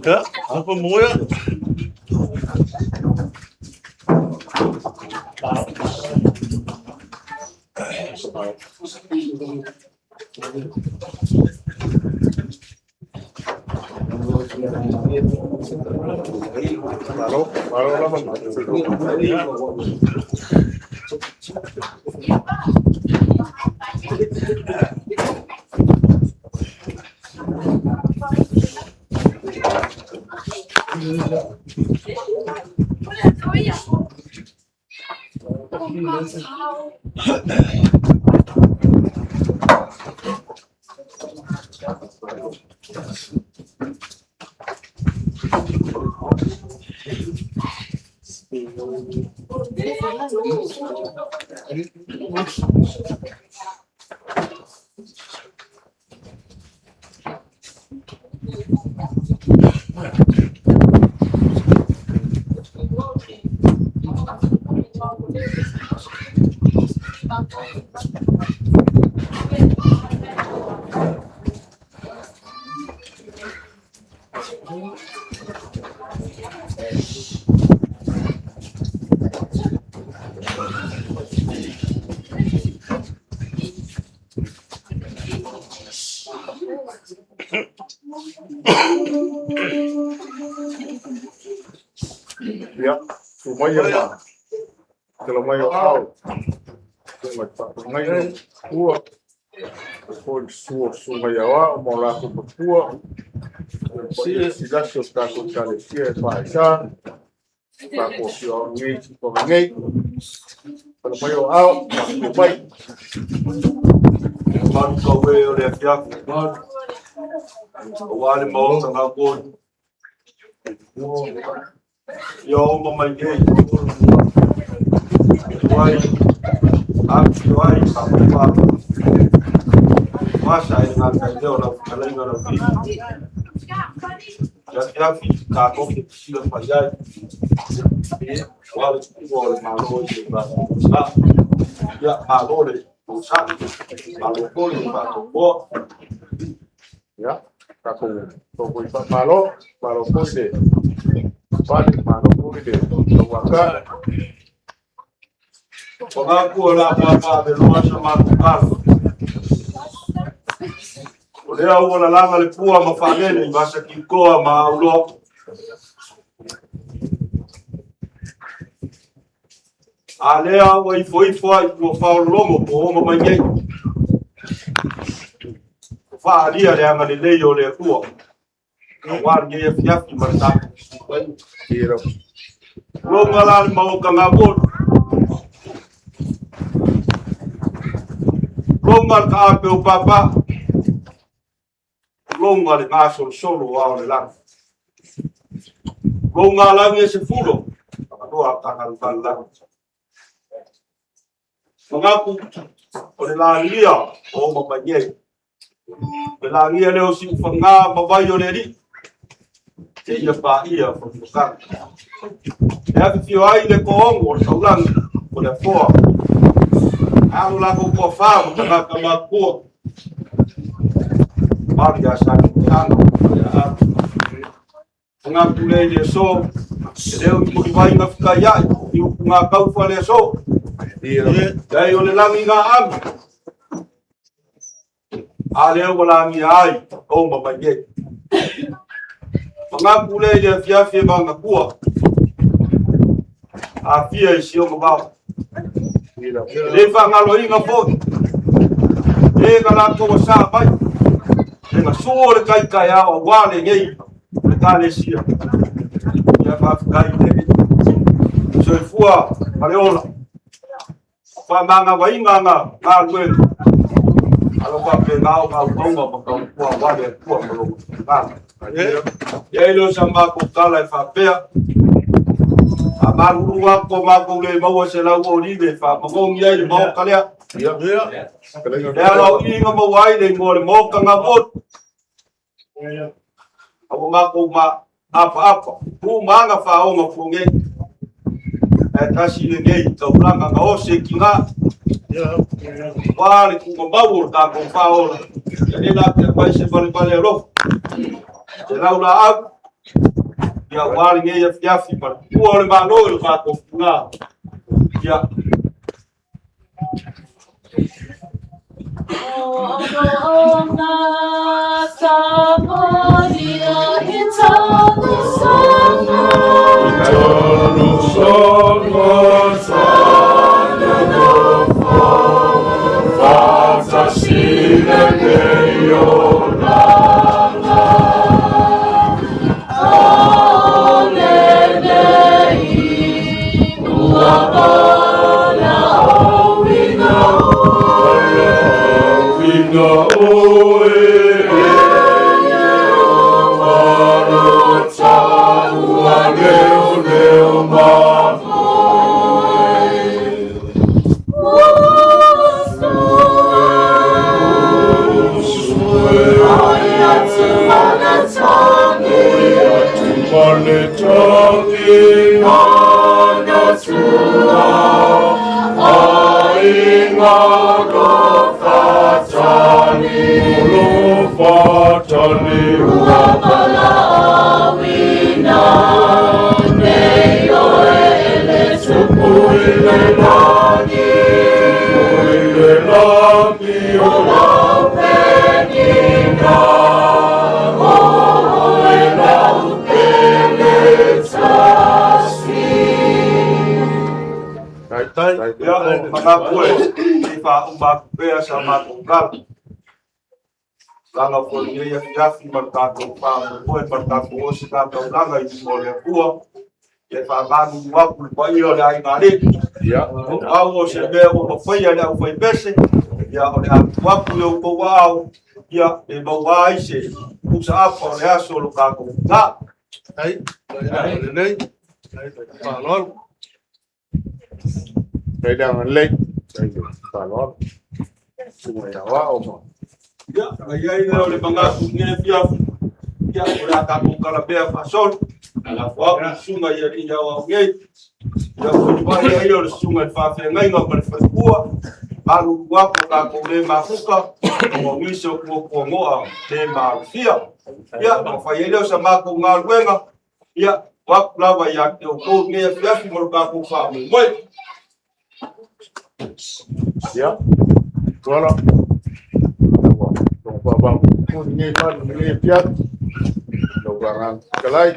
Ja, goedemorgen. Malo, malo lava. Ia, sumaia ma. Te la mai o au. Ngai ua. Ko su su mai awa mo la ko pua. Si si la so ta ko ta le si e pa sa. Ta ko si o ngi ko ngi. Te la mai o au ma ko mai. Malu kau e o le afiafi malu. Aua le maota ngā kōni. Ia oma mai nei. Tuai, atu ai, ka pua. Masa e ngā kai leo lau whakaleinga lau ki. Ia afiafi, ka koke sila whai ai. Wa le tupu o le malo i le ngā. Ia malo le tausaga, malo foi le faatopoa. Ia, ta ko ko ko pa malo, malo ko le. Pale malo ko le. Waka. O ngā kua la pāpā me loa sa mātou kalo. O lea ua lalaga le pua ma faalele i vasa kikoa ma auloa. A lea ua ifoifo ai ua faolologo po o oma mai nei. O faalia le agalelei o le Atua. Aua lenei afiafi ma le tatou. Tira. Loga la le maota ngā molu. Loga le kaape o papa. Loga le gasolosolo o ao le lagi. Loga lagi e se fulo. Whakanoa tāngata lagi. Mangaku o le lagia o oma mai nei. Le lagia leo si uwhanga mawai o le ri. Te ia pā ia whakakanga. E awhiwhio ai le koongo o le taulangi o le afoa. Alo lako kua whā mo tangata makua. Mari a sa ki tanga o le a. Ngā tule i le so. E leo i muri vai ngā whika iai. I uku ngā kauwha le so. Tira. Dei o le langi ngā ami. A leo wa langi ai. O ma mai nei. Magapu lea i le afiafi e magatua. Afia i si ona vao. E le faagaloina foi e na latou asaa mai e gasuo le taitaeao aua lenei Ekalesia. Ia faafetai i le soifua ma le ola. Faamagavaina ana galuega, a lo faapena ona auauna ma tautua aua le Atua ma lona finagalo. Ia i le o sa matou tala e faapea, faamalulu atu ua matou le maua se lauolive e faamanogi ai le maota lea. Le ala o i na maua ai le igoa o le maota gauoli. A ua matou ma apaapa, tu ma aga faaoga fuagei. Ae tasi lenei taulaga na ose i tina. Ua le tuumamau o le tatou faaola. Ia le la te aumai se valevale alofa. Se laulaau. Ia ua lenei afiafi ma le tua o le Malo i le tatou fugā. Ia. Ia, manatu e se i faauma atu pea sa matou tala. Laga foi lenei afiafi ma le tatou faamoemoe ma le tatou ositaulaga i luma o le Atua. Ia faamalulu atu le paia o le aiga alii. O au o se mea ua mafaia e le aufaipese, ia o le a tuu atu i outou aao, ia e maua ai se pusaapa o le aso o lo tatou fugā. Lelei, faaaloalo. Faafetai le agalelei, faafetai le faaaloalo. Susuga ia Aoao ma Ia, ona i ai lea o le manatu i lenei afiafi, ia, o le a tatou talamea faasolo. Lafo atu i susuga i alii aoao nei. Ia, mulimuliai ai o le susuga i le faafeagaiga ma le faletua, malulu atu o tatou le mafuta, ona o nisi o tuatuanoa le maalofia. Ia, ona fai ai lea o sa matou galuega, ia, o atu lava ia te outou i lenei afiafi ma lo tatou faamoemoe. Ia, Tuala, ua logo faavae lenei malu lenei afiafi. Lau Agaga Fetalai,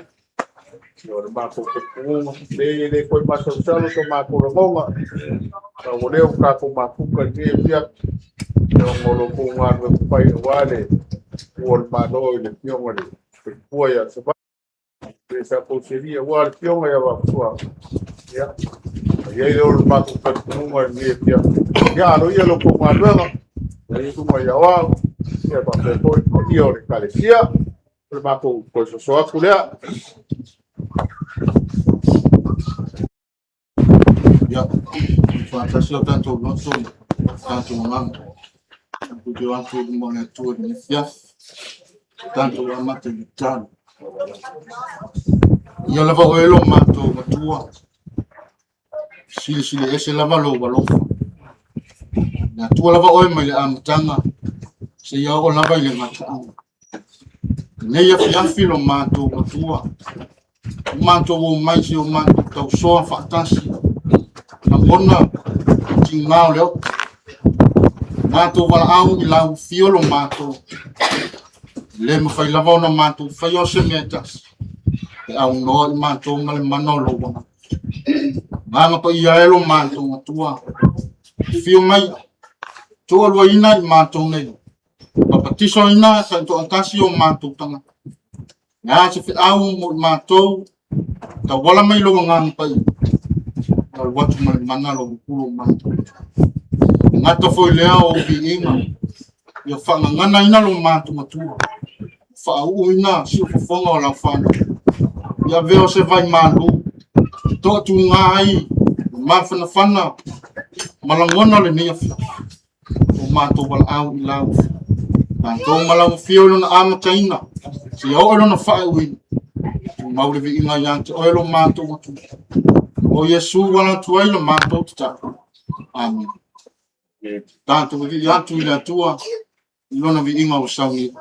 o le matou talitonuga, leai e le toe masalosalo so matou lagona, a ua lea ua tatou mafuta i lenei afiafi, ona o lo outou galuega fai aua le Atua o le Malo i le Afioga i le Faletua ia Savaii, le sa fausialia aua le Afioga ia Vaafusuaga. Ia, i ai lea o le matou talitonuga i lenei afiafi. Ia, aloaia la outou galuega, le Susuga ia Aoao, ia faapea foi le paia o le Ekalesia. O le matou toe soso atu lea. Ia, faatasi o tatou loto ma tatou agaga. Tatou te o atu i luma o le Atua i lenei afiafi. Tatou amata i le tatalo. Ia lava oe lo matou Matua, silisili ese lava lou alofa. Le Atua lava oe mai le amataga, seia oo lava i le gataaga. Lenei afiafi lo matou Matua, ua matou omai si o matou tausoa faatasi, lagona tiga o le o'o. Matou valaau i lau afio lo matou, le mafai lava ona matou faia o se mea e tasi. E aunoa i matou ma le mana o lou agaga. Agaga paia e lo matou Matua, afio mai, toaluaina i matou nei, papatisoina taitoatasi o matou tagata. Le a se feau mo i matou, tauala mai lou agaga paia, alu atu ma le mana lou upu o matou. E gata foi lea o viiga, ia faagaganaina lo matou matua, faauuina siufofoga o lau fanau. Ia avea o se vai malu, toatuga ai mafanafana ma lagona o lenei afiafi. O matou valaau i lau matou ma lau afio i lona amataina, seia oo i lona faaiuina. Tumau le viiga ia te oe lo matou Atua. O Iesu ua ala atu ai la matou tatalo. Amene. Tatou vivii atu i le Atua i lona viiga ua saunia.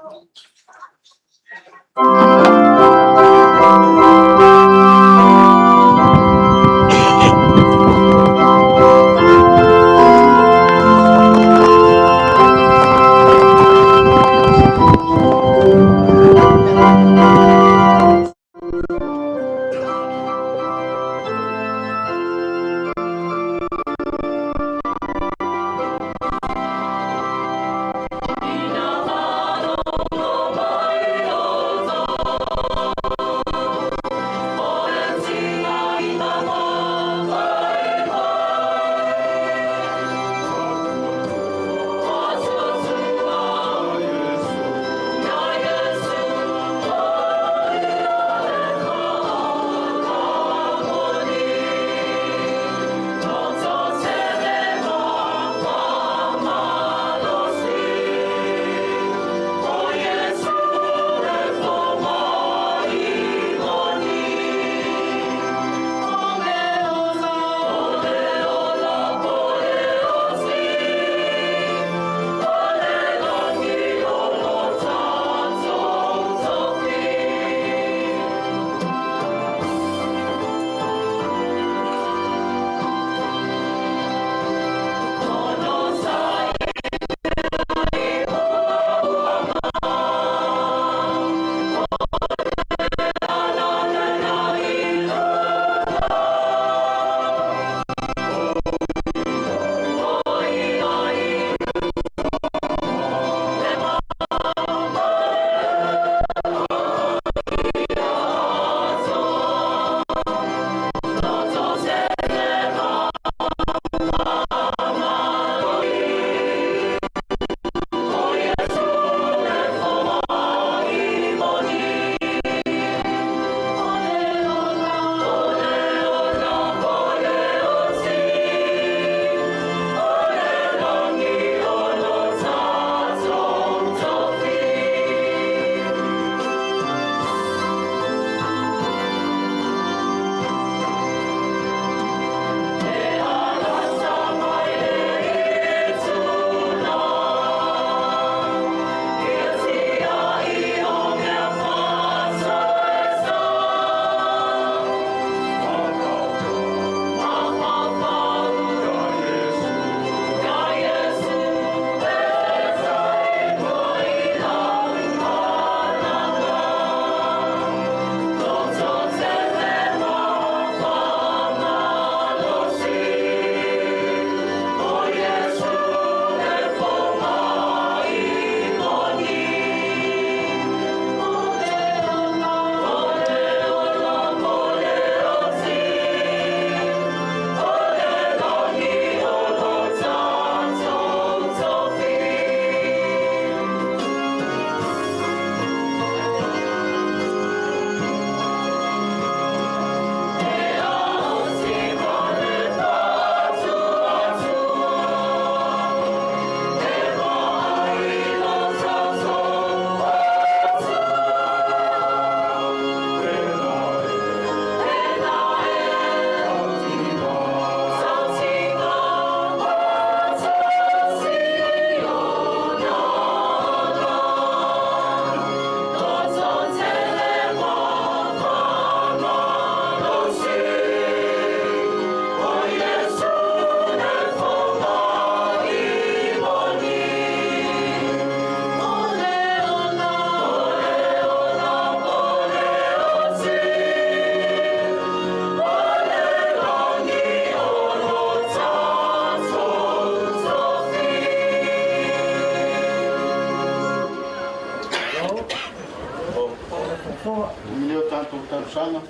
tatou talosaga.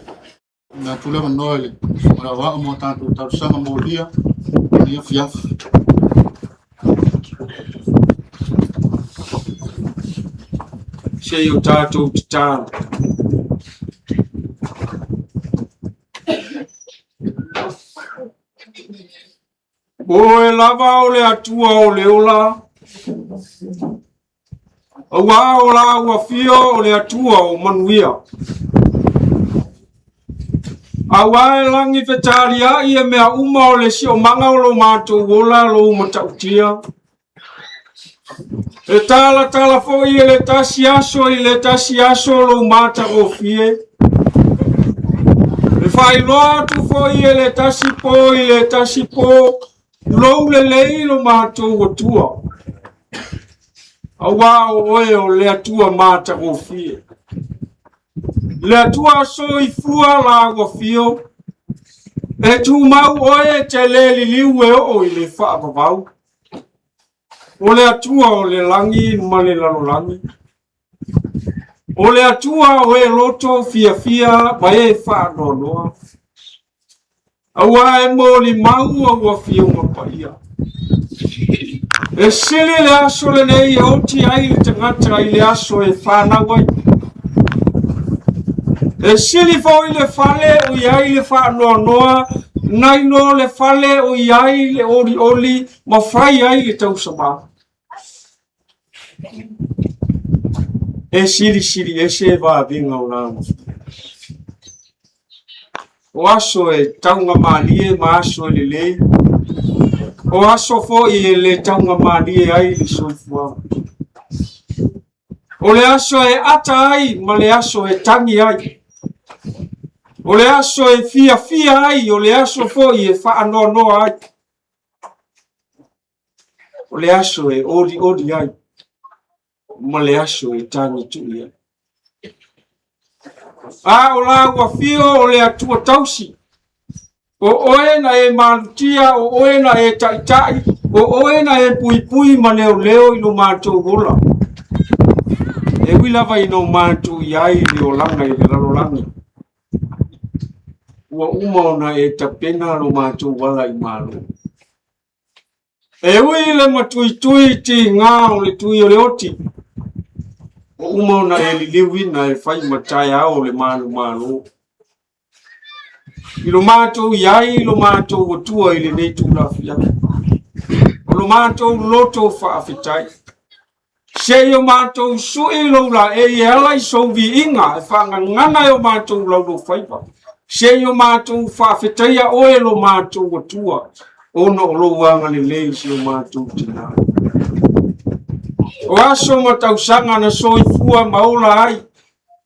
Na atu le avanoa i le Susuga Aoao mo a tatou talosaga molia i lenei afiafi. Se i o tatou tatalo. O oe lava o le Atua o le ola, auā o lau afio o le Atua o manuia. Auā e lagi fetaliai e mea uma o le siomaga o lo matou ola lou matautia. E talatala foi e le tasi aso i le tasi aso lou matagofie. E faailoa atu foi e le tasi po i le tasi po lou lelei lo matou Atua. Auā o oe o le Atua matagofie. Le Atua soifua lau afio, e tumau oe e te le liliu e oo i le faavavau. O le Atua o le lagi ma le lalolagi. O le Atua o e loto fiafia ma e faanoanoa. Auā e molimau au afioga paia. E sili le aso lenei e oti ai le tagata i le aso e fanau ai. E sili foi le fale o i ai le faanoanoa nai lo le fale o i ai le olioli ma fai ai le tausama. E silisili ese vavega o lau O aso e taugamalie ma aso e lelei, o aso foi e le taugamalie ai le soifuaga. O le aso e ata ai ma le aso e tagi ai. O le aso e fiafia ai, o le aso foi e faanoanoa ai. O le aso e olioli ai ma le aso e tagitui ai. A o lau afio o le Atua tausi, o oe na e malutia, o oe na e taitai, o oe na e puipui ma leoleo i lo matou ola. E ui lava ina o matou i ai i le olaga i le lalolagi, ua uma ona e tapena lo matou ala i Malo. E ui le matuitui tigā o le tui o le oti, ua uma ona e liliuina e fai ma taeao o le manumalo. I lo matou i ai lo matou Atua i lenei itula afiafi, o lo matou loto faafetai. Se i o matou sui lou laei e ala i sou viiga e faagagana e o matou lauloufaiva. Se i o matou faafetaia oe lo matou Atua, ona o lou agalelei i si o matou tina. O aso ma tausaga na soifua ma ola ai,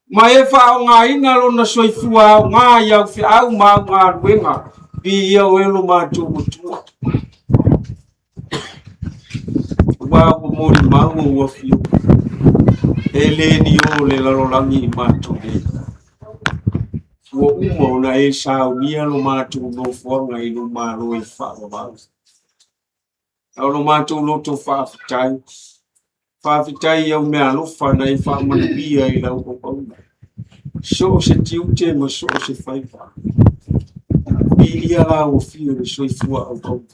ma e faaaogaina lona soifua aoga i au feau ma au galuega, viia oe lo matou Atua. Aua ua molimau ou afioga, e le ni o le lalolagi i matou nei. Ua uma ona e saunia lo matou nofoaga i lou Malo e faavavau. A o lo matou loto faafetai, faafetai i au meaalofa na e faamanuia i lau auauna. So o se tiute ma so o se faiva. Viia lau afio i le soifua auauna.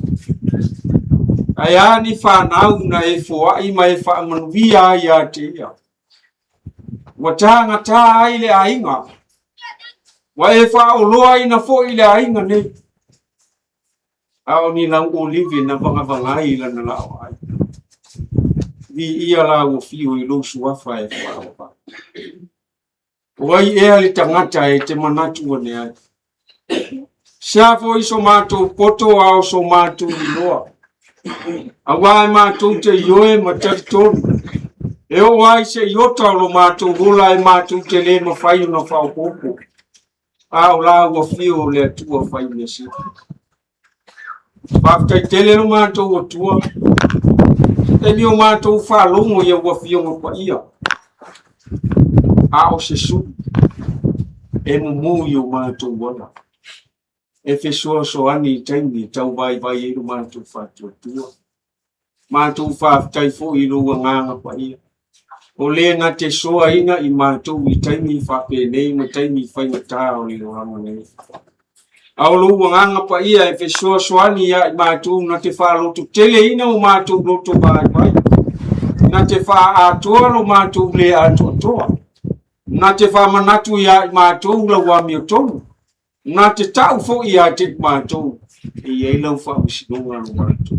Ae a ni fanau na e foai ma e faamanuia ai ia te ia. Ua tagatā ai le aiga. Ua e faaoloaina foi le aiga nei. A o ni lau olive na vagavaga ai i lana laoai. Viia lau afio i lou suafa e faaoa. O ai ea le tagata e te manatu ane ai? Sea foi so matou poto a o so matou iloa. Auā e matou te ioe ma talitonu. E oo ai se iota o lo matou ola e matou te le mafai ona faaopoopo. A o lau afio o le Atua fai mea sili. Faafetai tele lo matou Atua. Se taimi o matou faalogo i au afioga paia. A o se sulu e mumu i o matou ola. E fesoasoani i taimi e tau vaivai ai lo matou faatuatua. Matou faafetai foi i lou agaga paia. O le na te soaina i matou i taimi faapenei ma taimi faigata o le olaga nei. A o lou agaga paia e fesoasoani ia i matou na te faalototeleina o matou loto vaivai, na te faaatoa lo matou le atoatoa, na te faamanatu ia i matou lau amiotonu, na te tau foi ia te i matou e i ai lau faamasinoga lo matou.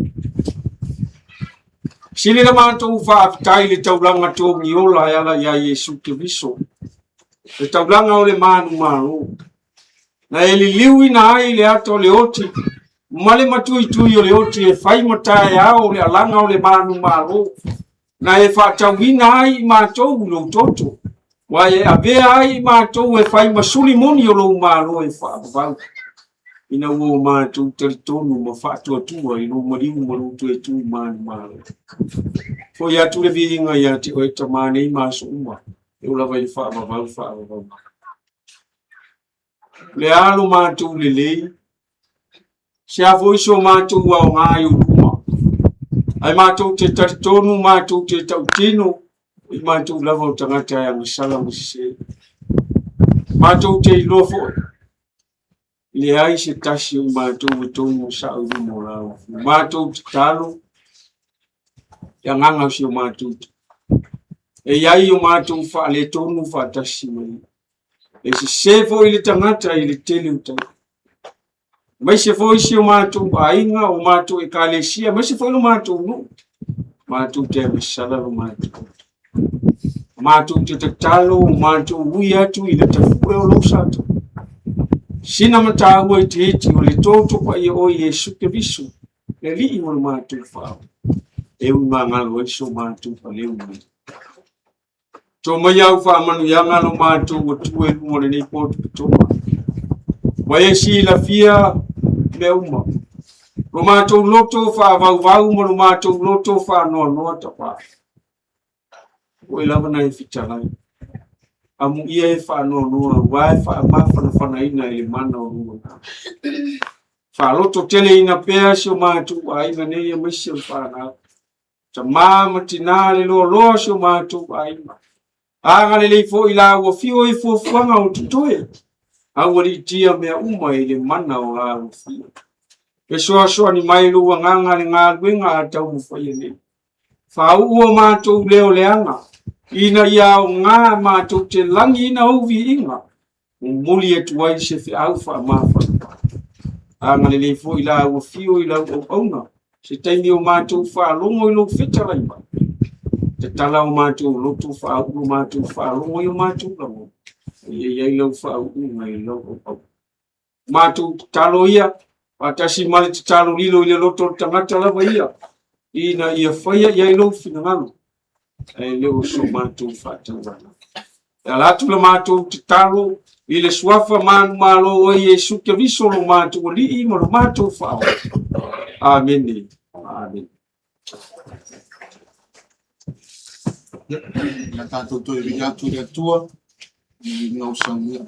Sili la matou faafetai i le taulaga togiola e ala ia Iesu Keriso, le taulaga o le manumalo, na e liliuina ai le ata o le oti ma le matuitui o le oti e fai ma taeao o le alaga o le manumalo, na e faatauina ai i matou i lou toto, ua e avea ai i matou e fai ma suli moni o lou malo e faavavau, ina ua o matou talitonu ma faatuatua i lou maliu ma lou toe tu manumalo. Foi atu le viiga ia te oe Tama nei ma aso uma, e oo lava i le faavavau faavavau. O le a lo matou lelei, se a foi so matou aoga i ou luma, ae matou te talitonu, matou te tautino, i matou lava o tagata e agasala ma sese. Matou te iloa foi, e leai se tasi o i matou e tonu sao i luma o lau. Matou tatalo, le agaga o si o matou e i ai o matou faaletonu faatasi mai. E sese foi le tagata i le tele o taimi. Aemaise foi si o matou aiga, o matou ekalesia, aemaise foi lo matou nuu. Matou te agasala lo matou. Matou te tatalo, matou ui atu i le tafue o lou sato. Sina mataua itiiti o le toto paia o Iesu Keriso, le Alii o le matou faaola. E ui magalo ai so matou faleu mai. To mai au faamanuiaga lo matou Atua i luga o lenei potopotoga. Ua e silafia mea uma. Lo matou loto faavauvau ma lo matou loto faanoanoa tapa. O oe lava na e fetalai. Amuia e faanoanoa aua e faamafanafanaina i le mana o lou agaga. Faalototeleina pea si o matou aiga nei aemaise o le fanau. Tama ma tinā le loaloa o si o matou aiga. Agalelei foi la ua fio i fuafuaga o totoe. Aualiitia mea uma i le mana o la ua fio. Fesoasoani mai lou agaga le galuega a taumafaia nei. Faauu o matou leo leaga, ina ia aoga matou te lagiina ou viiga, momoli atu ai se feau faamafanafana. Agalelei foi la ua fio i lau auauna, se taimi o matou faalogo i lou fetalai mai. Tatala o matou loto, faauu o matou faalogo i o matou lagona, ia i ai lau faauuga i lau auauna. Matou tatalo ia, faatasi ma le tatalo lilo i le loto o le tagata lava ia, ina ia faia i ai lou finagalo, ae le o so matou faatauvana. E ala atu la matou tatalo i le suafa manumalo o Iesu Keriso lo matou Alii ma lo matou Faaola. Amene. Amene. Na tatou toe vili atu i le Atua i le saunia.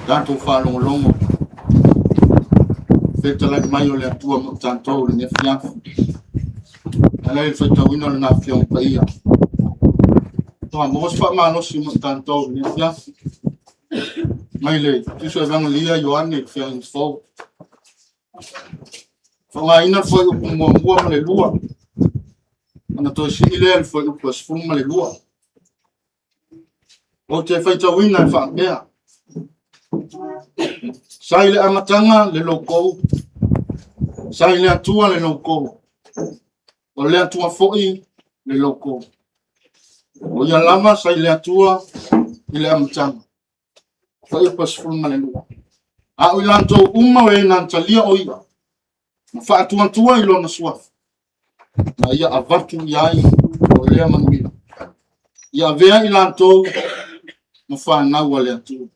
Tatou faalogologo fetalai mai o le Atua mo tatou i lenei afiafi. E ala i le faitauina o Lana Afioga Paia. Toa maua se faamalosi mo tatou i lenei afiafi. Mai le Tusi Evagelia Ioane le Feagaiga Fou. Faaaogaina le fuaiupu muamua ma le lua, ona toe sii lea i le fuaiupu e 12. Ou te faitauina e faapea, Sa i le amataga le logou, sa i le Atua le logou, o le Atua foi le logou. O ia lava sa i le Atua i le amataga. Fuaiupu 12. A o i latou uma o e na talia o ia, ma faatuatua i lona suafa, na ia avatu i ai o lea manuia. Ia avea i latou ma fanau a le Atua.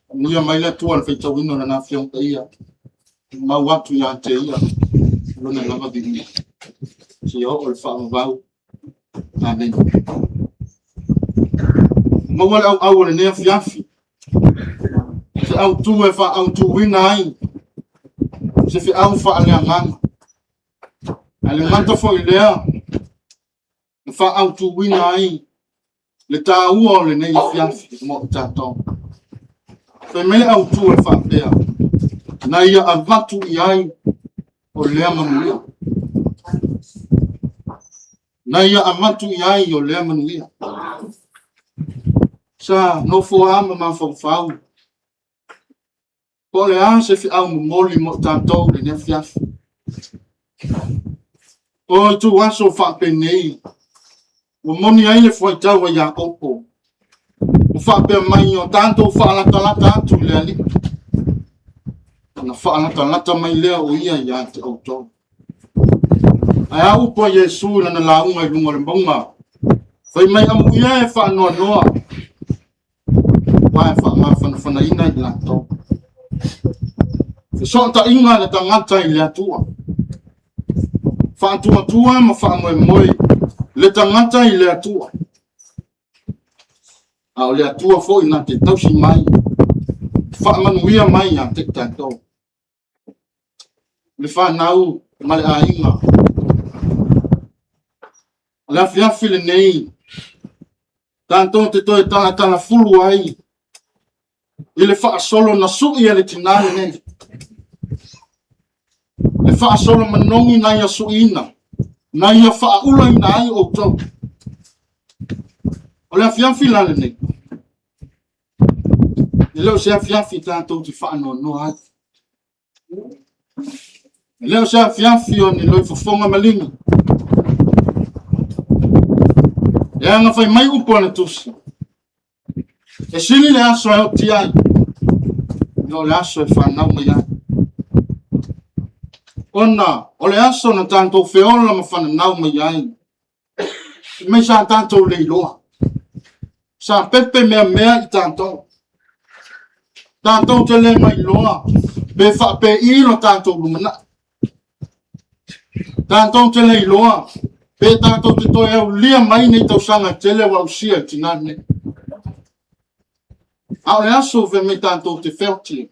Faamanuia mai le Atua i le faitauina o Lana Afioga Paia, mau atu ia te ia lona lava viiga. Seia oo i le faavavau. Amene. Maua le auau o lenei afiafi, se autu e faaautuina ai se feau faaleagaga. Ae le gata foi i lea, na faaautuina ai le taua o lenei afiafi mo i tatou. Fai mai le autu e faapea, na ia avatu i ai o lea manuia. Na ia avatu i ai o lea manuia. Sa nofo a ma mafaufau Po o le a se feau momoli mo i tatou i lenei afiafi. O ituaso faapenei, ua moni ai le fuaitau a Iakopo, ua faapea mai, o tatou faalatalata atu i le Alii, ona faalatalata mai lea o ia ia te outou. Ae a upu a Iesu i lana lauga i luga o le mauga? Fai mai, amuia e faanoanoa, aua e faamafanafanaina i latou. Fesootaiga le tagata i le Atua. Faatuatua ma faamoemoe le tagata i le Atua. A o le Atua foi na te tausi mai, faamanuia mai ia te i tatou. Le fanau ma le aiga. O le afiafi lenei, tatou te toe talatala fulu ai i le faasolo na sui e le tinã lenei. Le faasolo manogi na ia suiina, na ia faaulaina ai outou. O le afiafi la lenei, e le o se afiafi tatou te faanoanoa ai. E le o se afiafi o ni loifofoga maligi. E aga fai mai upu a le tusi. E sili le aso e oti ai, i lo le aso e fanau mai ai. Ona o le aso na tatou feola ma fananau mai ai, mai sa tatou le iloa. Sa pepe mea mea i tatou. Tatou te le mailoa pe faapei lo tatou lumanai. Tatou te le iloa pe tatou te toe aulia mai nei tausaga e tele ua ausia e tinã nei. A o le aso fai mai tatou te feoti.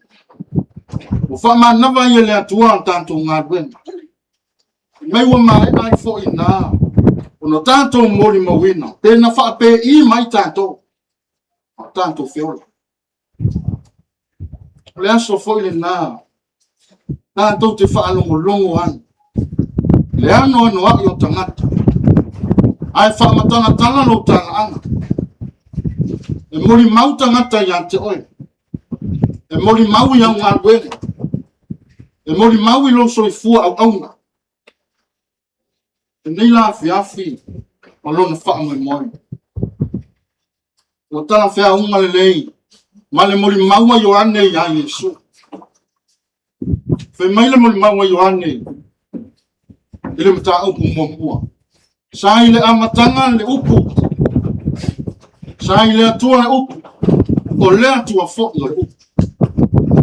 Ua faamanava ai e le Atua a tatou galuega. Mai ua maea ai foi na ona tatou molimauina pe na faapei mai tatou a o tatou feola. O le aso foi lena tatou te faalogologo ai le anoanoai o tagata ae faamatalatala lou talaaga. E molimau tagata ia te oe, e molimau i au galuega, e molimau i lou soifua auauna. Lenei la afiafi ma lona faamoemoe. Ua talafeauga lelei ma le molimau a Ioane ia Iesu. Fai mai le molimau a Ioane i le mataupu muamua. Sa i le amataga le upu, sa i le Atua le upu, o le Atua foi o le upu.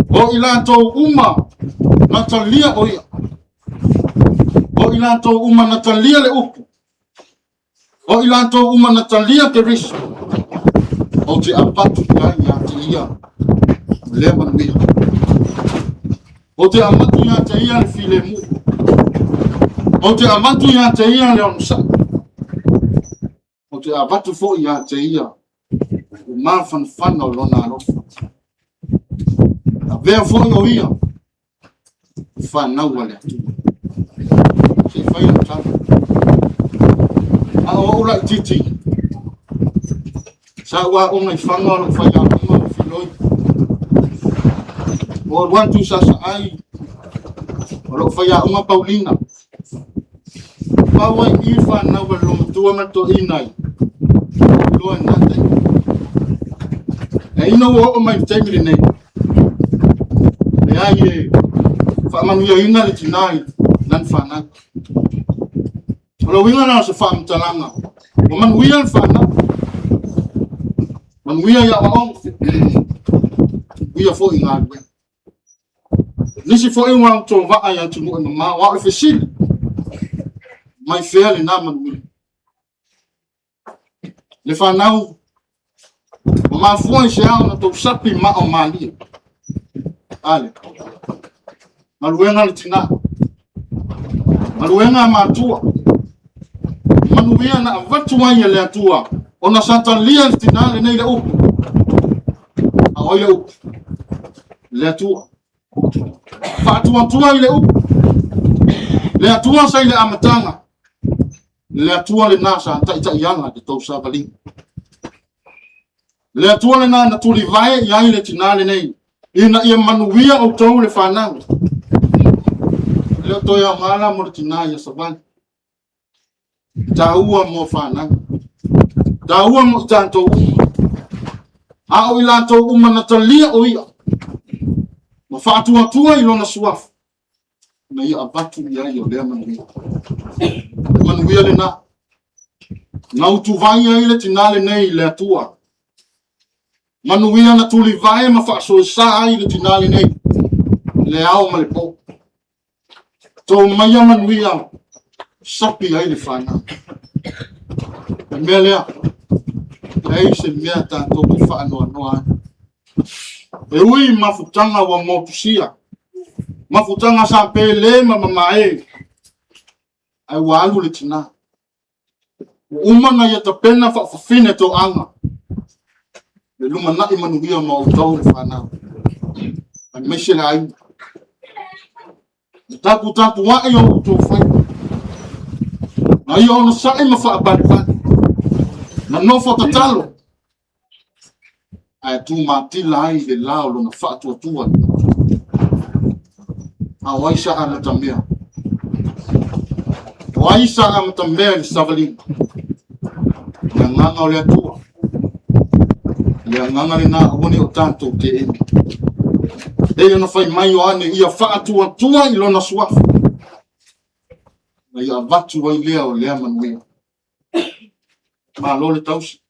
O i latou uma na talia o ia, o i latou uma na talia le upu, o i latou uma na talia Keriso. Ou te avatu i ai ia te ia lea manuia. Ou te avatu ia te ia le filemu. Ou te avatu ia te ia le onosai. Ou te avatu foi ia te ia le mafanafana o lona alofa. Avea foi o ia fanau a le Atua. Se i fai lau tala. A o ou laitiiti, sa ou aoga i Faga o lou faiaoga o Filoi. O alu atu i Sasaai, o lou faiaoga Paulina. Pau ai i fanau a le olomatua ma le toeaina i iloa i lena taimi. E ina ua oo mai i le taimi lenei, leai e faamanuiaina le tinā i lana fanau. O le uiga lena o se faamatalaga, ua manuia le fanau, manuia i aoaoga, manuia foi i galuega. Nisi foi ua autovaa i atunuu e mamao, a o le fesili, mai fea lena manuia? Le fanau, ua mafua i se ao na tou sapi maa o malie. Ale, galuega a le tina, galuega a matua, manuia na avatu ai e le Atua, ona sa talia le tina lenei le upu. A o ai le upu? Le Atua. Faatuatua i le upu. Le Atua sa i le amataga. Le Atua lena sa taitaiaga le tou savaliga. Le Atua lena na tulivae i ai le tina lenei, ina ia manuia outou le fanau. E le o toe aoga la mo le tina ia savali. Taua mo fanau. Taua mo i tatou uma. A o i latou uma na talia o ia, ma faatuatua i lona suafa, na ia avatu i ai o lea manuia. Le manuia lena. Na utuvai ai le tina lenei i le Atua. Manuia na tulivae ma faasoesa ai le tina lenei, le ao ma le po. Tou maia manuia, sapi ai le fanau. Le mea lea, leai se mea tatou te faanoanoa ai. E ui i mafutaga ua motusia, mafutaga sa pele ma mamae, ae ua alu le tina. Ua uma ona ia tapena faafafine toaga, le lumanai manuia ma outou le fanau, aemaise le aiga. E taputapuai o outou faiva. Na ia onosai ma faabalibali, na nofo tatalo, ae tumatila ai le la o lona faatuatua. A o ai sa amatamea? O ai sa amatamea i le savaliga? Le agaga o le Atua. Le agaga lena aua ne i o tatou teena. Pei ona fai mai Ioane, ia faatuatua i lona suafa, na ia avatu ai lea o lea manuia. Malo le tausi,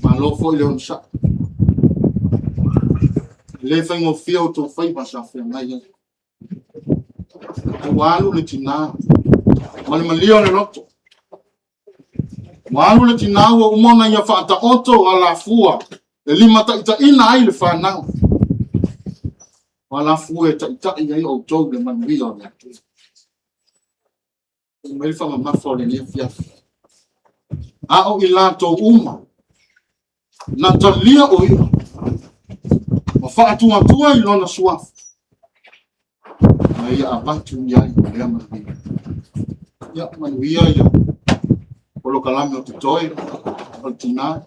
malo foi le onosai. E le faigofie outou faiva sa feagai ai. Ua alu le tina ma le malia o le loto. Ua alu le tina ua uma ona ia faataoto alafua e limataitaiina ai le fanau. O alafua e taitai ai outou le manuia o le Atua. Mai le faamamafa o lenei afiafi. A o i latou uma na talia o ia ma faatuatua i lona suafa, na ia avatu i ai o lea manuia. Ia, manuia ia polokalame o totoe o le tina,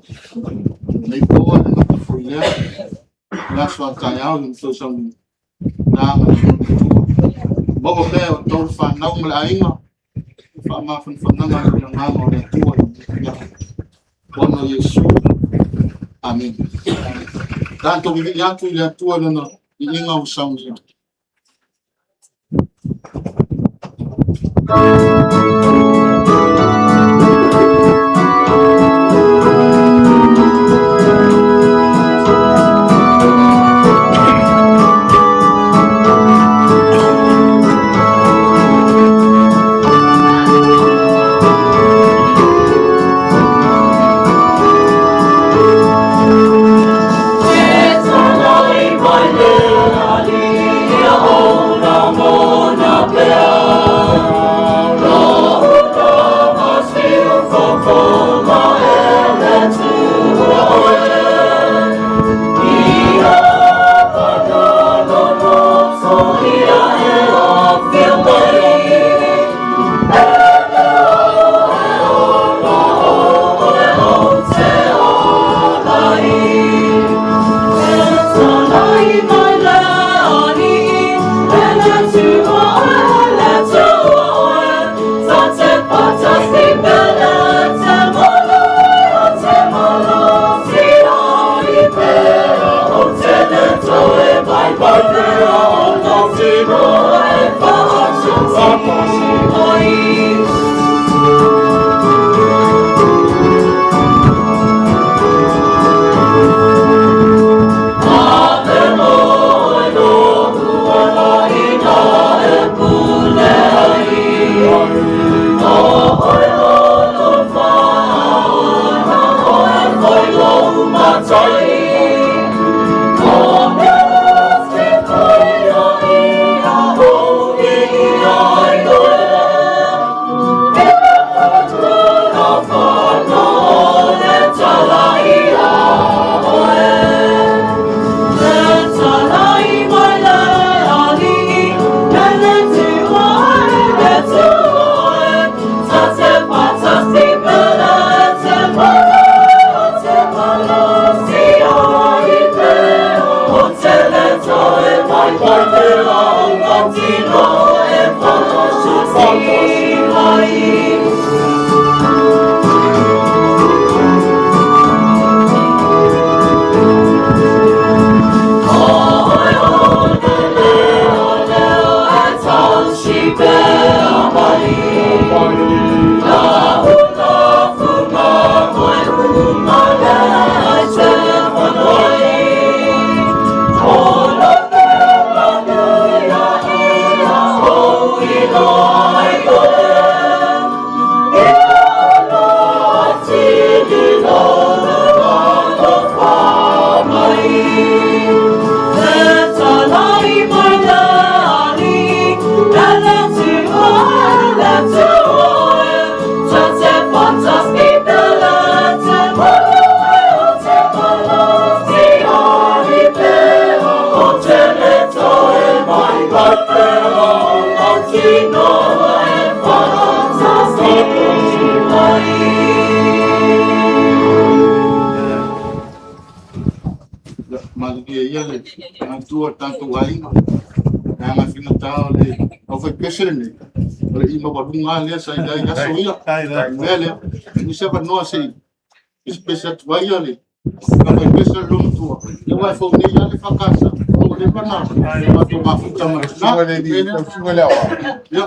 nei poa le nofo i lea, le aso a taeao i le sauni na maua pea o tau fanau ma le aiga, faamafanafanaga i le agaga o le Atua. Ia, ona o Iesu. Amen. Tatou vivii atu i le Atua i lona viiga ua saunia. Malutia ia le matua tatou aiga. Leaga e faigata o le aufaipese lenei, o le imaualuga lava lea sa i ai i aso ia. O le mea lea, tuu se avanoa se i pesepese atu ai le aufaipese a le loomatua, aua e fou nei lava le EFKS, ua leva ona matou mafuta ma le tina. O le mea lea, ia.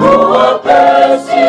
Ua pesi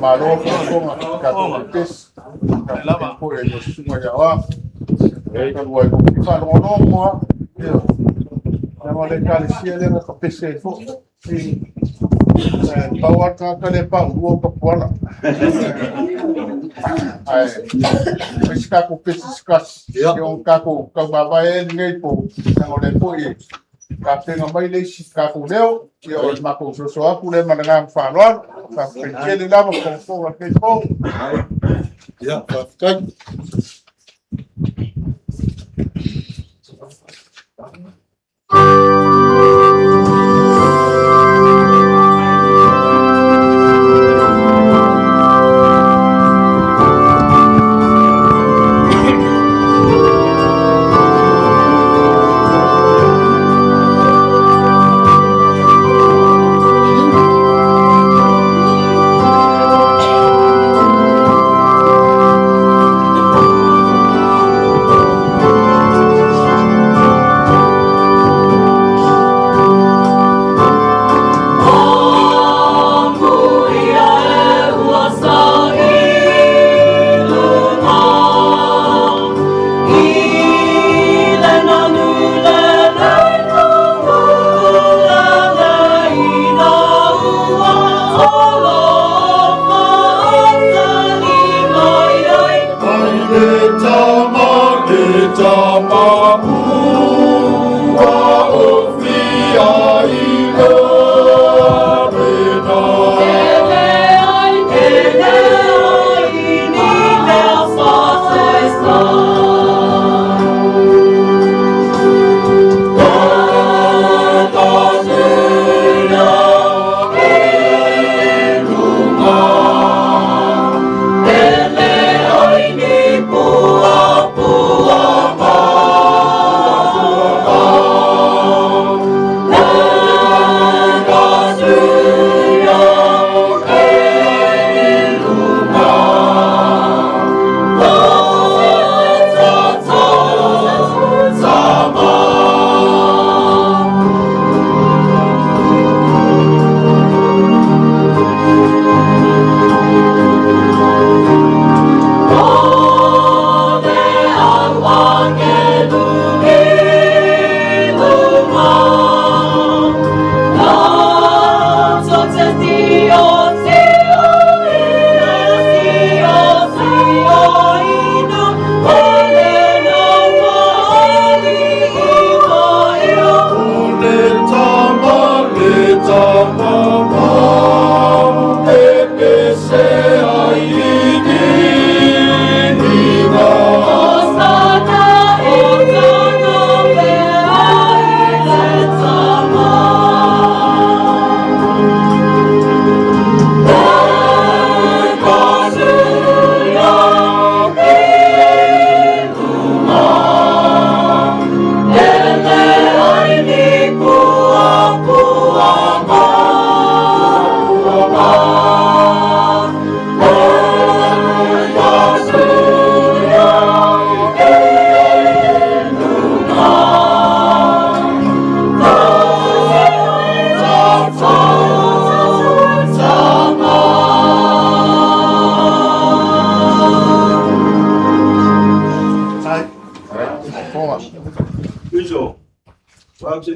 Malo fofoga tatou pepesi lava foi ai o susuga ia oa talu ai faalogologo a io leaga o le ekalesia lea na tapese ai foʻi pau a le tagata lea paulua o tapuala ae aisi tatou pese se tasi ia ona tatou taumavae ai lenei po leaga o lea foi tapena mai le isi tatou leo ia o le matou soso atu lea ma le agaga faaaloalo. Faafetai tele lava fofoga lenei po. Ia faafetai.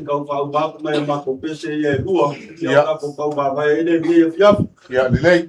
tau faauma atu mai a matou pese ia e lua, ia tatou tau vaavae ai lea i lenei afiafi. Ia, lelei.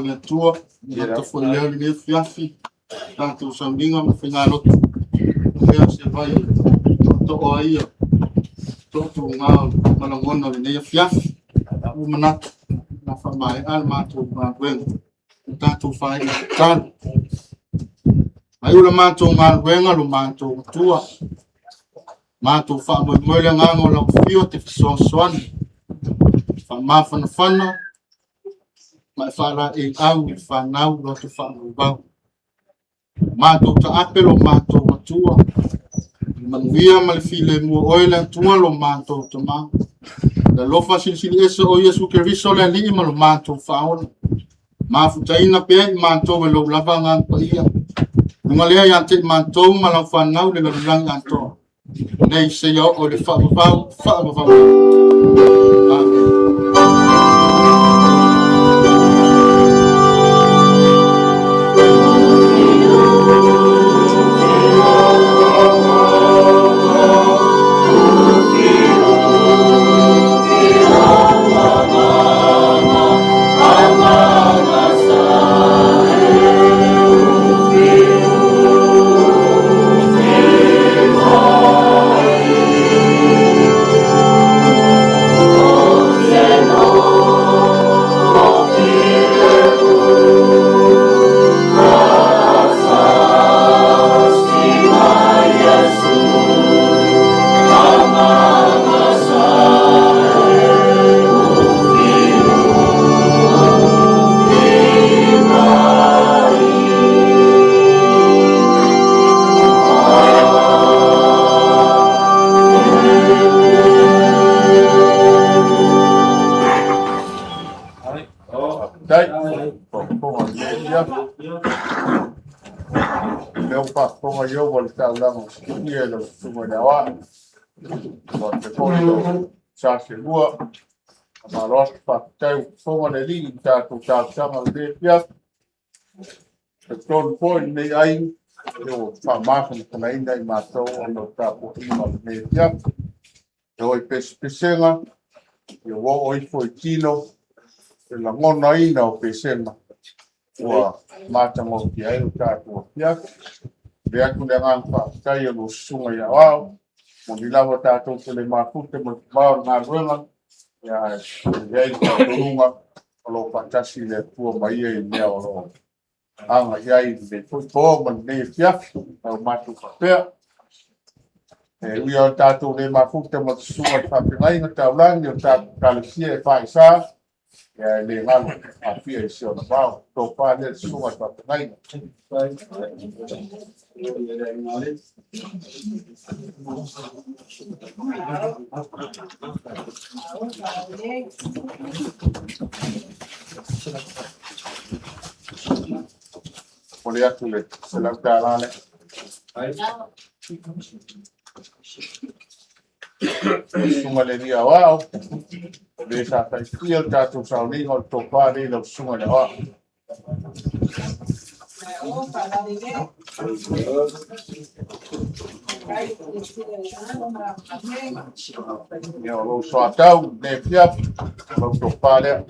le Atua, gata foi lea o lenei afiafi, tatou sauniga ma faigalotu, lea se vai tootoo ai ia toatuga ma lagona o lenei afiafi. Ua manatu o le a faamaea le matou galuega ma tatou faaiu i le tatalo. Faaiu le matou galuega lo matou Atua, matou faamoemoe i le agaga o lau Afio e te fesoasoani, faamafanafana ma e faalaeiau i le fanau loto faamauvau. Matou taape lo matou Atua, manuia ma le filemu o oe le Atua lo matou Tama. Le alofa silisili ese o Iesu Keriso le Alii ma lo matou Faaola. Mafutaina pea i matou e lou lava Agaga Paia. Luga lea ia te i matou ma lau fanau le lalolagi atoa. Nei seia oo i le faavavau, faavavau. Amen. Faafetai. Faafofoga i lenei afiafi. Lea ua faafofoga Ieova i le taulaga siitia i lau susuga i le Aoao. Faapea foi lou sa selua. Faamalo atu, faafetai ua fofoga le Alii i le tatou talosaga i lenei afiafi. Talitonu foi lenei aiga ua faamafanafanaina i matou ona o le tapuaiga o lenei afiafi. E o i pesepesega, ia ua oo ifo i tino le lagonaina o pesega ua matagofie ai o tatou afiafi. Momoli atu le agaga faafetai i lau susuga i Aoao, moni lava tatou te le mafute ma le vavao o le galuega, ae i ai le talitonuga o lo o faatasi le Atua ma ia i mea o lo o agai ai i lenei foi po ma lenei afiafi. Ma ua matou faapea, e ui lava tatou le mafuta ma le susuga i le faafeagaiga taulagi o le tatou Ekalesia EFKS, ia e le galo aafia i si ona vao. Tofa lea le susuga i le faafeagaiga. Momoli atu le $100 lea. Susuga i le Alii Aoao, o le sa taitia le tatou sauniga o le tofa lea i lau susuga i le Aoao. Ia, o lou soatau i lenei afiafi, o lau tofa lea.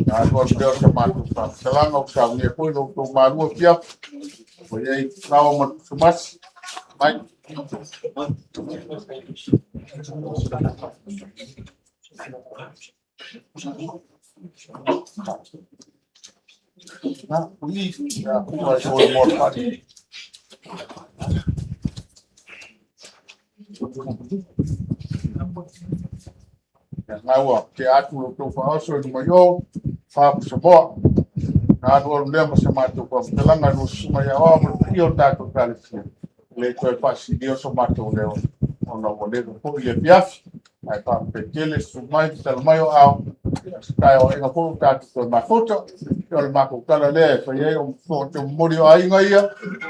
Alu alu lea o se matou faamatalaga, ua saunia foi lo outou malua afiafi. Ua i ai laoa ma le tusumasi. Mai. Na, ui, ia, kuma e sōi mo le whare. Ia, ngā ua te atu lo tou whaoso i luma i o, wha Samoa. Na alu alu lea ma se matou faamatalaga i lua susuga i aoao ma le paia o le tatou Ekalesia. E le toe faasilia so matou leo ona ua leva foi le afiafi. Ae faafetai tele susu mai tatalo mai o aao. Se taeao aena foi o tatou toe mafuta. O le matou tala lea e fai ai o te momoli o aiga ia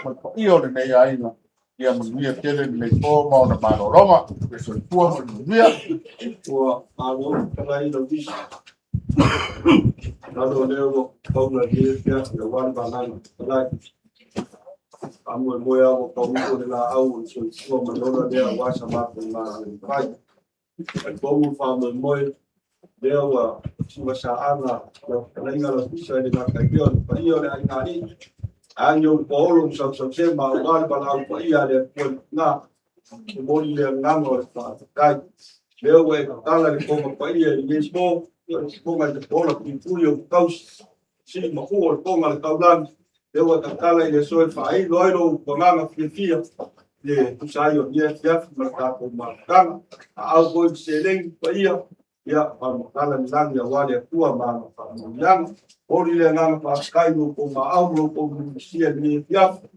ma le paia o lenei aiga. Ia manuia tele lenei po ma ona malologa. Le soifua ma le manuia. Ua malo talai lau visi. Lalo lea ua paula i le afiafi aua le vanana talai. Faamoemoe lava ua taunuu le laau o le soifua ma le ola lea aua sa matou galuega fai. Talitonu le faamoemoe lea ua simasaaga lau fetalaiga Lauisa i le gataifea o le paia o le aigaalii. Agi ou paolo ma sausausema aua le valaau paia a le Atua i le tina. E momoli le agaga o le faafetai. Lea ua e tatala le toga paia i lenei po, ia o le toga i le paola puipui o tausi. Sii ma fua o le toga a le taulagi. Lea ua tatala i le aso e faailo ai lou agaga fiafia le tusa ai o lenei afiafi ma le tatou mafutaga. A au foi le seleni paia, ia faamatala le lagi aua le Atua ma ana faamanuiaga. Momoli le agaga faafetai i lo outou maau ma lo outou mulimusia i lenei afiafi.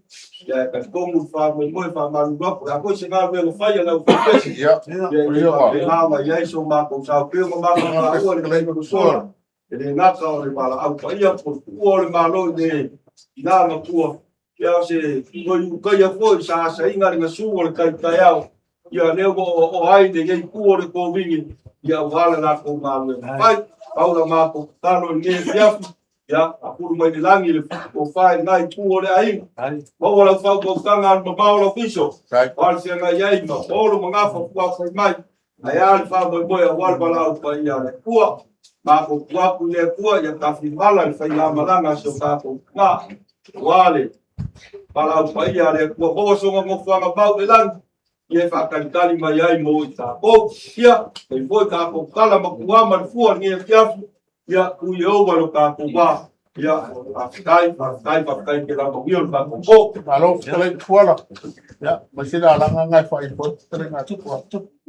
Ia e talitonu le faamoemoe faamalulu atu. O le a foi se galuega fai a le aufaipese. Ia, Ia e le faapena ona i ai so matou sao pei ona matou taua i le taimi ua sola. E le gata o le valaau paia po o le tuua o le Malo i le tina matua, ia o se toiutaia foi sa asaina le gasu o le tai taeao. Ia lea ua oaoa ai lenei itu o le Kovini, ia aua le latou galuega fai. Pau la matou tatalo i lenei afiafi, ia faapulu mai le lagi le tofa i lena itu o le aiga. Maua lau faautautaga alumamao lau fiso, aua le feagai ai ma paolo ma gafa puafai mai. Ae a le faamoemoe aua le valaau paia a le Atua. Matou tuu atu i le Atua ia tafimala le faigamalaga a si o tatou tina. Aua le valaau paia a le Atua, maua sona nofoaga mau i le lagi, ia e faatalitali mai ai mo i tatou. Ia, fai foi tatou tala ma tuua ma le fua i lenei afiafi, ia tu Ieova lo tatou va. Ia, faafetai, faafetai, faafetai ke la manuia o le tatou po. Malo fetalai Tuala. Ia, ma se la langa ngai fa i foi fetalai nga Tuala.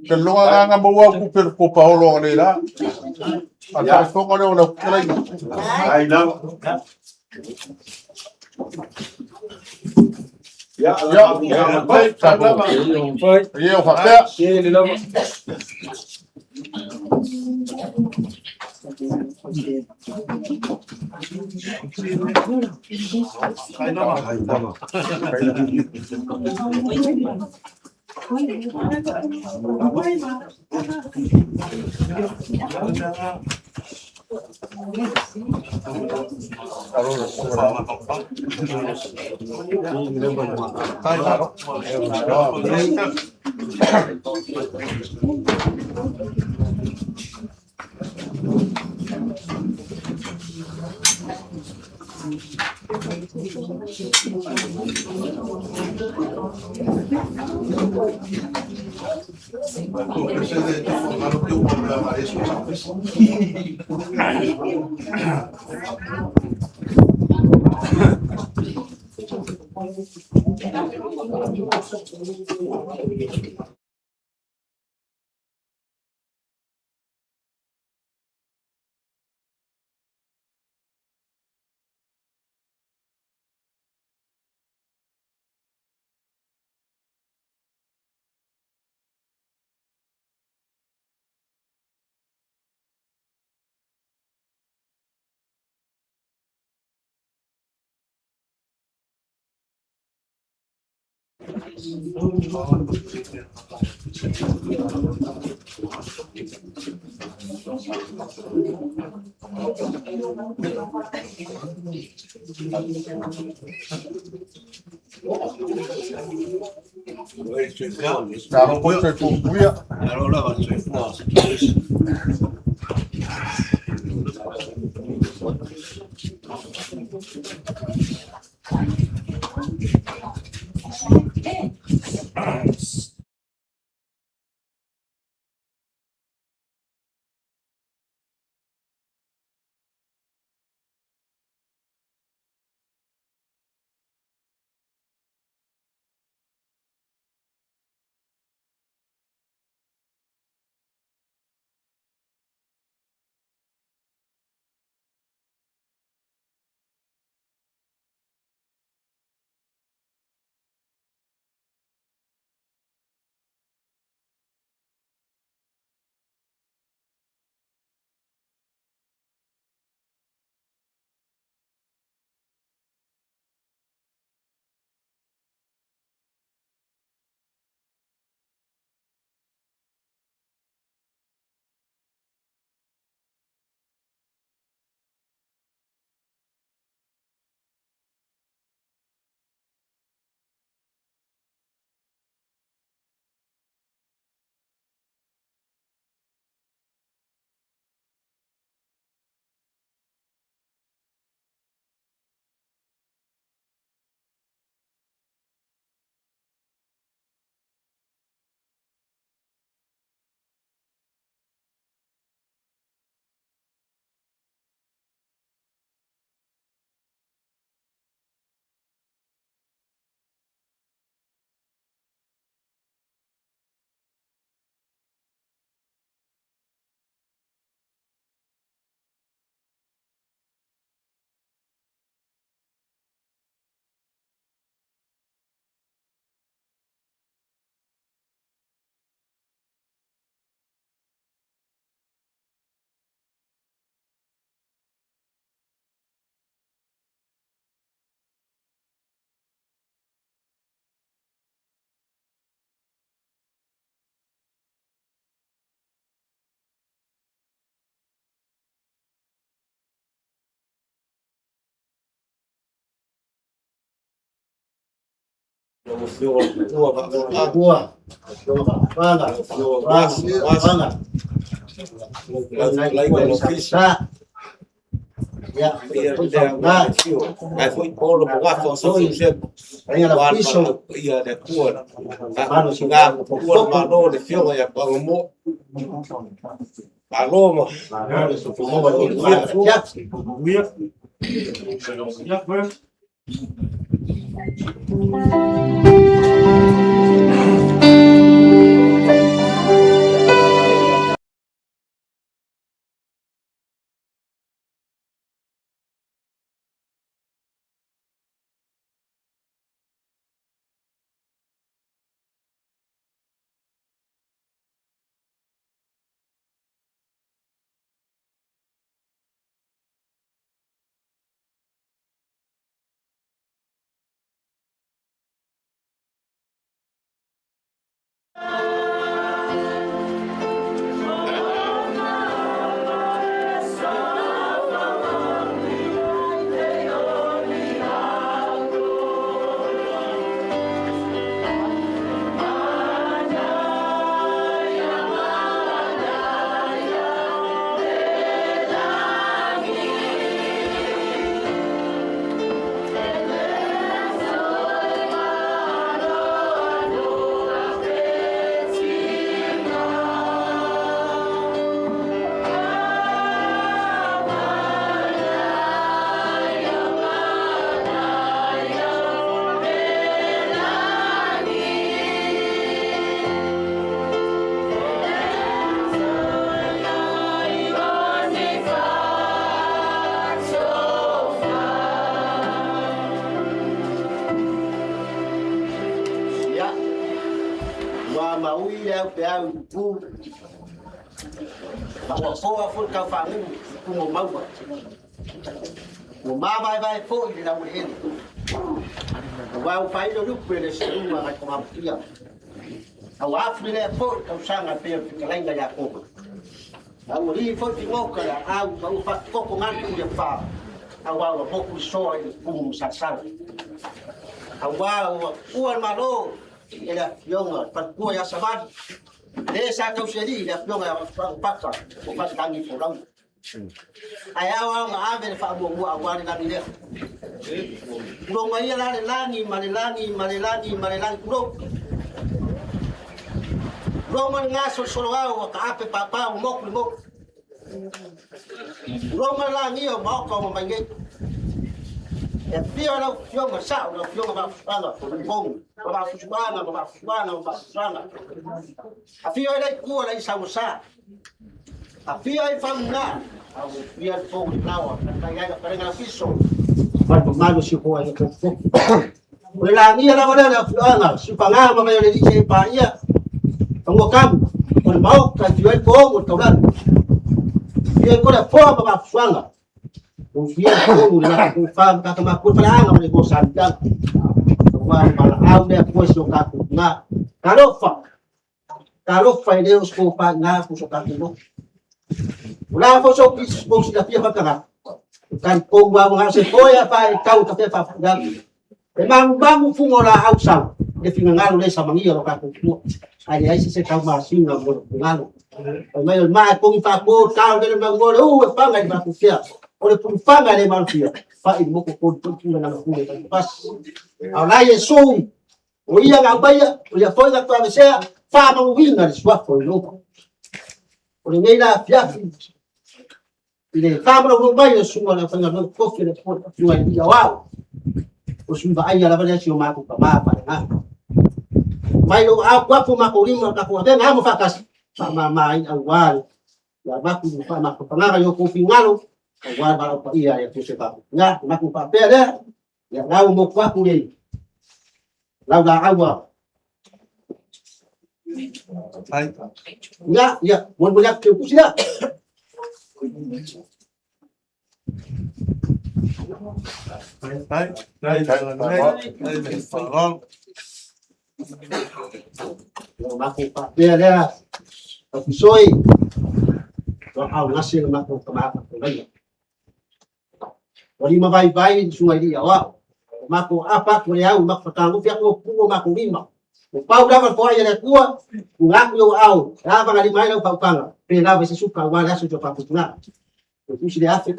Te longa nganga mo au ku pe ko paolo le la. A ta fonga le o la fetalai. Ai lava. Ia, Ia, ala sa bo. Ia o fa pea. Malo foi se puia. Ia, ua maui le au peau i upu, ma ua poa foi le taufagugu i puga o mauga. Ua mavaevae foi le laueleele, aua ua faailo le upu e le seluga nai togafutia. A ua afu lelea foi le tausaga e pei o le fetalaiga ia Iakopo. A ua lii foi figota le aau ma ua faatokoko galu i afa, aua ua motu i soa i le pumu masalasala. Aua ua ua le Malo e le afioga le faletua ia Savali, le sa tausialii i le afioga ia Pata o Fasilagi i Folauga. Ae ao lava ona ave le faamuamua aua le lagi lea. Tulou mai ia la le lagi ma le lagi ma le lagi ma le lagi, tulou. Tulou ma le gasolosolo ao ua taape papa ua motu le motu. Tulou ma le lagia o maota o mamai nei. E afio lau Afioga Sao, lau Afioga Vaafusuaga Fonofogu, ma Vaafusuaga, ma Vaafusuaga, ma Vaafusuaga. Afio ai lai kua lai saugasa. Afio ai faugā, a ua afio le fogu i laoa, taitai ai la palega la fiso. Fale mamalu si hoa i le O le lagia lava lea o le afioaga, Siufaga ma Vaiolelise e paia, Fanua Kamu, o le maota e afio ai Poogu o le taulaga. Afio ai Kole Afoa ma Vaafusuaga, ua fia le fogu le latou tofa ma tata makua faleaga ma le igoa Saliaga. Aua le valaau lea pua si o tatou tina. Talofa! Talofa e le o se tofa i ina po o so tatou loto. O le a foi sou pou silafia faatagaga, e talitonu lava ua na o se toe a faetau tafea faafitauli. E magumagu fuga o laau sau i le finagalo le samania o lo tatou Atua, ae leai se se taumasina mo le finagalo. Fai mai o le maa e pogi faapo, tao lele maumoa le u e faga i le mafuafea, o le pulufaga e le malofia, fai i le motu tolu foi pule lana pule taipasi. A o la Iesu, o ia na aumaia, o ia foi na tuavesea, faamauina le suafa o Ieova. O lenei la afiafi, i le faamalamalama mai o susuga o le aufaigaluega totofi a le Atua, susuga i le Aoao, o sui vaaia lava lea si o matou tama faaleagaga. Mai lou aao tuapu o matou lima o tatou avega amo faatasi, faamama ai aua le avatu i faamafafanaga i outou finagalo, aua le valaau paia a le Atua se tatou. Matou faapea lea, ia lau motu atu le lau laau a Ia, ia, molimoli atu ke tusi lea. Ia, matou faapea lea, Tafisoi, ua augase le matou tama faafeagaiga. Ua lima vaivai le susuga i alii aoao. Matou aapa atu i le au, matou fatagufi atu o tutu o matou lima. Ua pau lava le foai a le Atua, tuuina atu i ou aao, e avagalima ai lau faautaga, pe lava i se suka aua le aso o si o tatou tina. O le tusi lea $1000.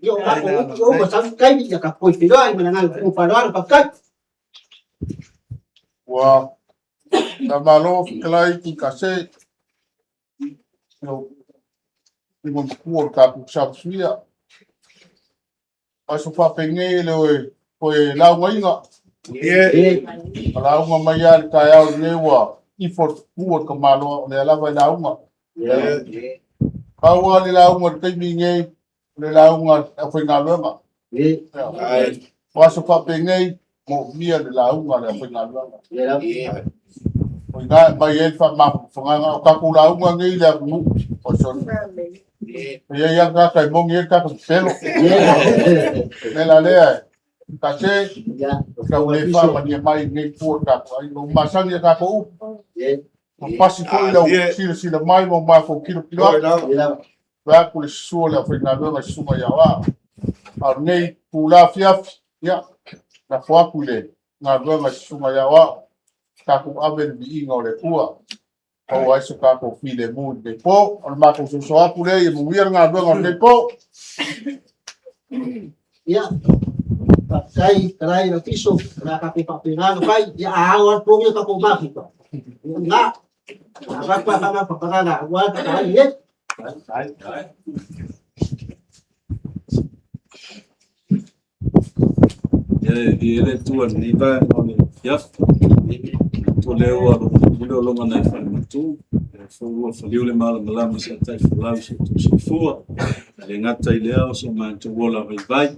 Ia o matou upu ua uma sau se taimi, ia tatou toe feiloai ma le agaga o le faaaloalo, faafetai. Ua faamalo fetalai Tuikase i lima matua o le tatou saofuia. Aso faapenei e le o toe laugaina. A lauga mai lava i le taeao lenei ua ifo le tutu o le tamaloa, o lea lava e lauga. Pau lava le lauga i le taimi lenei, o le lauga a le aufaigaluega. O aso faapenei, moomia le lauga a le aufaigaluega. O i ina e aumai ai le faamafanafanaga. O tatou lauga nei i le atunuu, oi sole, e i ai lava le tagata e moni ai le tagata pepelo. O le mea la lea, Tase, tau le faamanuia mai i lenei itu o le tatou aiga. Ua masani i a tatou upu, ua pasi foi lau silasila mai ma matou tilotilo atu, vaeatu le susu o le aufaigaluega i susuga i aoao. A o lenei itula afiafi, ia, lafo atu i le galuega i susuga i aoao, tatou ave le viiga o le Atua, maua ai so tatou filemu i lenei po. O le matou soso atu lea ia manuia le galuega o lenei po. Ia, faafetai fetalai Laufiso, o le a tatou faapena ona fai, ia a ao lava le po ia tatou mafuta, ia o lena, avatu lava faamafanafanaga aua le tatou aiga nei. Ia e viia le Atua i lenei vaega o le afiafi. Manatu o lea ua logologoina o lona nai falematu, lea foi ua faliu le malamalama sa taifolau i so outou soifua. E le gata i lea o so matou ola vaivai,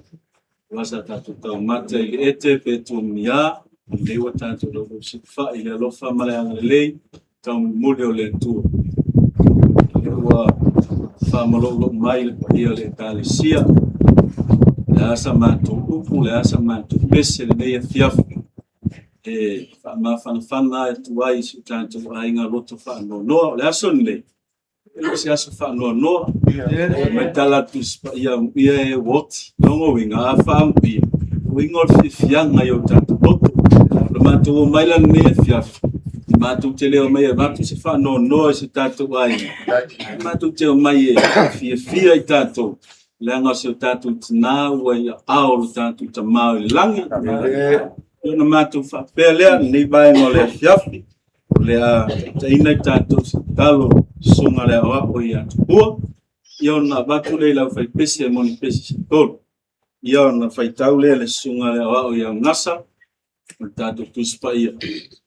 aua sa tatou taumate i le ete pe tuamiā, a o lenei ua tatou laulausaofai i le alofa ma le agalelei taumolimoli o le Atua. O lea ua faamaloulou mai le paia o le Ekalesia, o le a sa matou upu, o le a sa matou pese i lenei afiafi e faamafanafana atu ai i si o tatou aiga loto faanoanoa. O le aso lenei, e le o se aso faanoanoa. Fai mai le tala a le Tusi Paia, amuia e ua oti. Lona uiga, a faaamuia, uiga o le fiafiaga i o tatou loto. O le matou omai la lenei afiafi, matou te le omai e avatu se faanoanoa i se tatou aiga, ae matou te omai e fiafia i tatou, leaga o si o tatou tina ua i aao o lo tatou Tama i le lagi. Ona matou faapea lea, lenei vaega o le afiafi, o le a taitaina i tatou se tatalo susuga le aoao ia Tupua, ia ona avatu lea i le aufaipese e moni pese se tolu. Ia ona faitau lea le susuga le aoao ia Gasa, o le tatou Tusi Paia.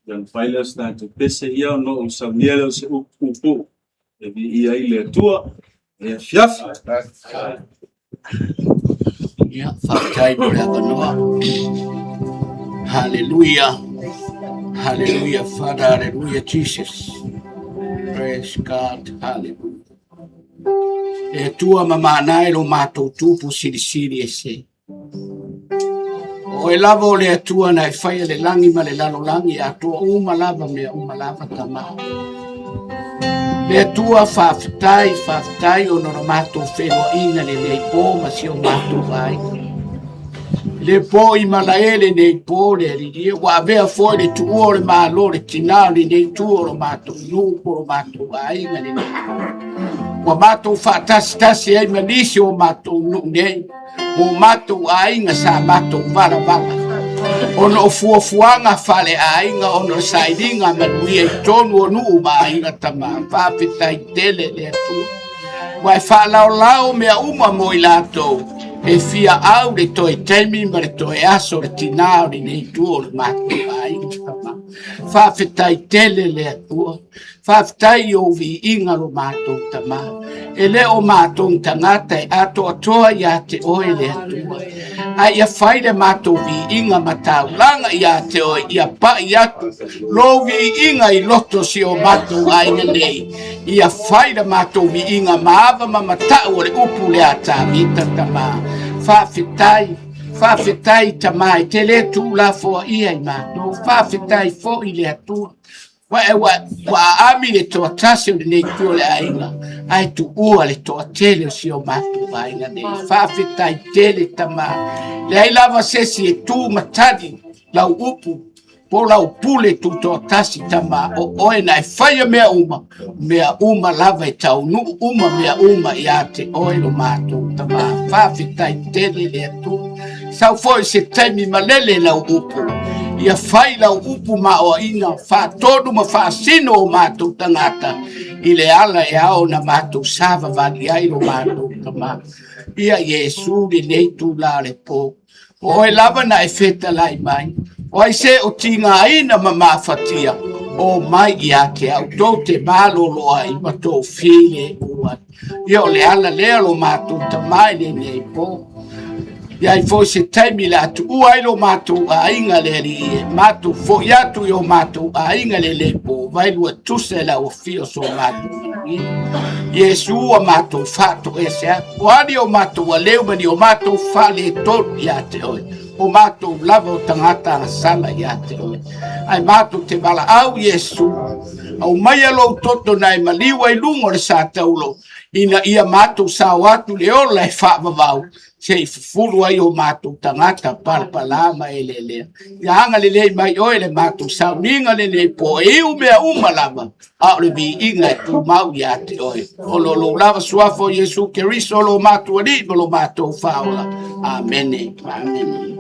Ia ona fai lea o se tatou pese, ia ona ou saunia lea o se upu puupuu e viia ai le Atua i le afiafi. Ia, faafetai mo le avanoa. Hallelujah. Hallelujah, Father. Hallelujah, Jesus. Praise God. Hallelujah. Le Atua ma maana e lo matou tupu silisili ese. O oe lava o le Atua na e faia le lagi ma le lalolagi, atoa uma lava mea uma lava Tama. Le Atua faafetai, faafetai ona o le matou feiloaiga lenei po ma si o matou aiga. Le po i malae lenei po le Alii, ua avea foi le tuua o le Malo le tina o lenei itu o lo matou nuu po o lo matou aiga lenei po. Ua matou faatasitasi ai ma nisi o matou nuu nei mo matou aiga sa matou valavala ona o fuafuaga faaleaiga ona o sailiga manuia i totonu o nuu ma aiga tama. Faafetai tele le Atua ua e faalaolao mea uma mo i latou e fia au le toe taimi ma le toe aso le tina o lenei itu o le matou aiga tama. Faafetai tele le Atua. Faafetai i ou viiga lo matou Tama. E le o matou ni tagata e atoatoa ia te oe le Atua. A ia fai le matou viiga ma taulaga ia te oe, ia pai atu lou viiga i loto si o matou aiga nei. Ia fai le matou viiga ma ava ma matau o le upu lea a Tavita Tama. Faafetai. Faafetai Tama e te le tuulafoaia i matou. Faafetai foi le Atua. Ua ua aami le toatasi o lenei itu o le aiga, ae tuua le toatele o si o matou aiga nei. Faafetai tele Tama. Leai lava se isi e tu ma tali lau upu po o lau pule tutoatasi Tama, o oe na e faia mea uma, mea uma lava e taunuu uma mea uma ia te oe lo matou Tama. Faafetai tele le Atua. Sau foi se taimi malele lau upu, ia fai lau upu ma oaina faatonu ma faasino o matou tagata i le ala e ao na matou savavali ai lo matou Tama. Ia Iesu lenei tula o le po, o oe lava na e fetalai mai, o ai se o tigaina ma mafatia, o mai ia te au tou te malolo ai ma tou filemu ai. Ia o le ala lea lo matou Tama i lenei po. Ia ai foi se taimi le atuua ai lo matou aiga le alii e matou foi atu i o matou aiga le le po vai lua tusa i lau afio so matou manuia. Iesu ua matou faatoese atu, o a ni o matou aleu ma ni o matou faaletonu ia te oe, o matou lava o tagata agasala ia te oe. Ae matou te valaau Iesu, aumaia lou toto na e maliu ai luga o le sa taulo, ina ia matou sao atu le ola e faavavau, se i fufulu ai o matou tagata palapala ma eleelea. Ia agalelei mai oe le matou sauniga lenei po e iu mea uma lava, a o le viiga e tumau ia te oe. O lo lou lava suafa o Iesu Keriso lo matou Alii ma lo matou Faaola. Amene. Amene.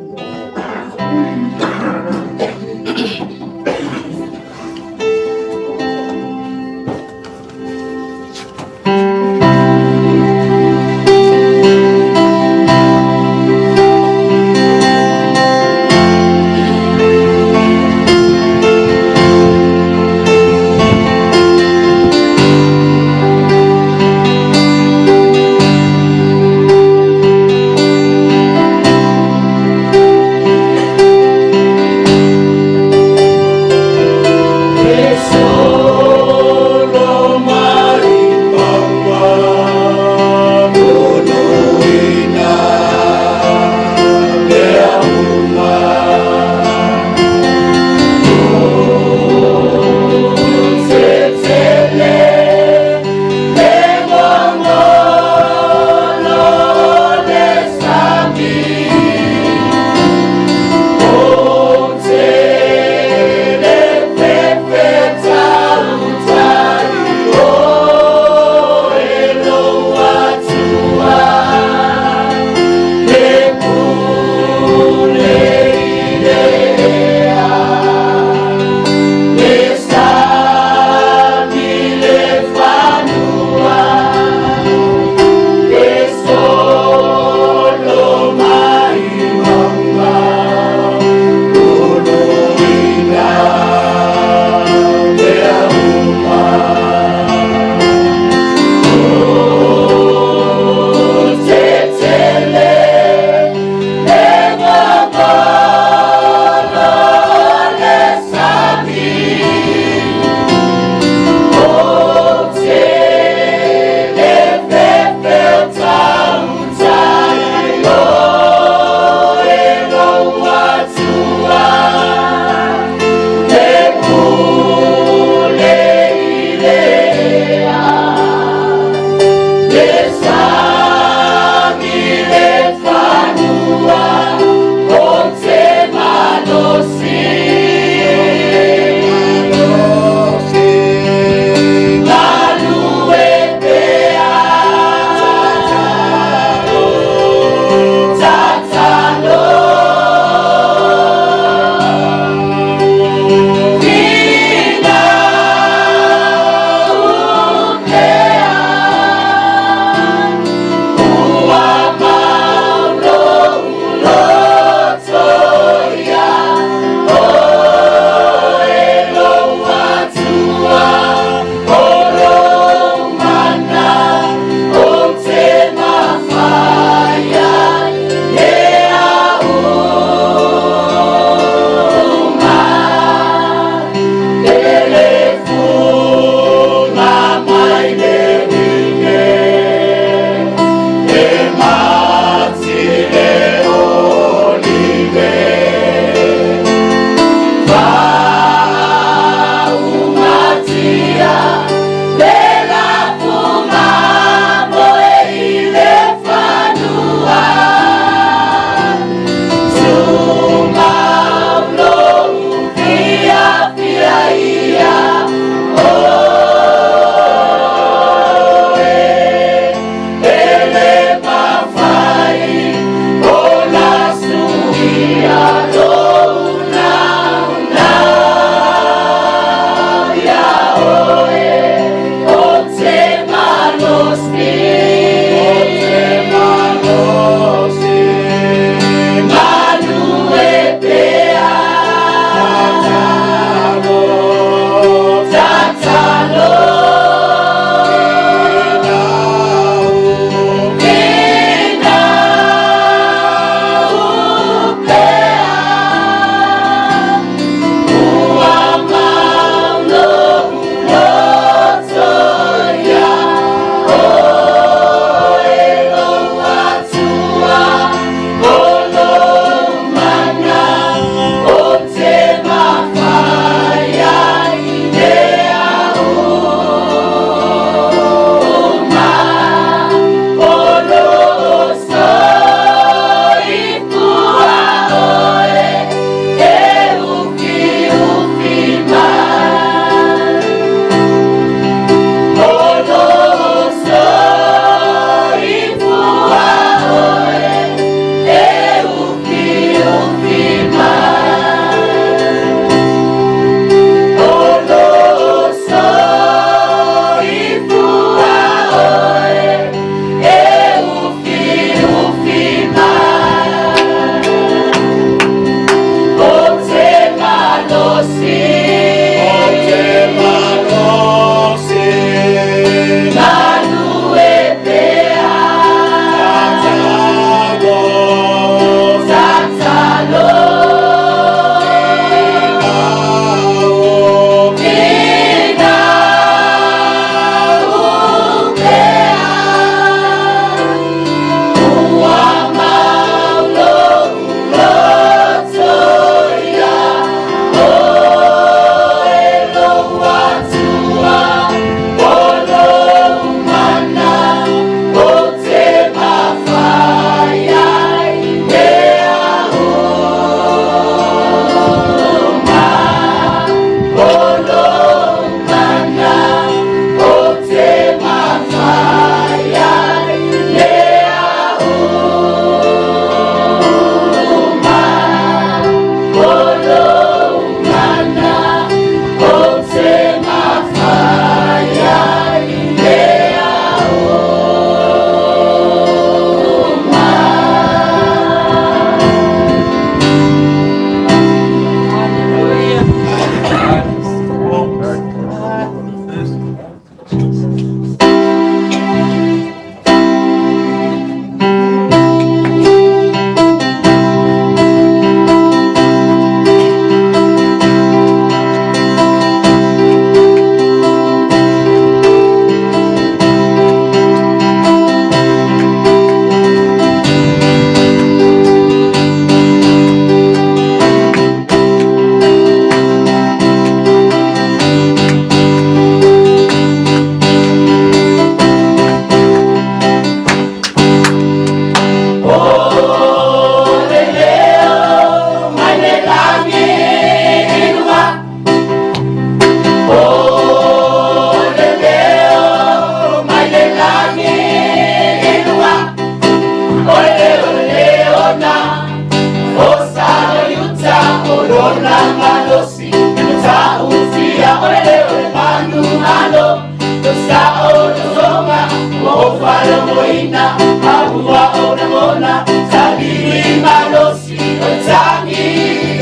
Falogoina, aua ona ona, salili malosi o tangi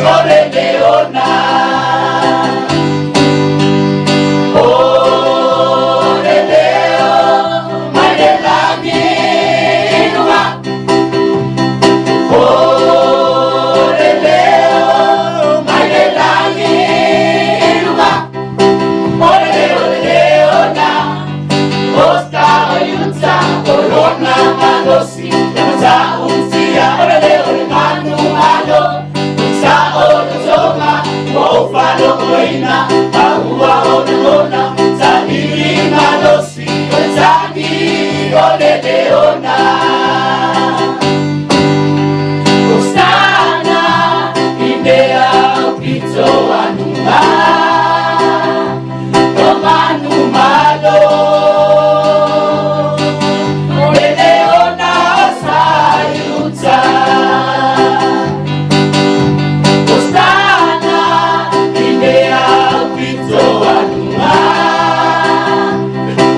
o le leona. O le leo mai le lagi luga. O le leo mai le lagi luga. O le leo le leona. Osta oyutsa olona malosi sa unsia olele ole manu malo sa olosonga ofalo oina aua olona sa lili malosi sagi olele ona. Osana inea opito anuma Romanu malo Oleleona osayutsa Ostana inea opito anuma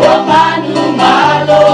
Romanu malo.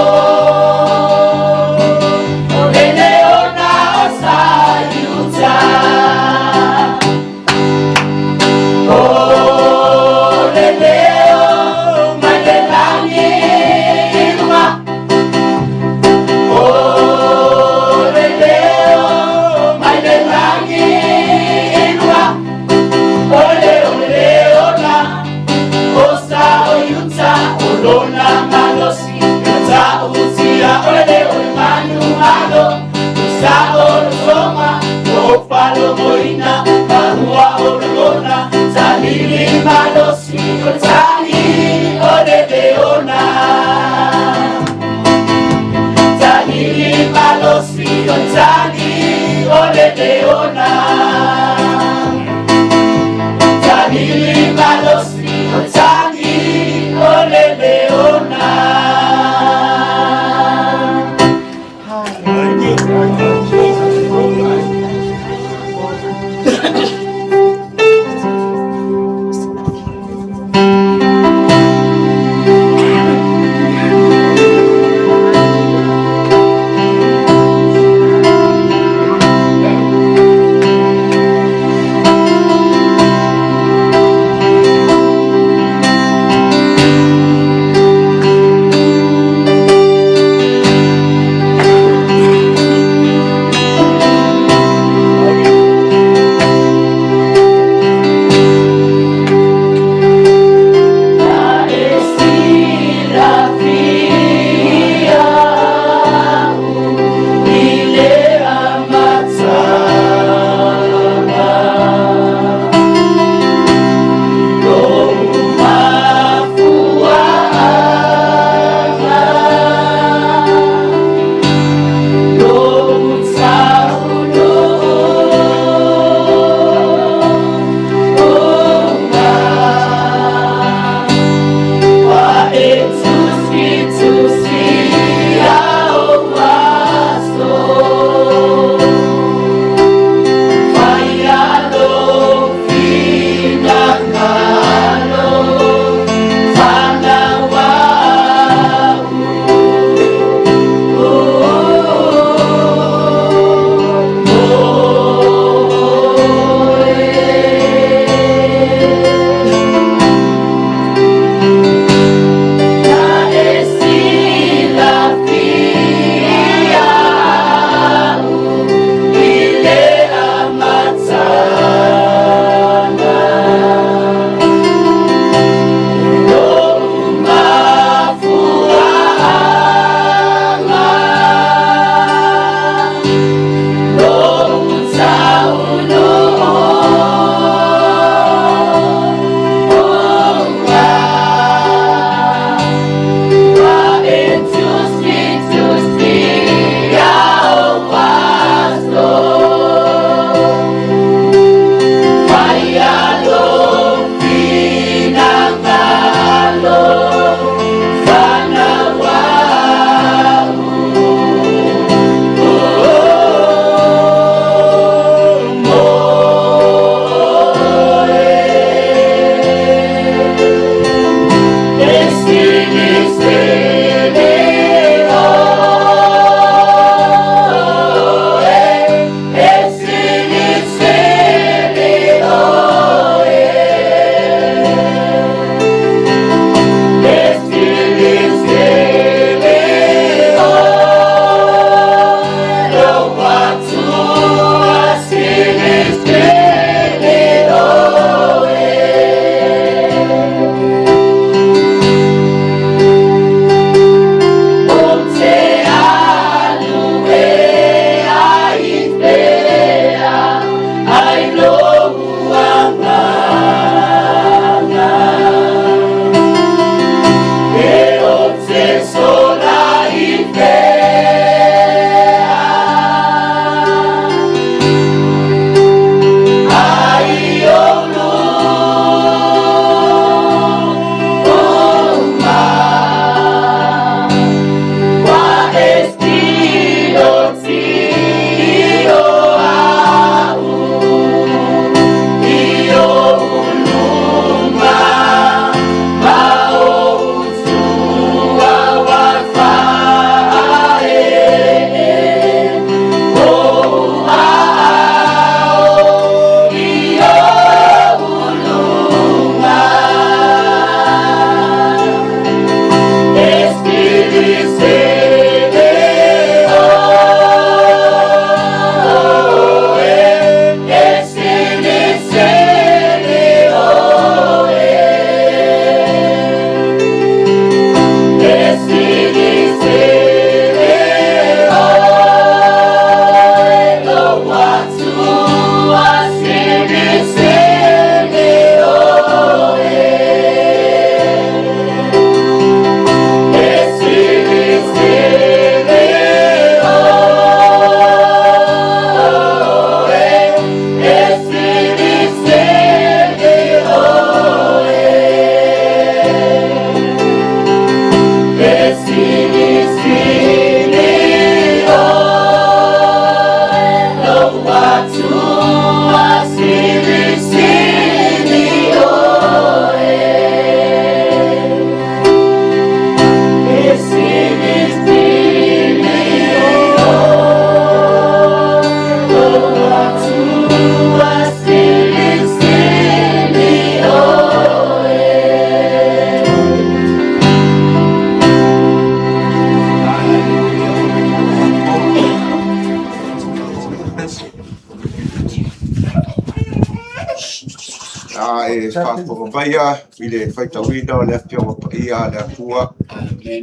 e faafofoga maia i le faitauina o le Afioga Paia a le Atua i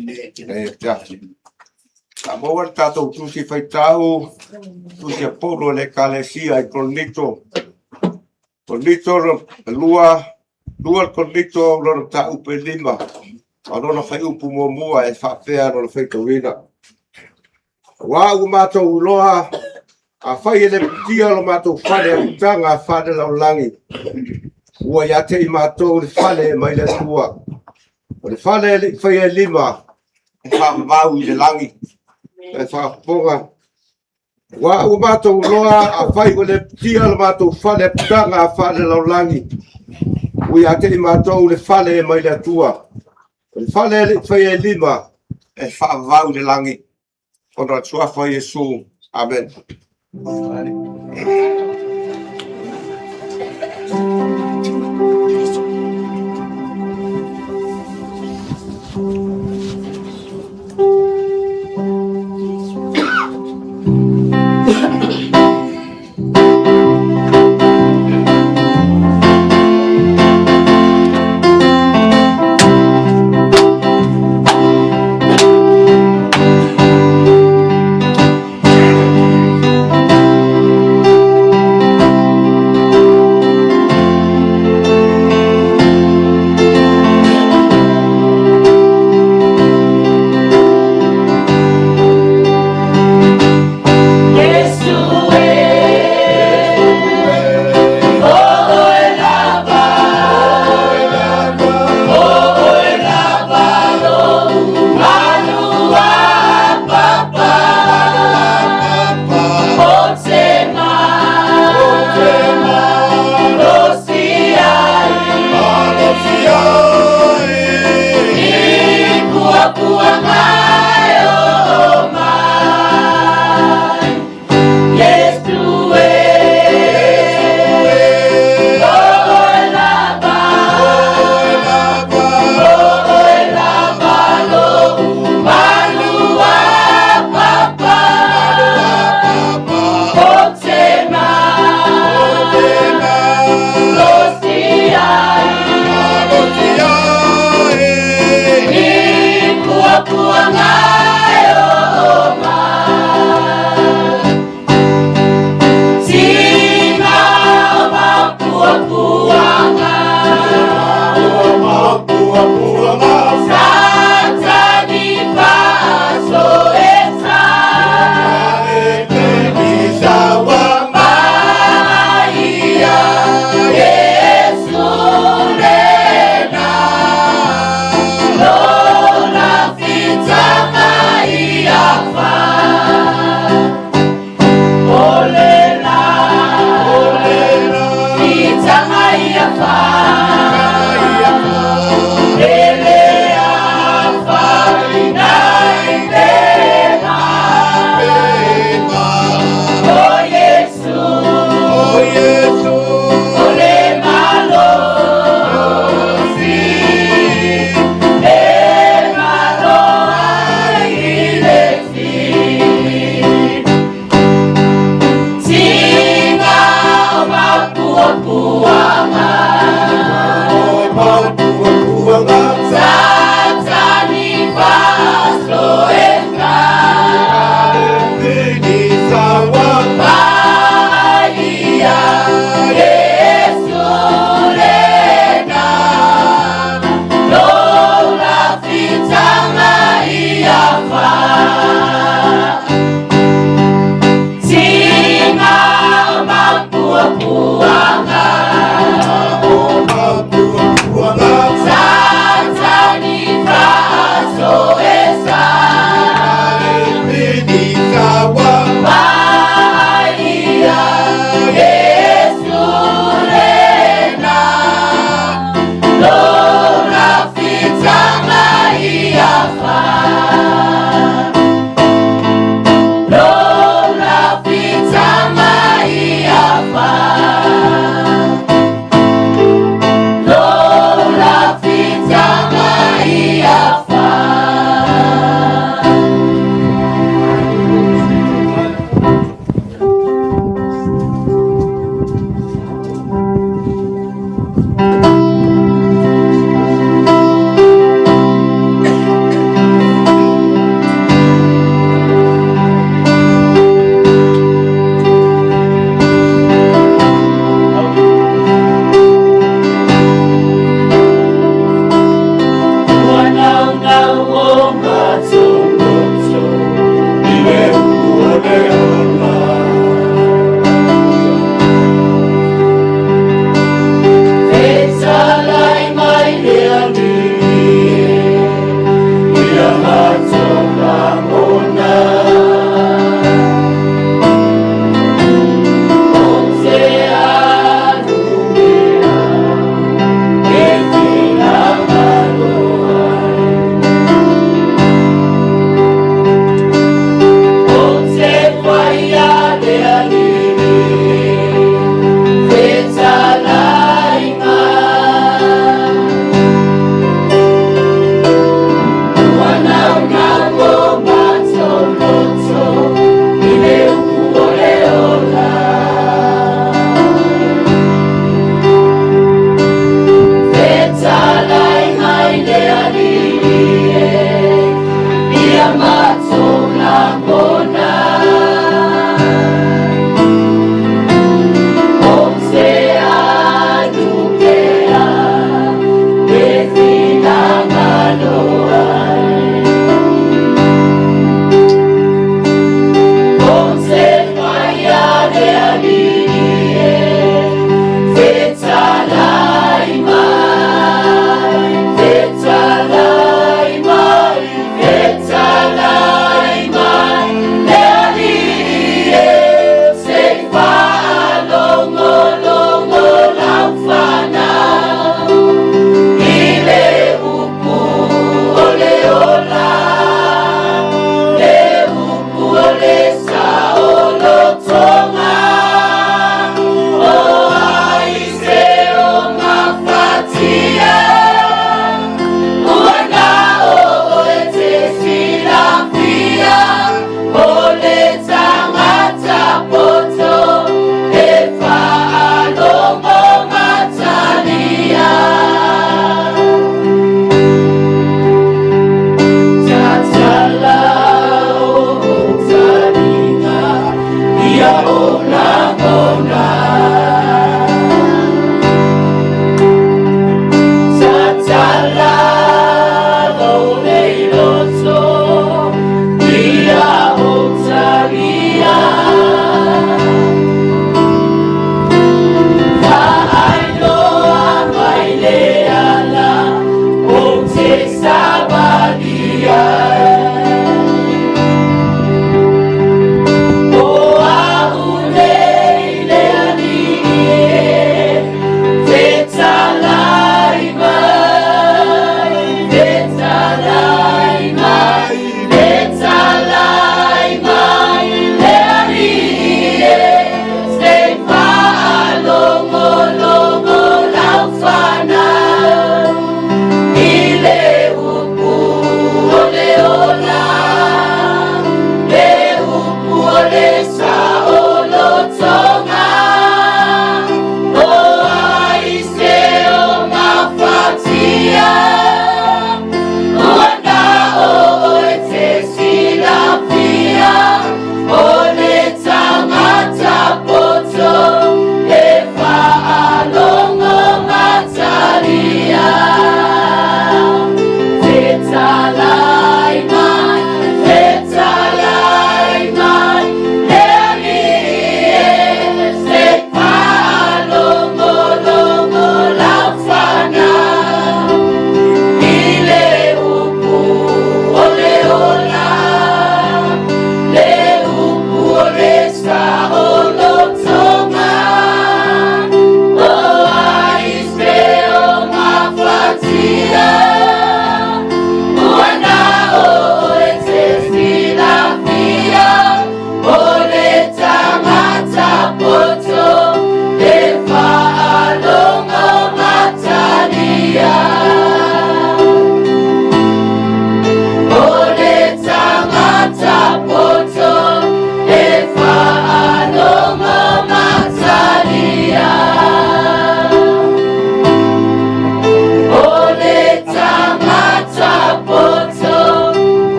le afiafi. A maua le tatou tusi faitau, tusi a Paulo i le Ekalesia i Korinito, Korinito 2, 2 Korinito lona mataupu e 5, ma lona fuaiupu muamua e faapea lona faitauina. Aua ua matou iloa, afai e lepetia lo matou fale apitaga faale-lalolagi, ua ia te i matou le fale mai le Atua. O le fale e le i faia e lima, e faavavau i le lagi. E faafofoga. Aua ua matou iloa, afai ua lepetia lo matou fale apitaga faale-lalolagi, ua ia te i matou le fale mai le Atua. O le fale e le i faia e lima, e faavavau i le lagi. Ona o le suafa o Iesu. Amene.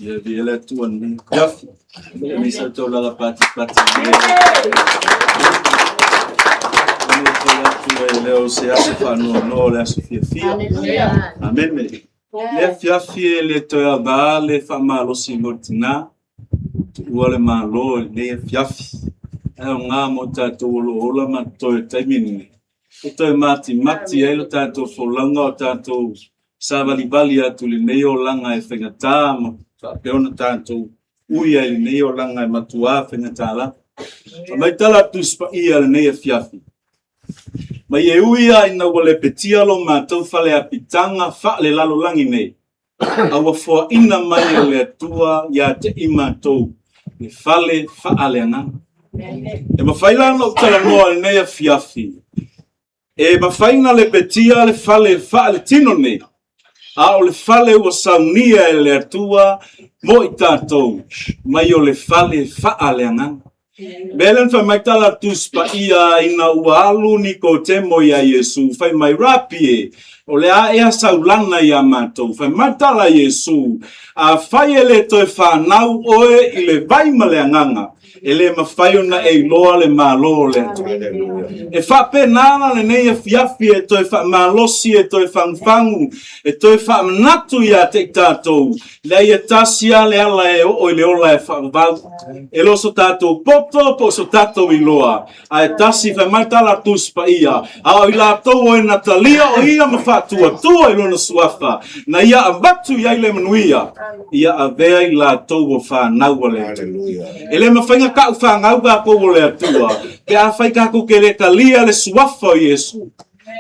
Ia viia le Atua i lenei afiafi. Aemaise o taulaga patipati i le Atua e le o se aso faanoanoa o le aso fiafia. Amene. Le afiafi e le toe aoga le faamalosi mo le tina. Tuua le Malo i lenei afiafi. Ae aoga mo tatou o lo o ola ma totoe i le taimi lenei. E toe matimati ai le tatou folauga o tatou savalivali atu i lenei olaga e faigata ma faapea ona tatou ui ai i lenei olaga e matuā faigata lava. Fai mai tala a le Tusi Paia i lenei afiafi, Mai e ui lava ina ua lepetia lo matou fale apitaga faalelalolagi nei, a ua foaina mai e le Atua ia te i matou le fale faaleagaga. E mafai la ona ou talanoa i lenei afiafi, e mafai ona lepetia le fale faaletino nei, a o le fale ua saunia e le Atua mo i tatou, mai o le fale faaleagaga. Mea lea na fai mai tala a Tusi Paia ina ua alu Nikotemo iā Iesu, fai mai, Rapi e, o le a ea sau lana iā matou? Fai mai tala a Iesu, Afai e le toe fanau oe i le vai ma le agaga, e le mafai ona e iloa le Malo o le Atua. E faapena la lenei afiafi e toe faamalosi, e toe fagufagu, e toe faamanatu ia te i tatou, Leai e tasi lava le ala e oo i le ola e faavavau. E le o so tatou poto po o so tatou iloa, ae tasi, fai mai tala a Tusi Paia, a o i latou o e na talia o ia ma faatuatua i lona suafa, na ia avatu i ai le manuia, ia avea i latou o fanau a le Atua. E le mafai na ka'u fanau tatou o le Atua pe afai tatou te le talia le suafa o Iesu.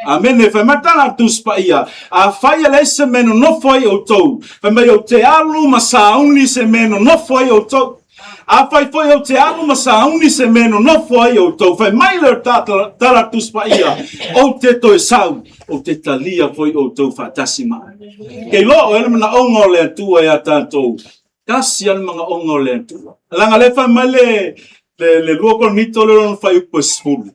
Amene. Fai mai tala a Tusi Paia, afai e leai se mea e nonofo ai outou, fai mai ou te alu ma sauni se mea e nonofo ai outou. Afai foi ou te alu ma sauni se mea e nonofo ai outou, fai mai le tala a Tusi Paia, ou te toe sau, ou te talia foi outou faatasi ma au. Ke iloa oe le manaoga o le Atua iā tatou, tasi lava le manaoga o le Atua. Leaga lea fai mai le 2 Korinito le lona fuaiupu e 10,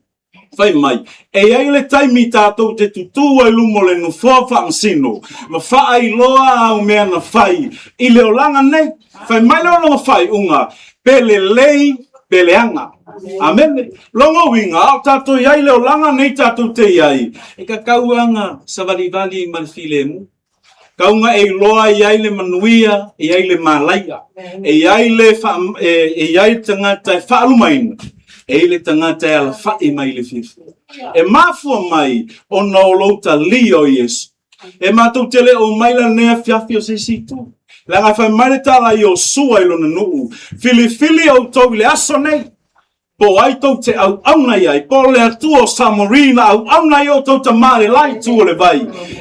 Fai mai, e i ai le taimi tatou te tutū ai luma o le nofoa faamasino ma faailoa au mea na fai i le olaga nei. Fai mai le lona faaiuga, pe lelei pe leaga. Amene. Lona uiga, a o tatou i ai i le olaga nei tatou te i ai, e tatau lava ona savalivali ma le filemu. Tau na e iloa e i ai le manuia, e i ai le malaia, e i ai le, e i ai le tagata e faalumaina, e i ai le tagata e alafai mai i le fiafia. E mafua mai ona o lou talia o Iesu. E matou te le o mai la lenei afiafi o se isi itu. Leaga e fai mai le tala i Iosua i lona nuu, Filifili outou i le aso nei, Po o ai tou te auauna i ai, po o le Atua o Samori na auauna ai outou tama i le la itu o le vai,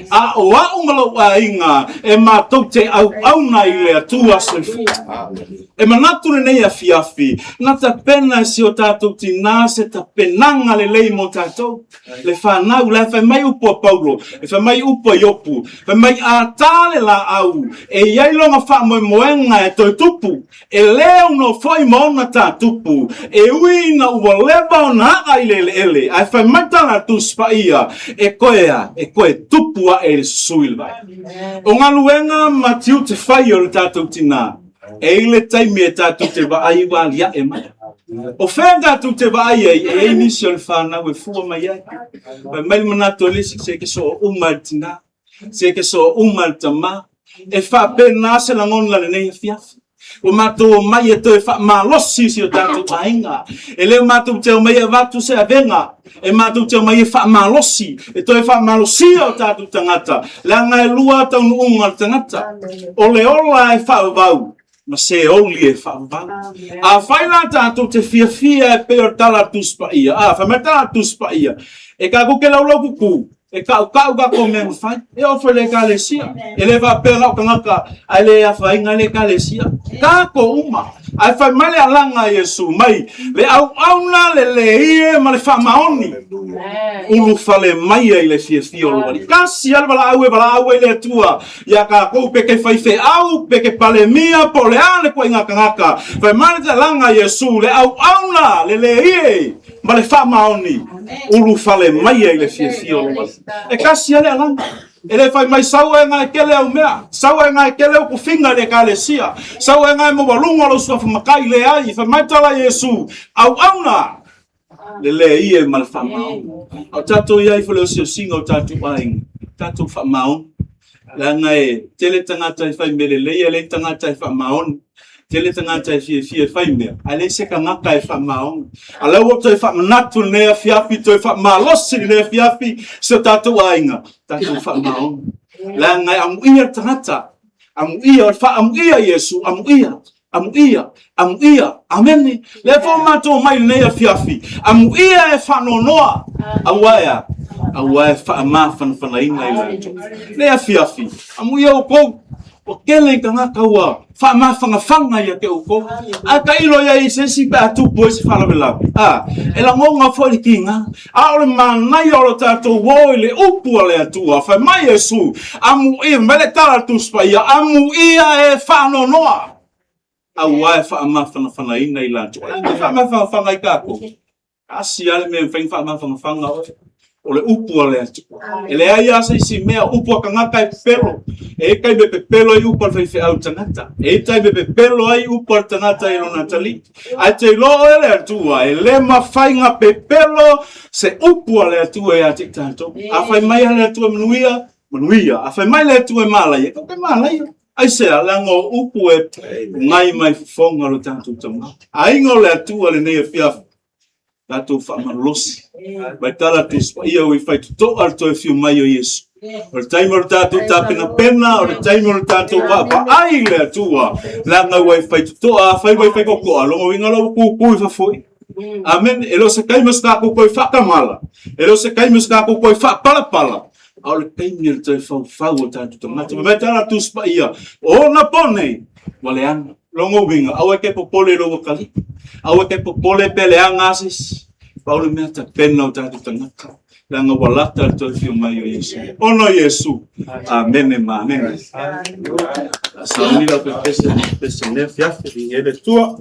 a o a'u ma lou aiga e matou te auauna i le Atua soifua. E manatu lenei afiafi, na tapena e si o tatou tinā se tapenaga lelei mo tatou, le fanau. La e fai mai upu a Paulo, e fai mai upu a Iopu, fai mai a tā le laau, e i ai lona faamoemoega e toe tupu, E le ono foi ma ona tātupu, e ui ina ua leva ona a'a i le eleele, ae fai mai tala a Tusi Paia, e koe a, e koe tupu aʻe i le susu i le vai. O galuega ma tiute fai o le tatou tinā, e i le taimi e tatou te vaai ua aliaʻe mai. O fea tatou te vaai ai, e i ai nisi o le fanau e fua mai ai. Fai mai le manatu o le isi, se ke soo uma e le tinā. Se ke soo uma e le tama. E faapena se lagona lenei afiafi. Ua matou omai e toe faamalosi si o tatou aiga. E le o matou te omai e avatu se avega. E matou te omai e faamalosi, e toe faamalosia o tatou tagata. Leaga e lua taunuuga o le tagata. O le ola e faavavau ma se oli e faavavau. Afai la tatou te fiafia e pei o le tala a le Tusi Paia, a, fai mai le tala a le Tusi Paia, e tatou te laulau kuku, e kaʻukaʻu tatou mea mafai. E oo foi i le Ekalesia. E le faapea na o tagata ae le afaina ai le Ekalesia. Tatou uma. Ae fai mai le alaga a Iesu mai le auauna, le leie ma le faamaoni. Ulufale mai ai le fiafia o lou Alii. Tasi lava le valaau e valaau ai le Atua iā tatou pe ke faifeau, pe ke palemia, po o le a le ituaiga tagata. Fai mai le alaga a Iesu, le auauna, le leie ma le faamaoni, ulufale mai ai le fiafia o lou Alii. E tasi lava le alaga. E le fai mai sau e gae kele au mea, sau e gae kele au kufiga i le ekalesia, sau e gae maualuga lou suafa matai, leai, fai mai tala Iesu, auauna le le ia ma le faamaoni. A o tatou i ai foi le osiosiga o tatou aiga, tatou faamaoni. Leaga e tele tagata e fai mea lelei, e leai tagata e faamaoni. Tele tagata e fiafia e fai mea, ae leai se tagata e faamaoni. A lea ua toe faamanatu i lenei afiafi, toe faamalosi i lenei afiafi si o tatou aiga, tatou faamaoni. Leaga e amuia le tagata, amuia, o le faaamuia Iesu, amuia, amuia, amuia, amene. Lea foi ua matou omai i lenei afiafi, amuia e faanoanoa, aua e a? Aua e faamafanafanaina i latou. Lenei afiafi, amuia outou, ua tele i tagata ua faamafanafana ia te outou. A tailo i ai i se isi pe a tupu ai se faalavelave, a, e lagona foi le tiga. A o le manaia o le tatou o i le upu a le Atua, fai mai Iesu, amuia, fai mai le tala a le Tusi Paia, amuia e faanoanoa, aua e faamafanafanaina i latou. O le a te faamafanafana ai tatou? Tasi lava le mea e mafai ona faamafanafana oe, o le upu a le Atua. E leai lava se isi mea, upu a tagata e pepelo. E i ai taimi e pepelo ai upu a le faifeau i le tagata. E i ai taimi e pepelo ai upu a le tagata i lona atalii. Ae te iloa oe le Atua, e le mafai ona pepelo se upu a le Atua ia te i tatou. A fai mai a le Atua e manuia, manuia. A fai mai le Atua e malaia, tatou te malaia. Aisea? Leaga o upu e gai mai fofoga lo tatou tama. Aiga o le Atua lenei afiafi, tatou faamalosi. Mai tala Tusi Paia ua i faitotoa le toe fiu mai o Iesu. O le taimi o le tatou tapenapena, o le taimi o le tatou vaavaai i le Atua, leaga ua i faitotoa, afai ua i faitotoa, lona uiga la ua tutu i fafo i. Amene. E le o se taimi o se tatou toe faatamala, e le o se taimi o se tatou toe faapalapala, a o le taimi o le toe faufau o tatou tagata. Fai mai tala Tusi Paia, o ona po nei, ua leaga. Lona uiga, aua e te popole i lou atalii, aua e te popole pe leaga lava se isi. Pau le mea, tapena o tatou tagata, leaga ua lata le toe afio mai o Iesu. Ona o Iesu. Amene ma amene. Sauni lau pepese, pepese lea fiafi, viia le Atua.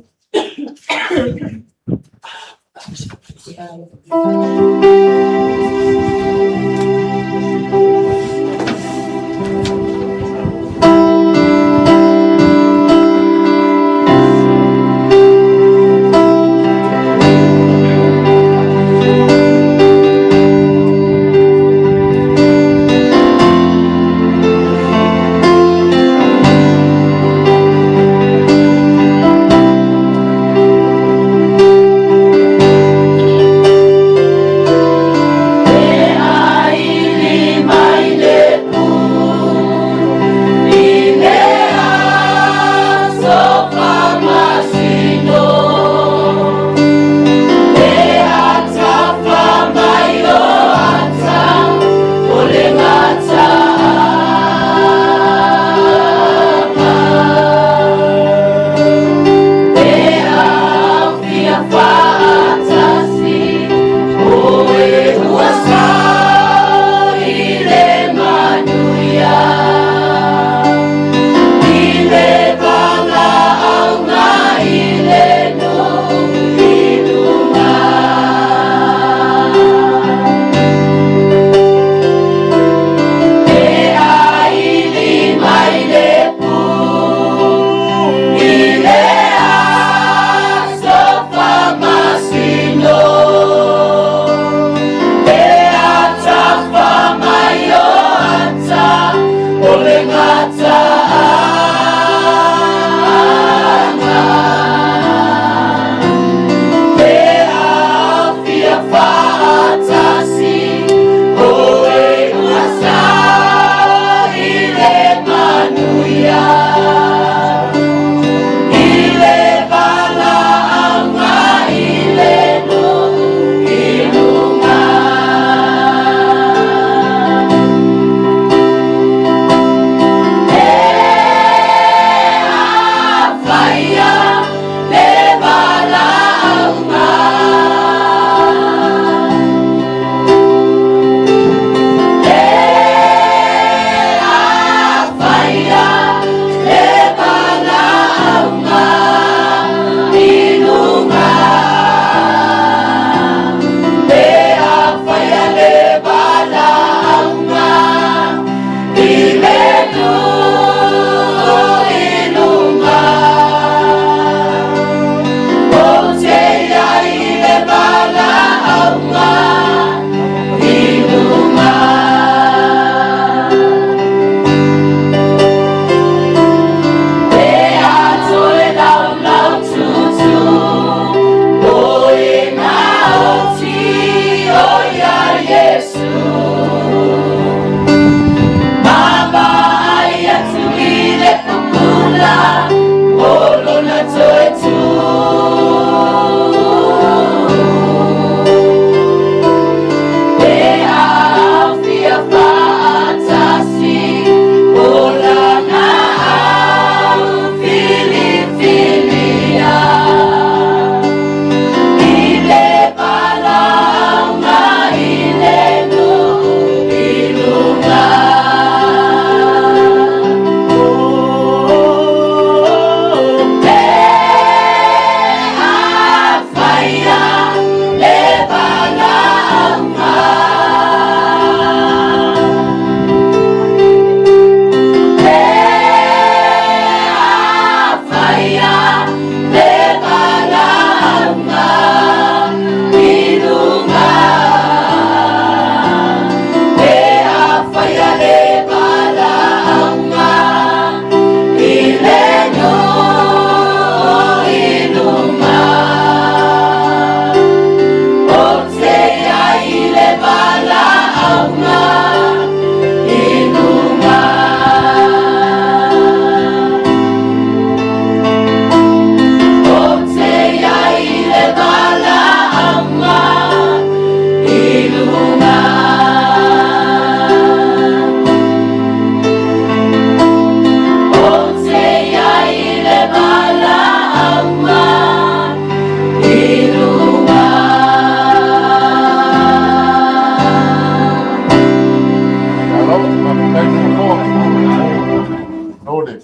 le.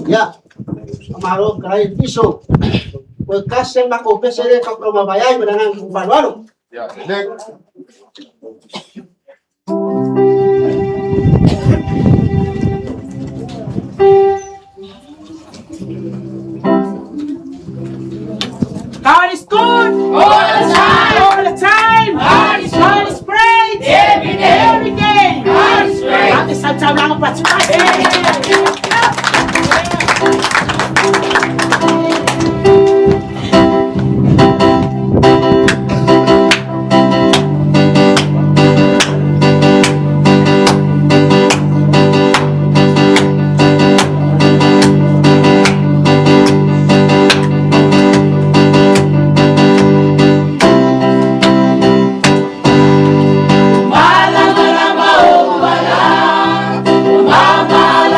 Ya, amaro kai piso. Pues casi na ko pese de ko mabayay manangang kubalwalo. Ya, le. God is good all the time. All the time. God is, God is great every day. Every day. God is great. Ate sa tama ang Mala mala mala mala.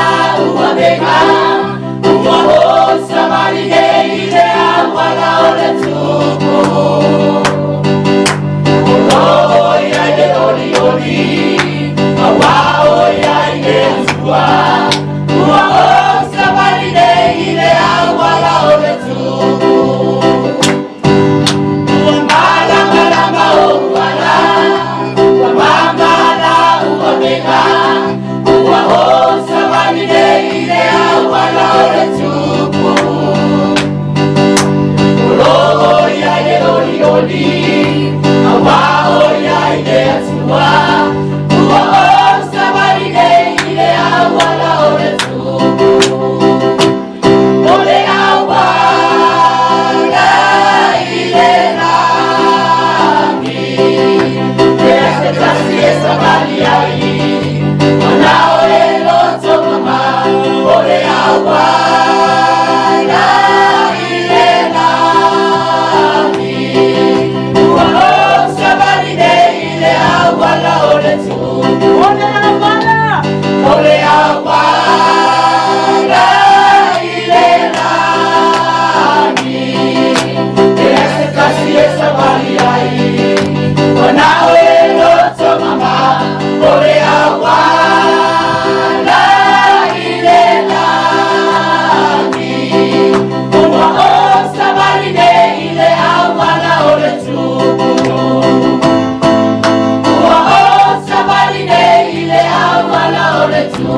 le Tupu.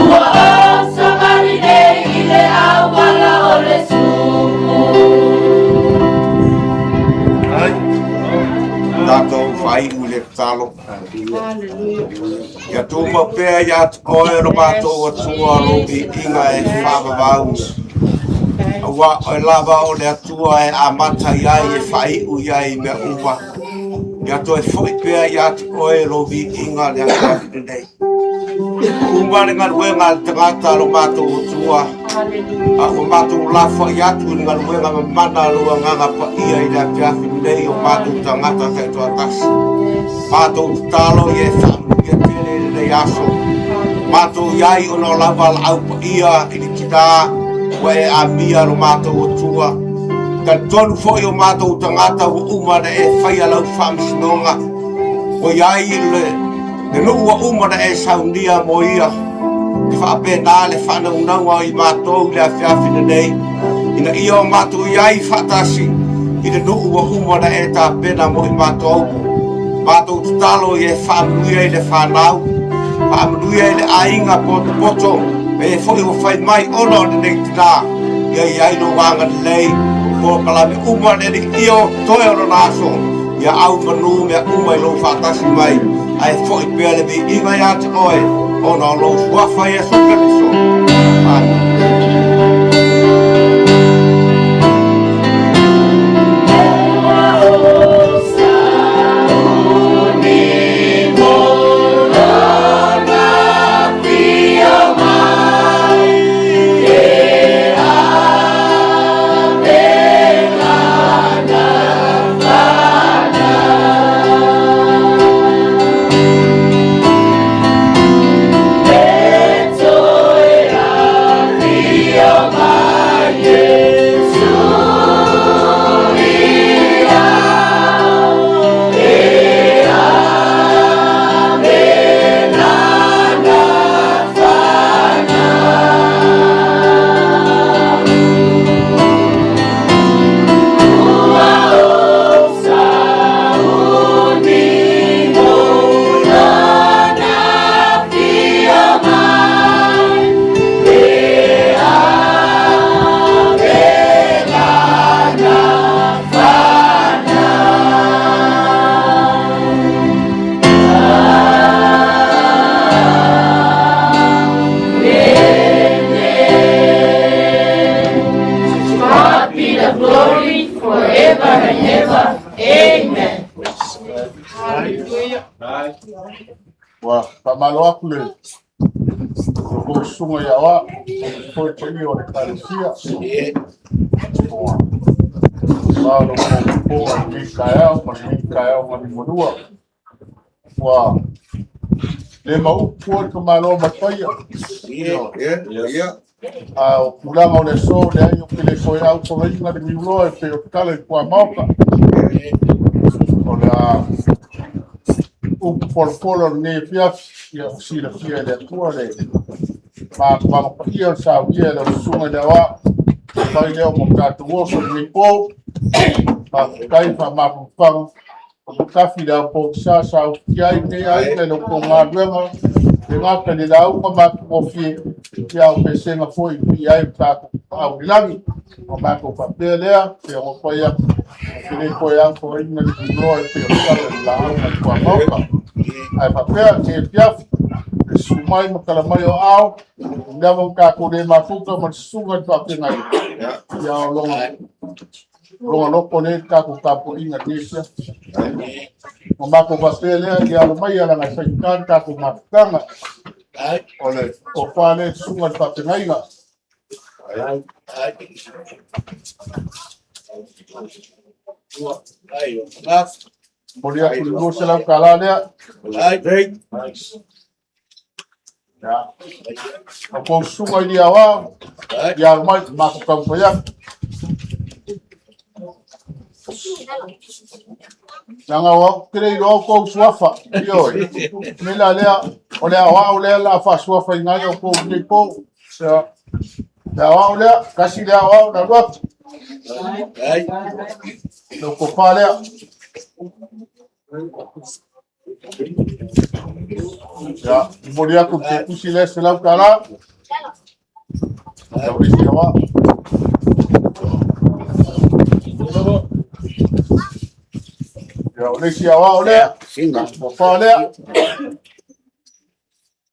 Ua ou savali nei i le auala o le Tupu. Tatou faaiu i le tatalo. Ia tumau pea ia te oe lo matou Atua lou viiga e faavavau. Aua oe lava o le Atua e amata i ai e faaiu i ai i mea uma. Ia toe foi pea ia te oe lou viiga le afiafi lenei. Ua uma le galuega a le tagata lo matou Atua, a ua matou lafoai atu i le galuega mamana a lou Agaga Paia i le afiafi lenei o matou tagata taitoatasi. Matou tatalo ia e faamanuia tele i lenei aso. Matou i ai ona o lau valaau paia i le tina ua e amia lo matou Atua. Talitonu foi o matou tagata ua uma ona e faia lau faamasinoga. Ua i ai le nuu ua uma ona e saunia mo ia. E faapena le faanaunauga o i matou i le afiafi lenei, ina ia o matou i ai faatasi i le nuu ua uma ona e tapena mo i matou. Matou tatalo ia e faamanuia i le fanau, faamanuia i le aiga potopoto, e foi ua fai mai ona o lenei tina, ia i ai lou agalelei, polokalame uma le Alii ia o totoe o lona aso, ia au manu mea uma i lou faatasi mai, ae foi pea le viiga ia te oe, ona o lou suafa Iesu Keriso. Amen. God be the glory forever and ever. Amen. Ua faamalo atu le tou susuga ia oa, foi te o le Ekalesia. Ua malo po i lenei taeao ma lenei taeao ma limalua. Ua le maupu foi le tamaloa mapaia. A o tulaga o le aso, leai, ou te le toe au soloina le niuloa e pei o le tala i tuamaota. O le a upu folafolo o lenei afiafi, ia ua silafia e le Atua le mamaga paia o le saunia e lau susuga i le aoao. Fai lea o tatou oso i lenei po. Faafetai faamafanafana. O tafi le ao pogisa sa ufitia ai lenei aiga i la outou galuega, e gata i le lauga matagofie, ia o pesega foi i piia ai le tatou Tapaau i le lagi. Ona matou faapea lea, pe o fai atu, e le toe autoina le iloa e pei o le tala i le lauga i tuamaota. Ae faapea, lenei afiafi, le susu mai ma tala mai o aao, lava ua tatou le mafuta ma le susuga i le faafeagaiga, ia o lona loto lea i le tatou tapuaiga i lenei afiafi. Ona matou faapea lea, ia alo mai leaga e faigata le tatou mafutaga. O le tofa lea i le susuga i le faafeagaiga. Momoli atu le $200 lea. Ia. O kou susuga i le aoao, ia alo mai, matou taumafai atu. Leaga o au te le iloa outou suafa. Ioe. O le mea la lea, o le aoao lea o le a faasuafaina ai outou i lenei po. Ia. Le aoao lea, tasi le aoao na alu atu. Lau tofa lea. Ia, momoli atu le tusi lea $100. Ia, o le isi aoa. Ia, o le isi aoao lea. Tofa lea.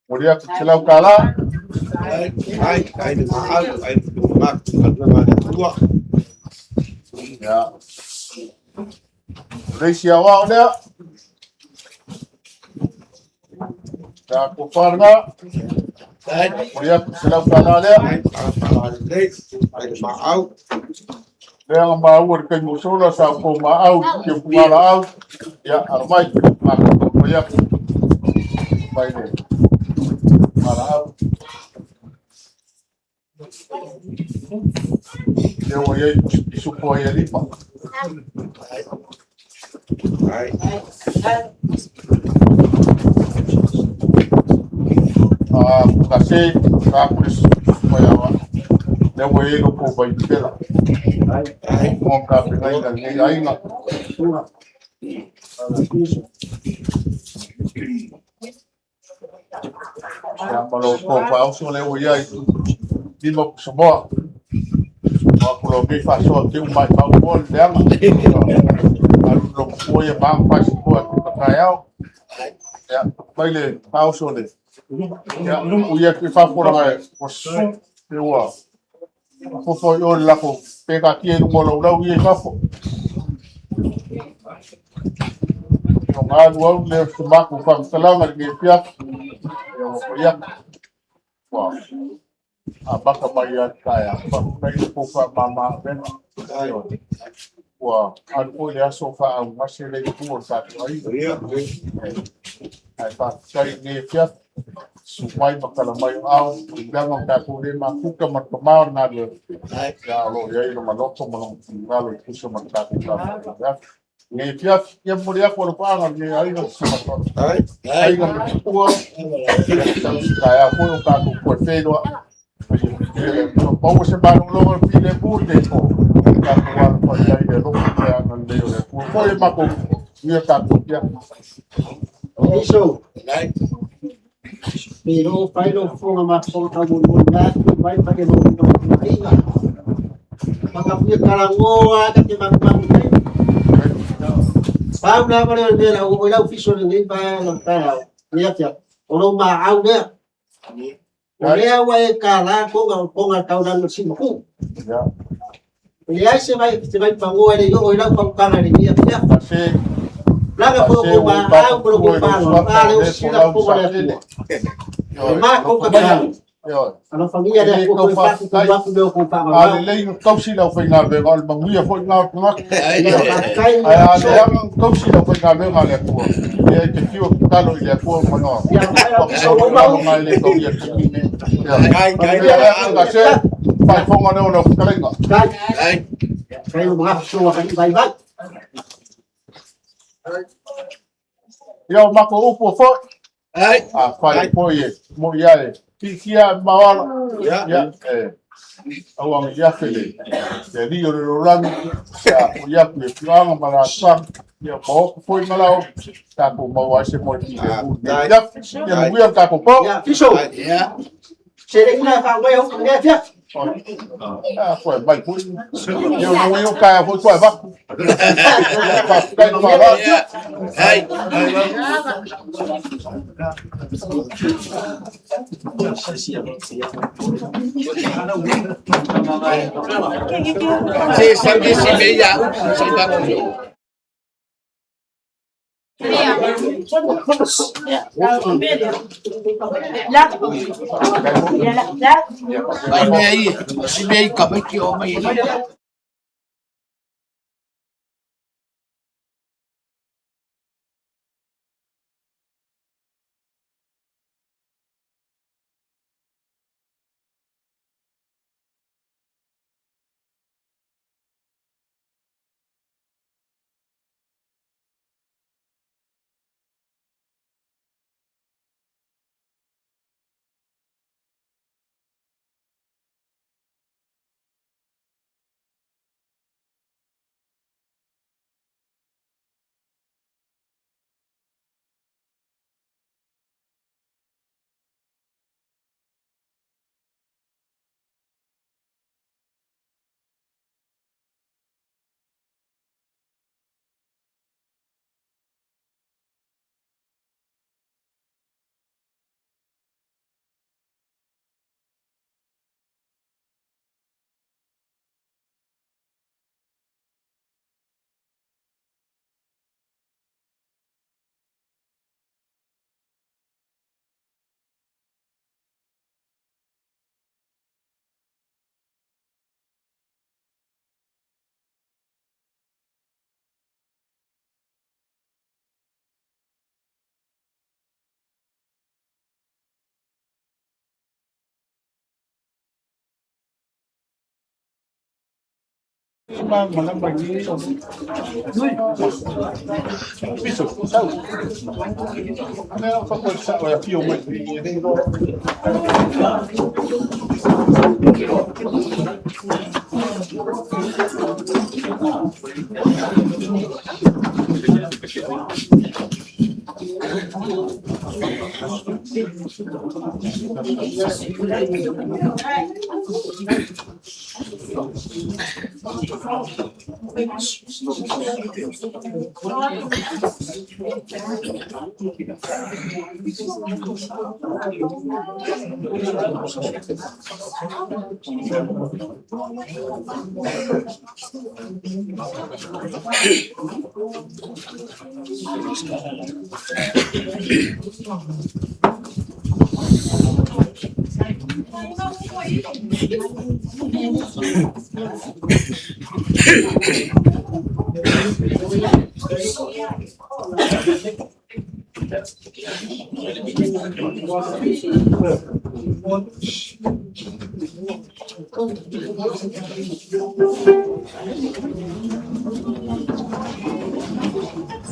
Momoli atu le $100. Ai, ai le maau, ai le maku, ai le maku. Ia. O le isi aoao lea. Ia, tofa lena. Momoli atu le $100 lea. Ai le maau. Lea na maua le taimi ua sola sa outou maau i ke pugalaau. Ia, alo mai. Matou taumafai atu. Mai le pugalaau. Lea ua i ai pisupo ai e lima. Ai. Kase, ka ku le supa ia wa. Lea ua i ai loko vai pela. Mo ka pengai na nei aiga. Ia, ma lo tou faaoso lea ua i ai. Lima pusamoa. O aku lo nei faasoa te umai mau moa le leaga. Alu lo matua ia maga faasikoa tu ka taeao. Ia, mai le faaoso le. Ia, ui atu i faafofoga e ua susu e ua fofo i o le lako pe katia i luga o lau lau ia i fafo. O ngā alu au le o se matou faamatalaga i lenei afiafi. Ia ua fai atu. Ua amata mai ia te taeao. Faafetai i le tou faamama avega. Ua alu foi le aso o faaaaogase le itu o le tatou aiga. Ae faafetai i lenei afiafi. Susu mai ma tala mai o ao, tulaga o tatou le mafuta ma le tama o le galuega. Ia, o lo o i ai lona loto ma lona finagalo e tusa ma le tatou tapuaiga. Lenei afiafi, ia momoli atu alofaaga i lenei aiga ma si matou aiga ma tupua. Ia, sau se taeao foi o tatou toe feiloai. Maua se malologa o le filemu i lenei po. Tatou alafai ai i le alofa ma le agalelei o le Atua. Foi e matou ia tatou afiafi. Iso. Pe lo fai lo fonga ma fonga tau mo mo na mai pa ke mo mo aiga. Maka punya kalangoa ka te maku maku nei. Pau la mare o le mea o lau fiso le nei pa la pa ni atia. O lo ma au lea. O lea ua e ka la konga konga tau la si maku. Ia. Le ai se vai pangoa le yo o lau paukanga le ni atia. Kasi Laga po ko ma au ko ko pa lo pa le o sila ko le atua. E ma ko ka tau. Ioe. Alofagia le Atua ko pa ku ku ku ko pa A lelei na tausi lau faigaluega, o le manuia foi lena o le tagata. Faafetai. Ae a leaga na tausi lau faigaluega a le Atua, ia e te fiu e tatalo i le Atua ma noa. Ua e le tauia le taimi lenei. Ia, ia, ka se, faafofoga lea o lau fetalaiga. Kai. Kai o mga so ka vai vai. Ia, o matou upu foi. A fai foi e mo ia e pikia mawala. Ia, e au ia fele. Te ri o le rolani, ia o ia ku e puanga ma la tuang. Ia ma o foi ma lao. Tatou maua ai se moe filemu. Ia, ia manuia le tatou po. Ya, fiso. Se le ina fa mai o ne fia. Ah, foi mai foi. Eu não ia cair, foi foi vá. Faafetai ma faaaloalo. Se sau se mea ia upu sa i matou. Ai mea ia, si mea i ka mai ki o mai.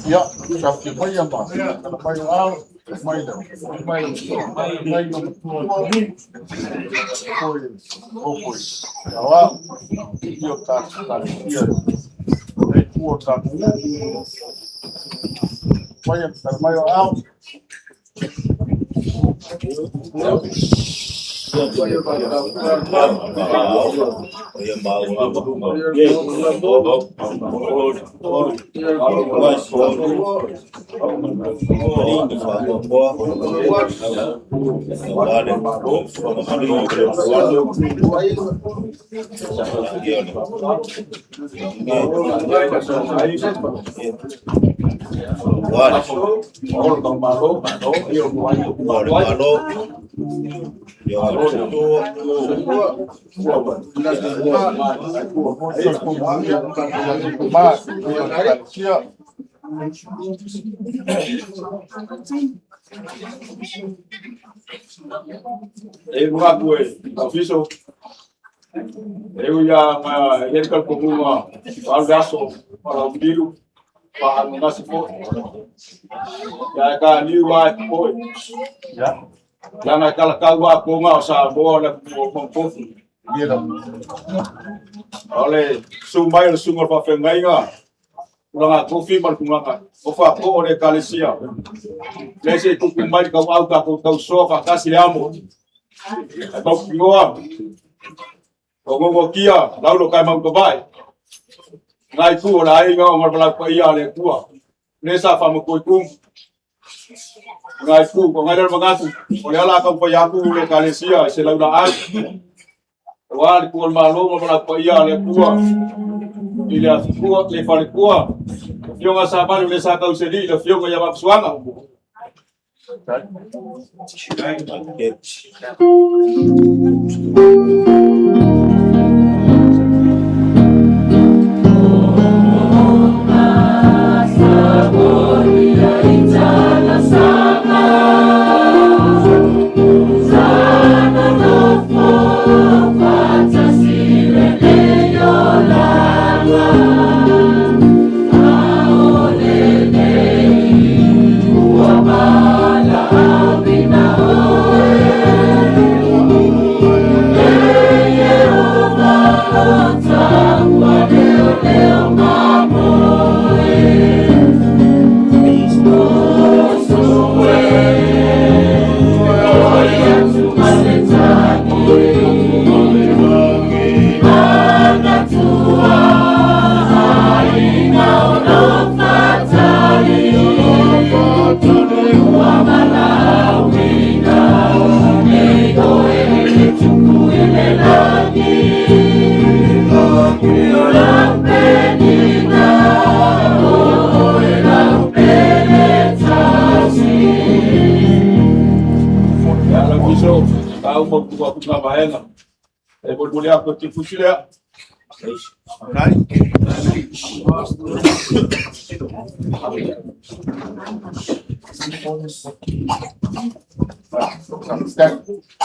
Ia, safi mai ama, mai o ao, mai le, mai mai no matua ni, foi, o foi, ia wā, i o tā tā ia, e kua tā mai mai o ao. E mga e aviso eu ia ma ele calculou o para o bilu para não se pô ya ka ni wa pô ya ya na kala ka wa ko nga sa bo na ko ko ko ole su mai su ngor pa fengai nga Ulanga kofi mal kunga o fa ko ole kalesia le se ku ku mai ka au ka ko tau so fa kasi le amo ai pau pingoa o go kia lau lo kai mau ko bai ngai ku o la inga o ngor pa ia le kua le sa fa mo ko ku ngai ku ko ngai le mangatu o le ala ka pa ya ku le kalesia se lau la ai wa le ku malo mo la pa ia le kua i le kua le fa le kua fionga sa ba le sa ka useli le fionga ya ba suanga.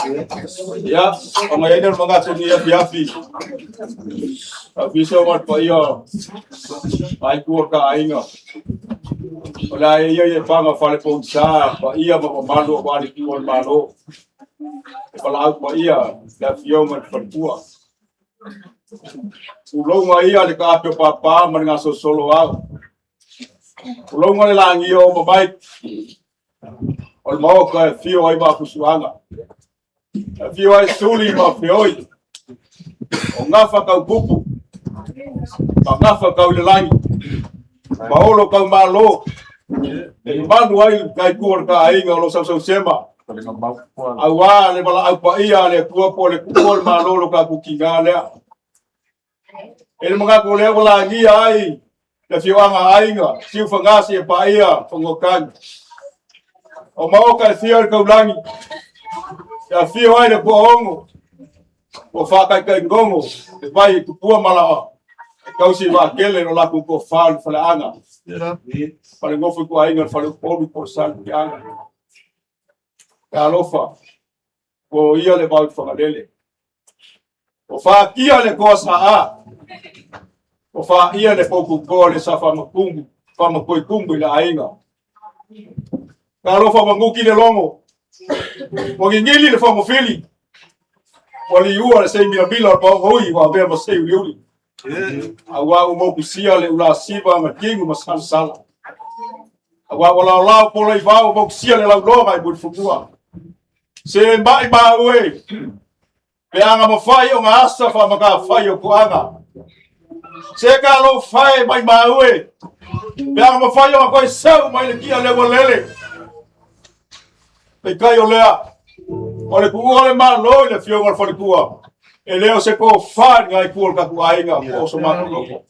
Ia, ona i ai lea o le manatu i lenei afiafi, Taufiso ma le paia o la itu o le taaiga, o le a ia ia paga falepogisa paia ma mamalu aua le itu o le Malo, e valaau paia le afioga i le faletua. Tulouna ia le taape o papa ma le gasolosolo o ao. Tulouna le lagia o mamai o le maota e afio ai Vaafusuaga. E afio ai Suli ma Feoi, o gafa tau tupu, ma gafa tau i le lagi, ma olo tau malo, e malu ai le tai o le taaiga o lo sausausema, aua le valaau paia a le Atua po o le tuua o le malo o lo tatou tiga lea. E le manatu o lea ua lagia ai le afioaga aiga, Siufaga seia paia Fanuatanu. O maota e fia o le taulagi, e afio ai le Puaogo, ua faataitaigogo le vai e tupua malaoa, e tausi vaatele lo latou tofa o le faleaga, falenofo ituaiga le faleupolu po o le Salemuliaga. Talofa, ua ia le vao i Fagalele. Ua fatia le toa saa, ua faia le poututoa le sa faamatumbu, faamatuitumbu i le aiga. Talofa manuti le logo, ua gigili le fagofili, ua liua le seimilamila o le paogoui ua avea ma seiuliuli. Aua ua mokusia le ulasiva ma tinu ma salasala. Aua ua laolao pola i vao ua mokusia le lauloga i mulifanua. Se mai maue, pe aga mafai o ngā asa whamakawhai o koanga. Se ka lo whai mai maue, pe aga mafai o ngā koe sau mai le kia lewa lele. Pe kai o lea, o le kuua le malo i le fioga o le falekua, e leo se ko whai ngai kua o le tatou aiga po o so matou loko.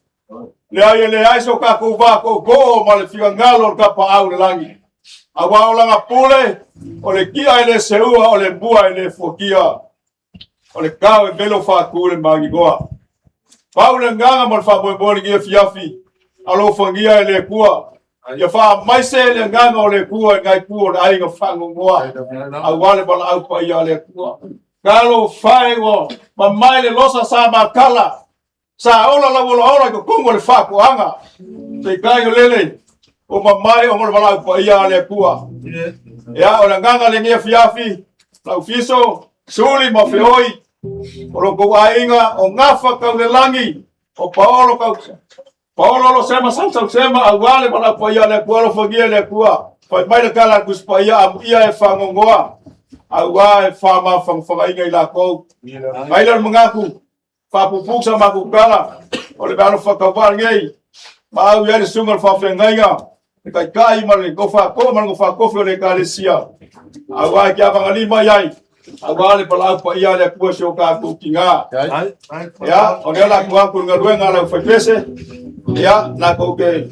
Leai e leai so tatou vakookoo ma le finagalo o le Tapaau i le lagi. Aua o lana pule, o le kia e le seua, o le mua e le fuatia. O le tao e velo faatu i le magigoa. Pau le agaga ma le faamoemoe i lenei afiafi, alofagia e le Atua. Ia faamaise le agaga o le Atua i nai tu o le aiga faanoanoa, aua le valaau paia a le Atua. Talofa e ua mamae le losa sa matala, sa ola lau olaola i totonu o le faatoaga. Peitai o lele, o mamae ona o le valaau paia a le Atua. Ia, o le agaga lenei afiafi, lau fiso, Suli ma Feoi, o lo tou aiga, o gafa tau le lagi, o paolo tau paolo lo sema sausau sema, aua le valaau paia a le Atua, alofagia e le Atua. Fai mai le tala a le Tusi Paia, amuia e fagogoa, aua e faamafagafagaina i latou. Mai lea o le manatu, faapuupuu sa matou tala, o le mea alofa tauvaa lenei, ma au i ai le susuga o le faafeagaiga, le taitai ma le nofoatoa ma le nofoatofi o le Ekalesia, aua e te avagalima i ai, aua le valaau paia a le Atua i si o tatou tiga. Ia, o lea o le a tuu atu i le galuega a le aufaipese, ia, latou te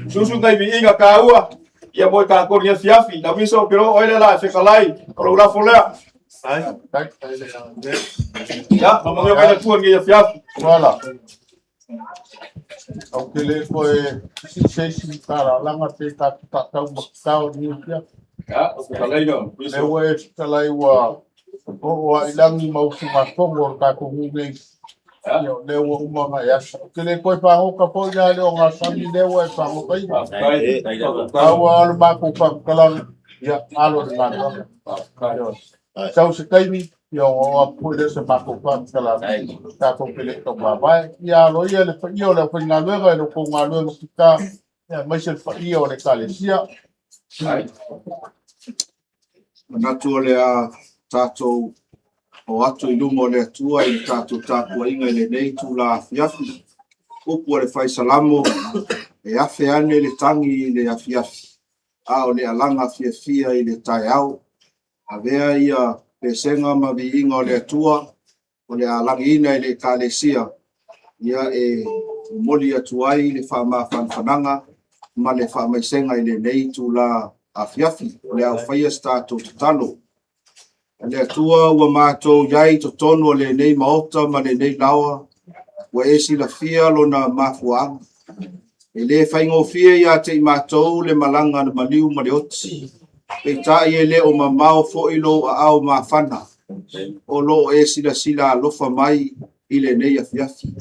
susu nai viiga taua, ia mo i tatou i lenei afiafi. Lauiso, ou te iloa o oe lea o le a e fetalai, o lou lafo lea. Ia, faamanuia mai le Atua i lenei afiafi. Voilà. Au te le koe se isi talalaga pe tatou tatau ma tatao ni pia. Ia, o te fetalaiga, Le ua e fetalai ua oo a i lagi ma usugafono o le tatou nuu nei. Ia, o lea ua uma ona e asa. Ou te le toe fagota foi la i le ogasami lea ua e fagotaina. Pau lava o le matou faamatalaga, ia, alo i le galuega. Sau se taimi, ia ona oo atu foi lea o se matou faamatalaga, tatou te le i taumavae. Ia aloaia le paia o le aufaigaluega i la outou galuega fita, aemaise le paia o le Ekalesia. Manatu o le a tatou o atu i luma o le Atua i le tatou tapuaiga i lenei itula afiafi. Upu a le Fai Salamo, e afe ane le tagi i le afiafi, a o le alaga fiafia i le taeao. Avea ia pesega ma viiga o le Atua o le a lagiina i le Ekalesia, ia e momoli atu ai le faamafanafanaga ma le faamaisega i lenei itula afiafi. O le a faia se tatou tatalo. Le Atua ua matou i ai i totonu o lenei maota ma lenei laoa, ua e silafia lona mafuaaga. E le faigofie ia te i matou le malaga na maliu ma le oti. Peitai e le o mamao foi lou aao mafana. O lo o e silasila alofa mai i lenei afiafi.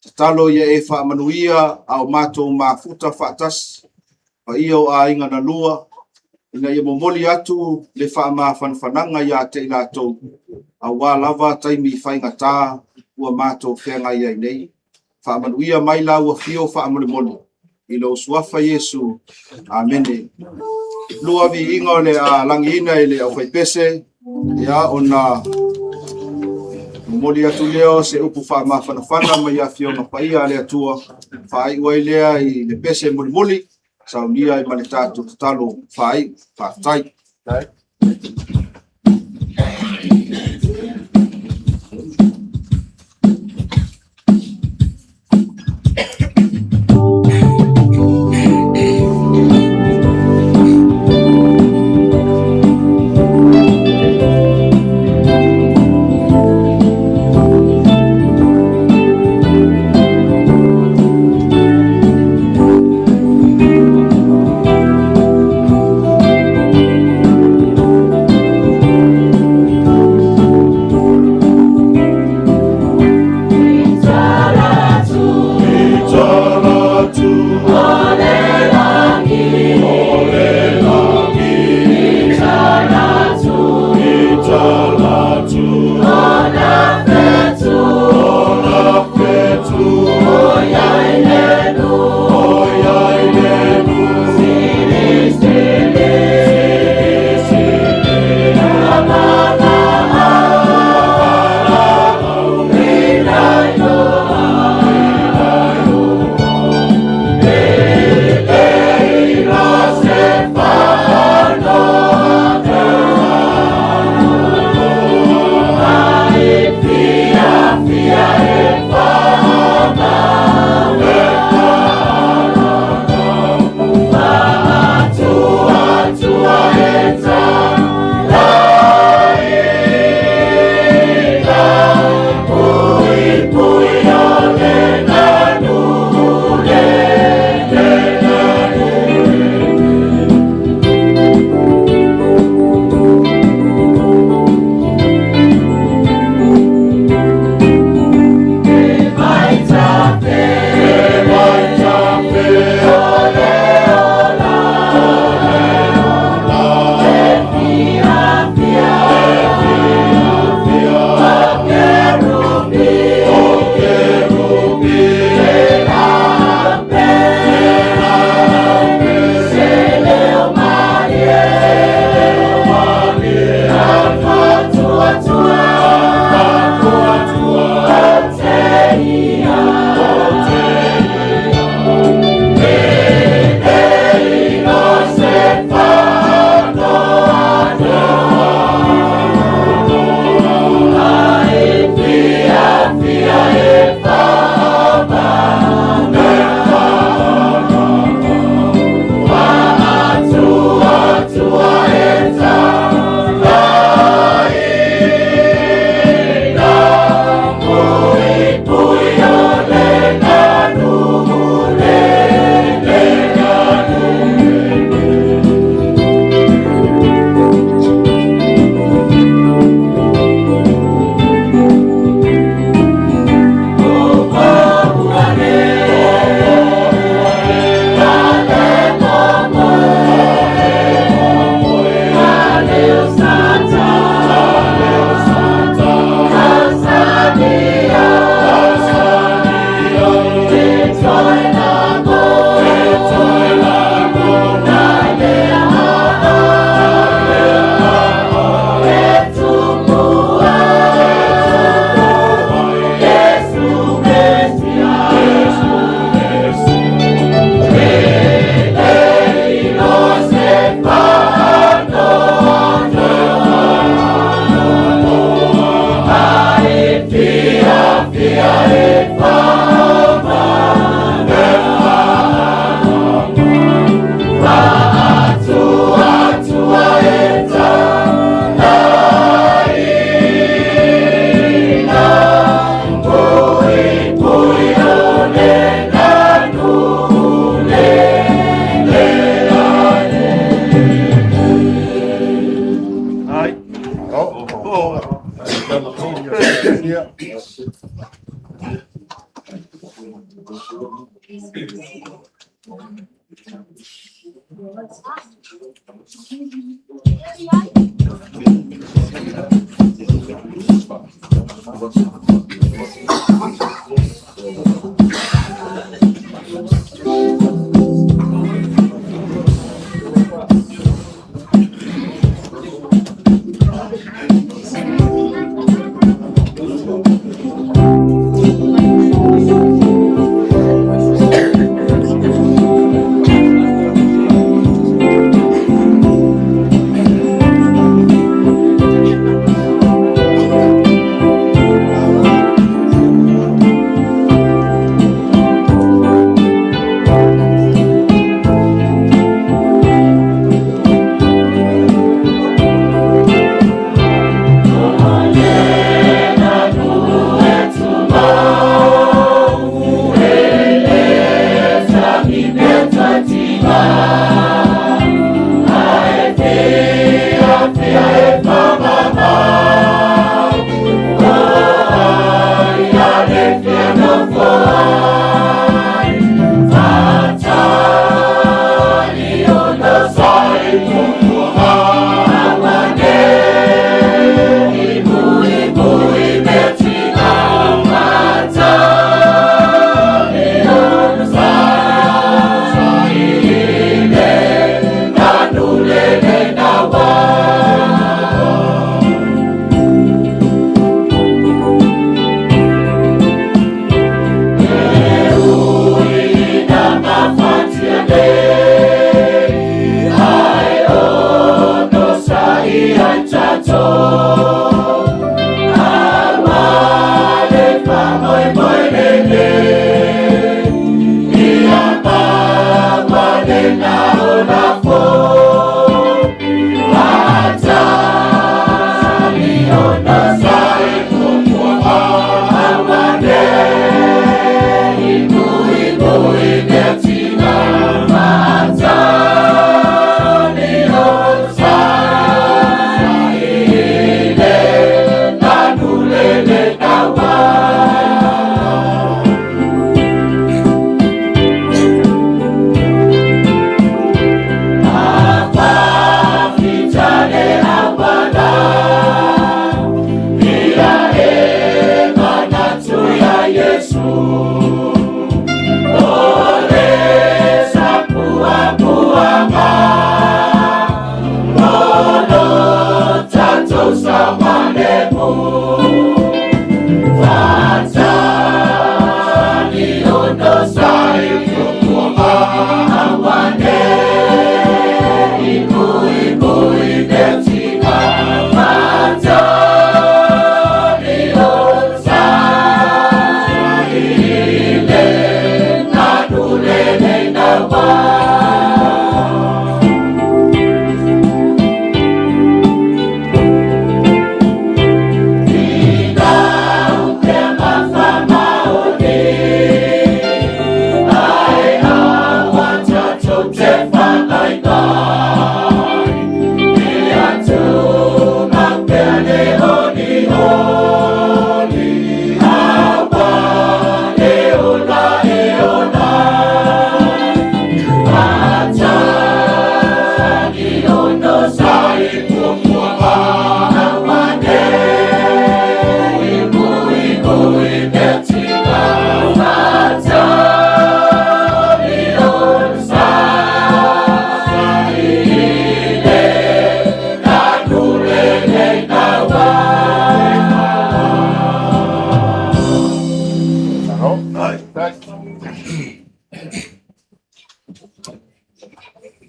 Tatalo ia e faamanuia a o matou mafuta faatasi, paia o aiga na lua, ina ia momoli atu le faamafanafanaga ia te i latou, aua lava taimi faigata ua matou feagai ai nei. Faamanuia mai lau afio faamolemole i lou suafa Iesu. Amene. Lua viiga o le a lagiina e le aufaipese, ia ona momoli atu lea o se upu faamafanafana mai Afioga Paia a le Atua, faaiu ai lea i le pese mulimuli, saunia ai ma le tatou tatalo faaiu. Faafetai.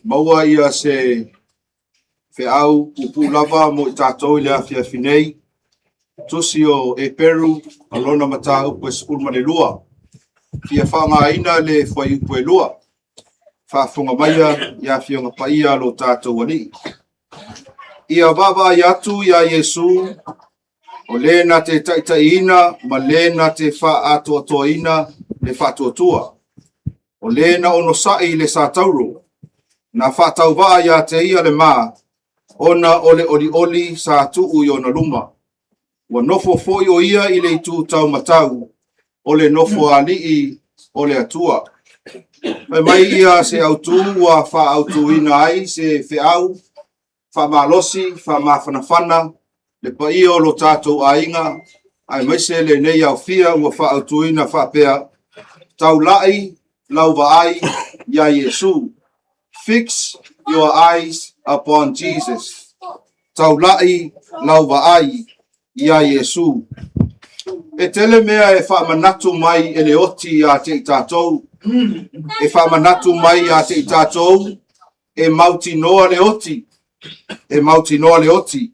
Maua ia se feau puupuu lava mo i tatou i le afiafi nei. Tusi o Eperu ma lona mataupu e 12. Fia faaaogaina le fuaiupu e 2. Faafofoga maia i Afioga Paia a lo tatou Alii. Ia vaavaai atu iā Iesu, o le na te taitaiina ma le na te faaatoatoaina le faatuatua. O le na onosai i le satauro, na faatauvaa ia te ia le ma, ona o le olioli sa tuu i ona luma. Ua nofo foi o ia i le itu taumatau o le nofoalii o le Atua. Fai mai ia se autu ua faaautuina ai se feau faamalosi, faamafanafana le paia o lo tatou aiga, aemaise lenei aofia ua faaautuina faapea, Taulai lau vaai iā Iesu. Fix your eyes upon Jesus. Taulai lau vaai iā Iesu. E tele mea e faamanatu mai e le oti ia te i tatou. E faamanatu mai ia te i tatou e mautinoa le oti. E mautinoa le oti.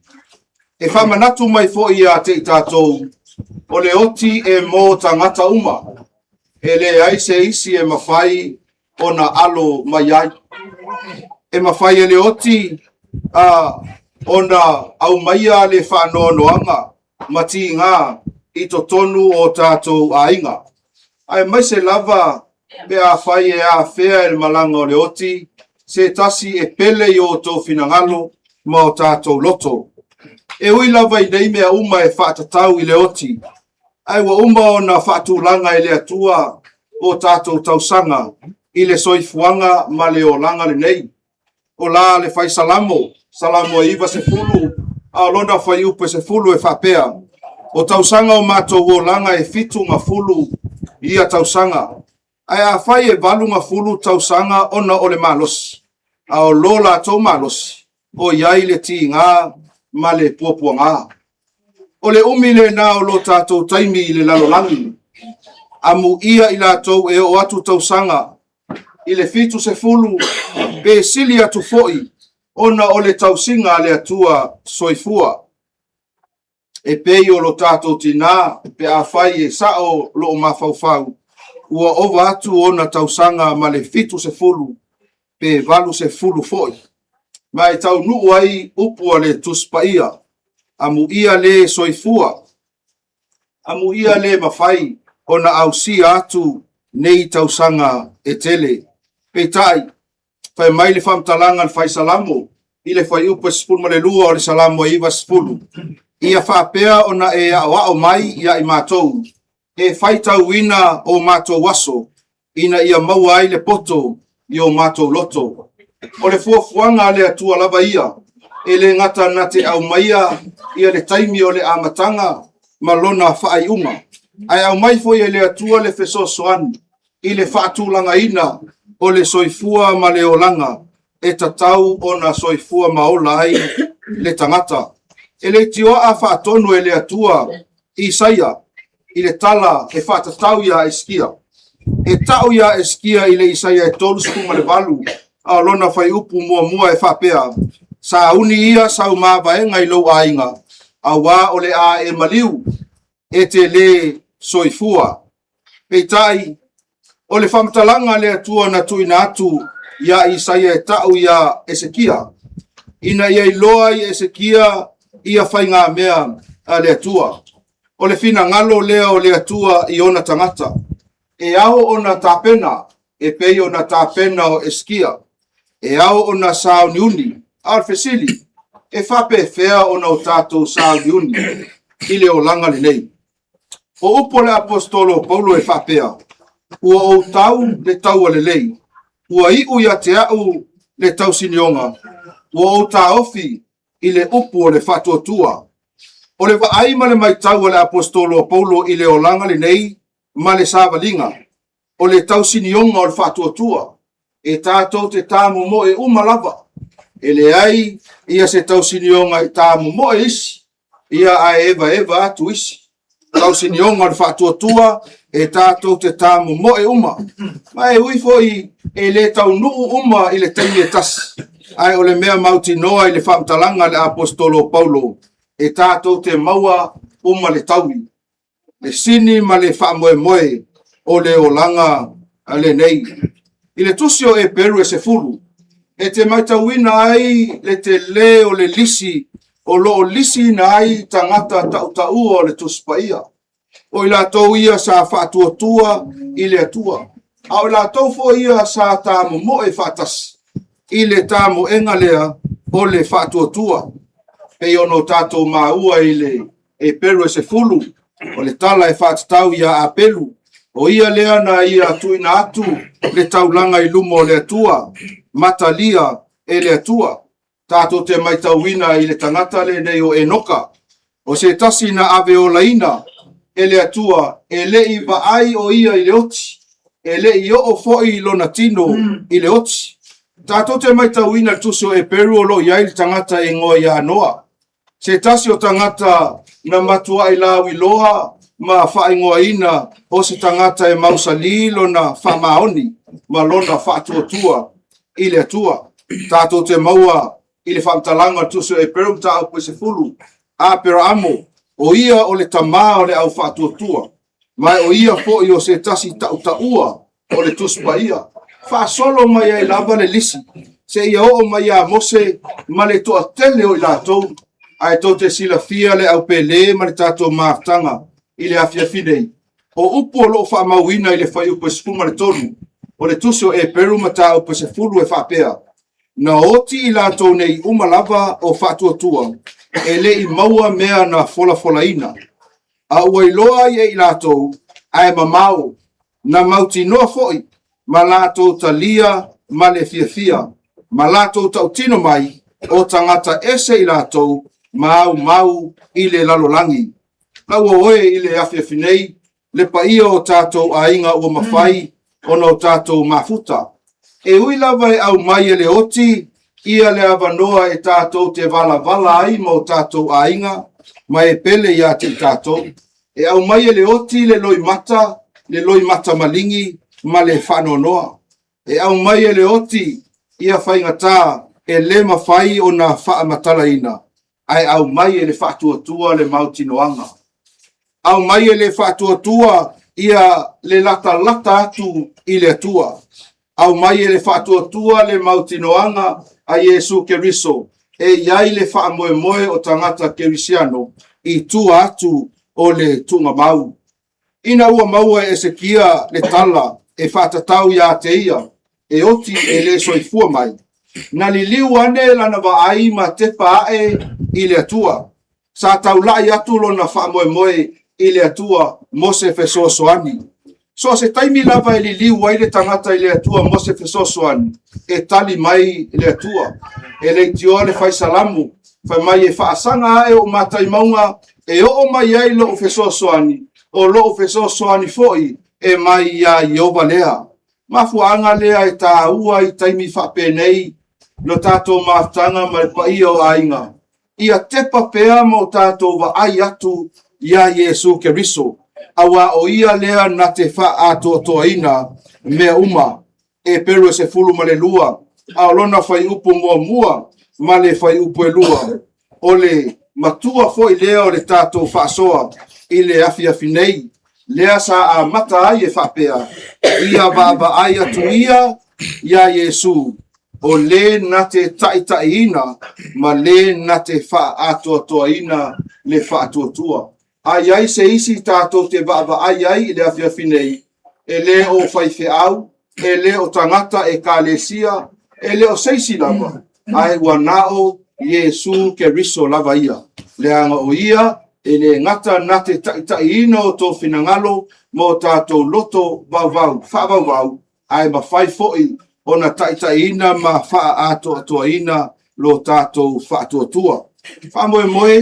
E faamanatu mai foi ia te i tatou o le oti e mo tagata uma. E leai se isi e mafai ona alo mai ai. E mafai e le oti ona aumaia le faanoanoaga ma tiga i totonu o tatou aiga. Aemaise lava pe afai e afea e le malaga o le oti se tasi e pele i o outou finagalo ma o tatou loto. E ui lava i nei mea uma e faatatau i le oti, ae ua uma ona faatulaga e le Atua o tatou tausaga i le soifuaga ma le olaga lenei. O la le fai Salamo, Salamo e 90, a o lona fuaiupu e 10 e faapea, O tausaga o matou olaga e 70 ia tausaga, ae afai e 80 tausaga ona o le malosi, a o lo latou malosi, o i ai le tiga ma le puapuaga. O le umi lena o lo tatou taimi i le lalolagi, amuia i latou e oo atu tausaga i le 70 pe sili atu foi ona o le tausiga a le Atua soifua. E pei o lo tatou tinā, pe afai e sao lou mafaufau, ua ova atu ona tausaga ma le 70 pe 80 foi. Ma e taunuu ai upu a le Tusi Paia, amuia le soifua, amuia le mafai ona ausia atu nei tausaga e tele. Peitai, fai mai le faamatalaga a le Fai Salamo i le fuaiupu e 12 o le Salamo e 90, Ia faapea ona e aoao mai ia i matou e faitauina o matou aso, ina ia maua ai le poto i o matou loto. O le fuafuaga a le Atua lava ia, e le gata na te aumaia ia le taimi o le amataga ma lona faaiuga, ae aumai foi e le Atua le fesoasoani i le faatulagaina o le soifua ma le olaga e tatau ona soifua ma ola ai le tagata. E leitioa faatonu e le Atua Isaia i le tala e faatatau iā Esikia. E tau iā Esikia i le Isaia e 38, a o lona fuaiupu muamua e faapea, Sauni ia sau mavaega i lou aiga, auā o le a e maliu, e te lē soifua. Peitai, o le faamatalaga a le Atua na tuuina atu iā Isaia e tau iā Esekia, ina ia iloa ai e Esekia ia faigamea a le Atua. O le finagalo lea o le Atua i ona tagata, e ao ona tapena e pei ona tapena o Esikia, e ao ona sauniuni. A o le fesili, e faapefea ona o tatou sauniuni i le olaga lenei? O upu a le aposetolo o Paulo e faapea, Ua ou tau le taua lelei, ua iu ia te au le tausinioga, ua ou taofi i le upu o le faatuatua. O le vaai ma le matau a le aposetolo o Paulo i le olaga lenei ma le savaliga, o le tausinioga o le faatuatua, e tatou te tamomoe uma lava. E leai ia se tausinioga e tamomoe isi, ia ae evaeva atu isi. Tausinioga o le faatuatua, e tatou te tamomoe uma. Ma e ui foi e le taunuu uma i le taimi e tasi, ae o le mea mautinoa i le faamatalaga a le aposetolo o Paulo, e tatou te maua uma le taui, le sini ma le faamoemoe o le olaga lenei. I le tusi o Eperu e 10, e te matauina ai le telē o le lisi o lo o lisiina ai tagata tautaua o le Tusi Paia. O i latou ia sa faatuatua i le Atua, a o i latou foi ia sa tamomoe faatasi i le tamoega lea o le faatuatua. Pei ona o tatou maua i le Eperu e 10, o le tala e faatatau ia Apelu, o ia lea na ia tuuina atu le taulaga i luma o le Atua, matalia e le Atua. Tatou te matauina i le tagata lenei o Enoka, o se tasi na ave olaina e le Atua, e le i vaai o ia i le oti, e le i oo foi lona tino i le oti. Tatou te matauina le tusi o Eperu o lo o i ai le tagata e igoa ia Noa, se tasi o tagata na matuai lauiloa ma faaigoaina o se tagata e mausali lona faamaoni ma lona faatuatua i le Atua. Tatou te maua i le faamatalaga o le tusi o Eperu mataupu e 10, Aperaamo, o ia o le tamā o le au faatuatua, ma o ia foi o se tasi tautaua o le Tusi Paia. Faasolo mai ai lava le lisi, seia oo mai ia Mose ma le toatele o i latou, ae tou te silafia le aupele ma le tatou mafutaga i le afiafi nei. O upu o lo o faamauina i le fuaiupu e 13 o le tusi o Eperu mataupu e 10 e faapea, na oti i latou nei uma lava o faatuatua, e le i maua mea na folafolaina, a ua iloa ai e i latou ae mamao, na mautinoa foi ma latou talia ma le fiafia, ma latou tautino mai o tagata ese i latou ma aumau i le lalolagi. Lau oe i le afiafi nei, le paia o tatou aiga ua mafai ona o tatou mafuta. E ui lava e aumai e le oti ia le avanoa e tatou te valavala ai ma o tatou aiga ma e pele ia te i tatou. E aumai e le oti le loimata, le loimata maligi ma le faanoanoa. E aumai e le oti ia faigata e le mafai ona faamatalaina, ae aumai e le faatuatua le mautinoaga. Aumai e le faatuatua ia le latalata atu i le Atua. Aumai e le faatuatua le mautinoaga a Iesu Keriso e i ai le faamoemoe o tagata kerisiano i tua atu o le tuugamau. Ina ua maua e Esekia le tala e faatatau ia te ia, e oti e le soifua mai, na liliu ane lana vaai ma tepa ae i le Atua. Sa taulai atu lona faamoemoe i le Atua mo se fesoasoani. So o se taimi lava e liliu ai le tagata i le Atua mo se fesoasoani, e tali mai le Atua. E leitioa le fai salamu, fai mai e faasaga ae ou mata i mauga, e oo mai ai lou fesoasoani, o lou fesoasoani foi e mai iā Ieova lea. Mafuaaga lea e taua i taimi faapenei lo tatou mafutaga ma le paia o aiga, ia tepa pea ma o tatou vaai atu iā Iesu Keriso, auā o ia lea na te faaatoatoaina mea uma. Eperu e 12, a o lona fuaiupu muamua ma le fuaiupu e 2, o le matua foi lea o le tatou faasoa i le afiafi nei, lea sa amata ai e faapea, ia vaavaai atu ia iā Iesu, o le na te taitaiina ma le na te faaatoatoaina le faatuatua. A i ai se isi tatou te vaavaai ai i le afiafi nei, e le o faifeau, e le o tagata ekalesia, e le o se isi lava, ae ua na o Iesu Keriso lava ia. Leaga o ia e le gata na te taitaiina o tou finagalo ma o tatou loto vauvau, faavauvau, ae mafai foi ona taitaiina ma faaatoatoaina lo tatou faatuatua. Faamoemoe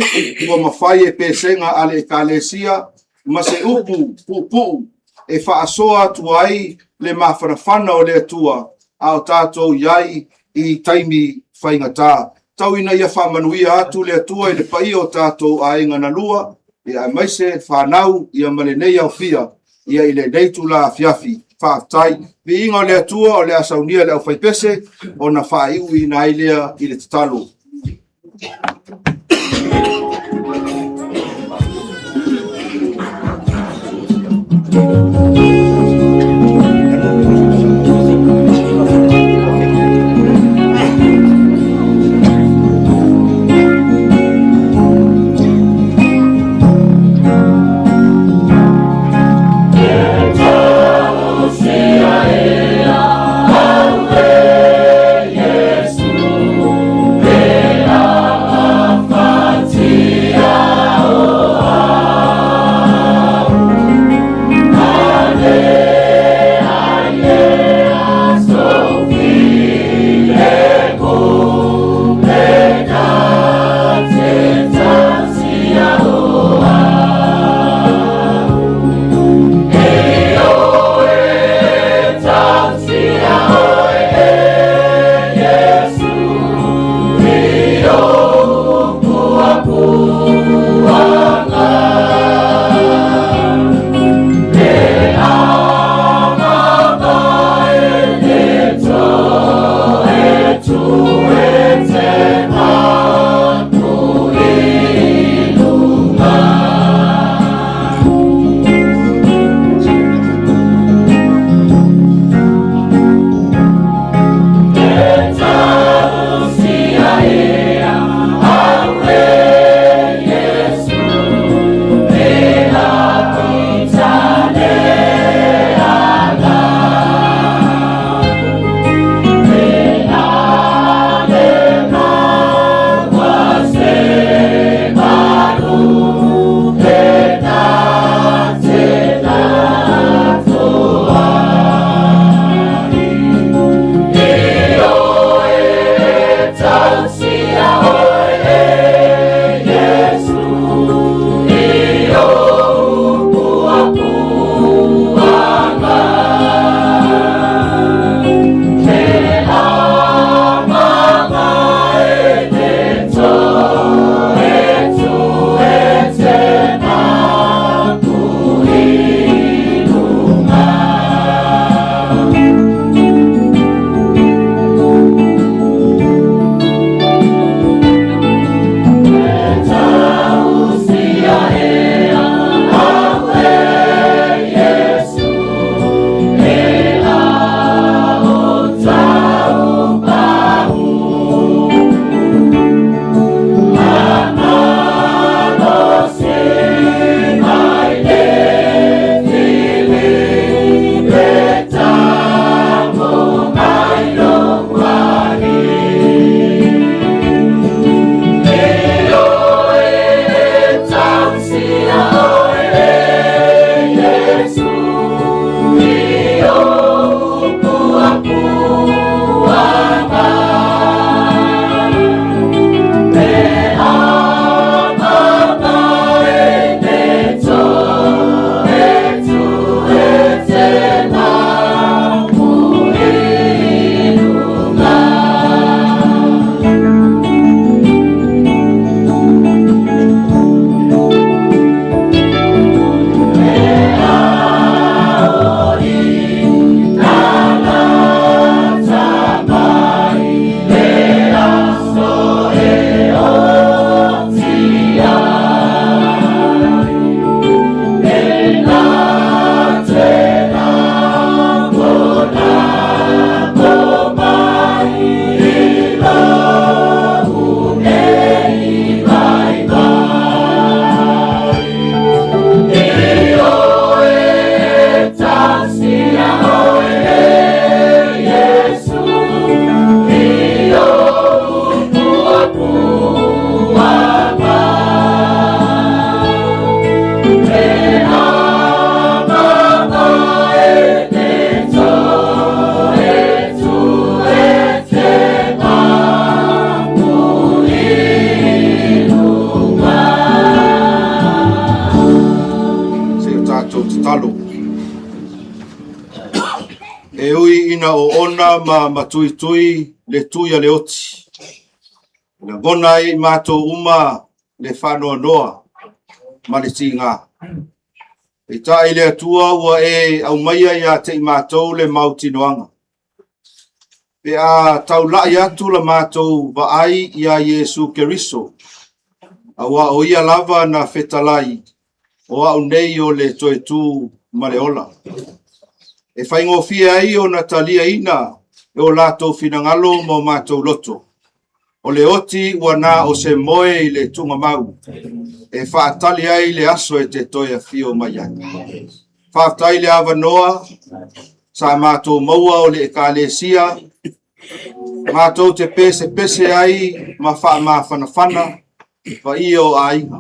ua mafai e pesega a le ekalesia ma se upu puupuu e faasoa atu ai le mafanafana o le Atua a o tatou i ai i taimi faigata. Tau ina ia faamanuia atu le Atua i le paia o tatou aiga na lua, ia aemaise fanau ia ma lenei aofia ia i lenei itula afiafi. Faafetai. Viiga o le Atua, o le a saunia le aufaipese ona faaiuina ai lea i le tatalo. na oona ma matuitui le tui a le oti. E lagona ai e i matou uma le faanoanoa ma le tiga. Peitai le Atua ua e aumaia ia te i matou le mautinoaga. Pe a taulai atu la matou vaai iā Iesu Keriso, aua o Ia lava na fetalai, o au nei o le toe tu ma le ola. E faigofie ai ona taliaina e o latou finagalo ma o matou loto. O le oti ua na o se moe i le tugamau e faatali ai le aso e te toe afio mai ai. Faafetai le avanoa sa matou maua o le Ekalesia, matou te pesepese ai ma faamafanafana paia o aiga.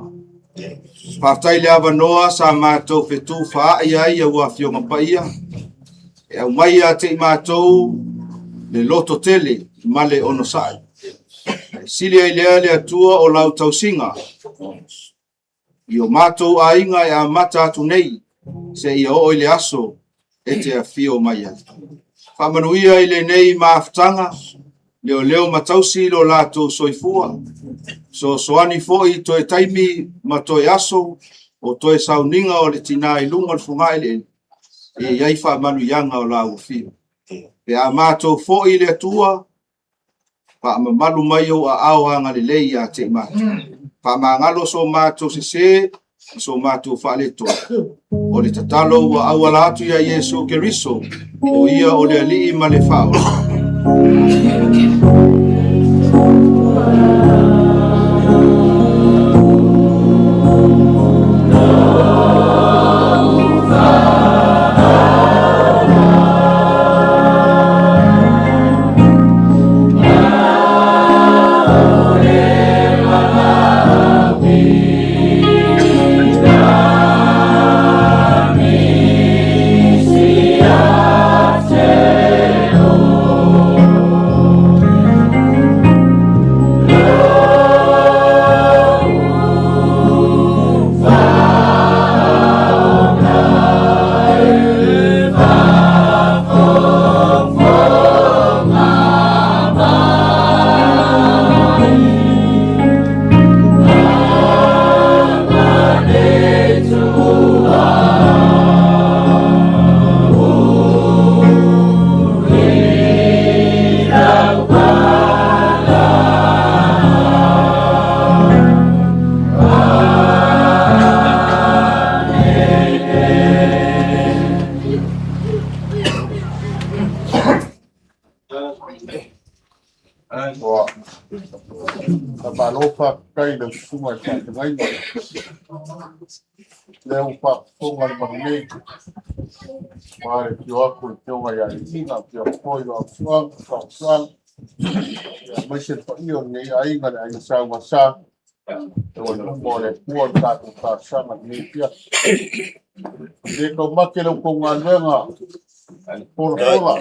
Faafetai le avanoa sa matou fetufaai ai aua Afioga Paia, e aumai ia te i matou le loto tele ma le onosai. Ae sili ai lea le Atua o lau tausiga i o matou aiga e amata atu nei seia oo i le aso e te afio mai ai. Faamanuia i lenei mafutaga, leoleo ma tausi lo latou soifua, fesoasoani foi i toe taimi ma toe aso o toe sauniga o le tina i luga o le fogaeleele, e i ai faamanuiaga o lau afio. Pe a matou foi le Atua, faamamalu mai ou aao agalelei ia te i matou. Faamagalo so matou sese ma so matou faaletonu. O le tatalo ua auala atu ia Iesu Keriso, o Ia o le Alii ma le Faaola. Ua faamalo faafetai i lau susuga i le faafeagaiga. Lea ua faafofoga le malu nei, aua le afio atu o le Afioga ia Liuga, afio atu foi Vaafusuaga, aemaise le paia o lenei aiga, le aiga Sa ma Sa, e ua i luma o le Atua le tatou talosaga i lenei afiafi. E le taumate la outou galuega folafola,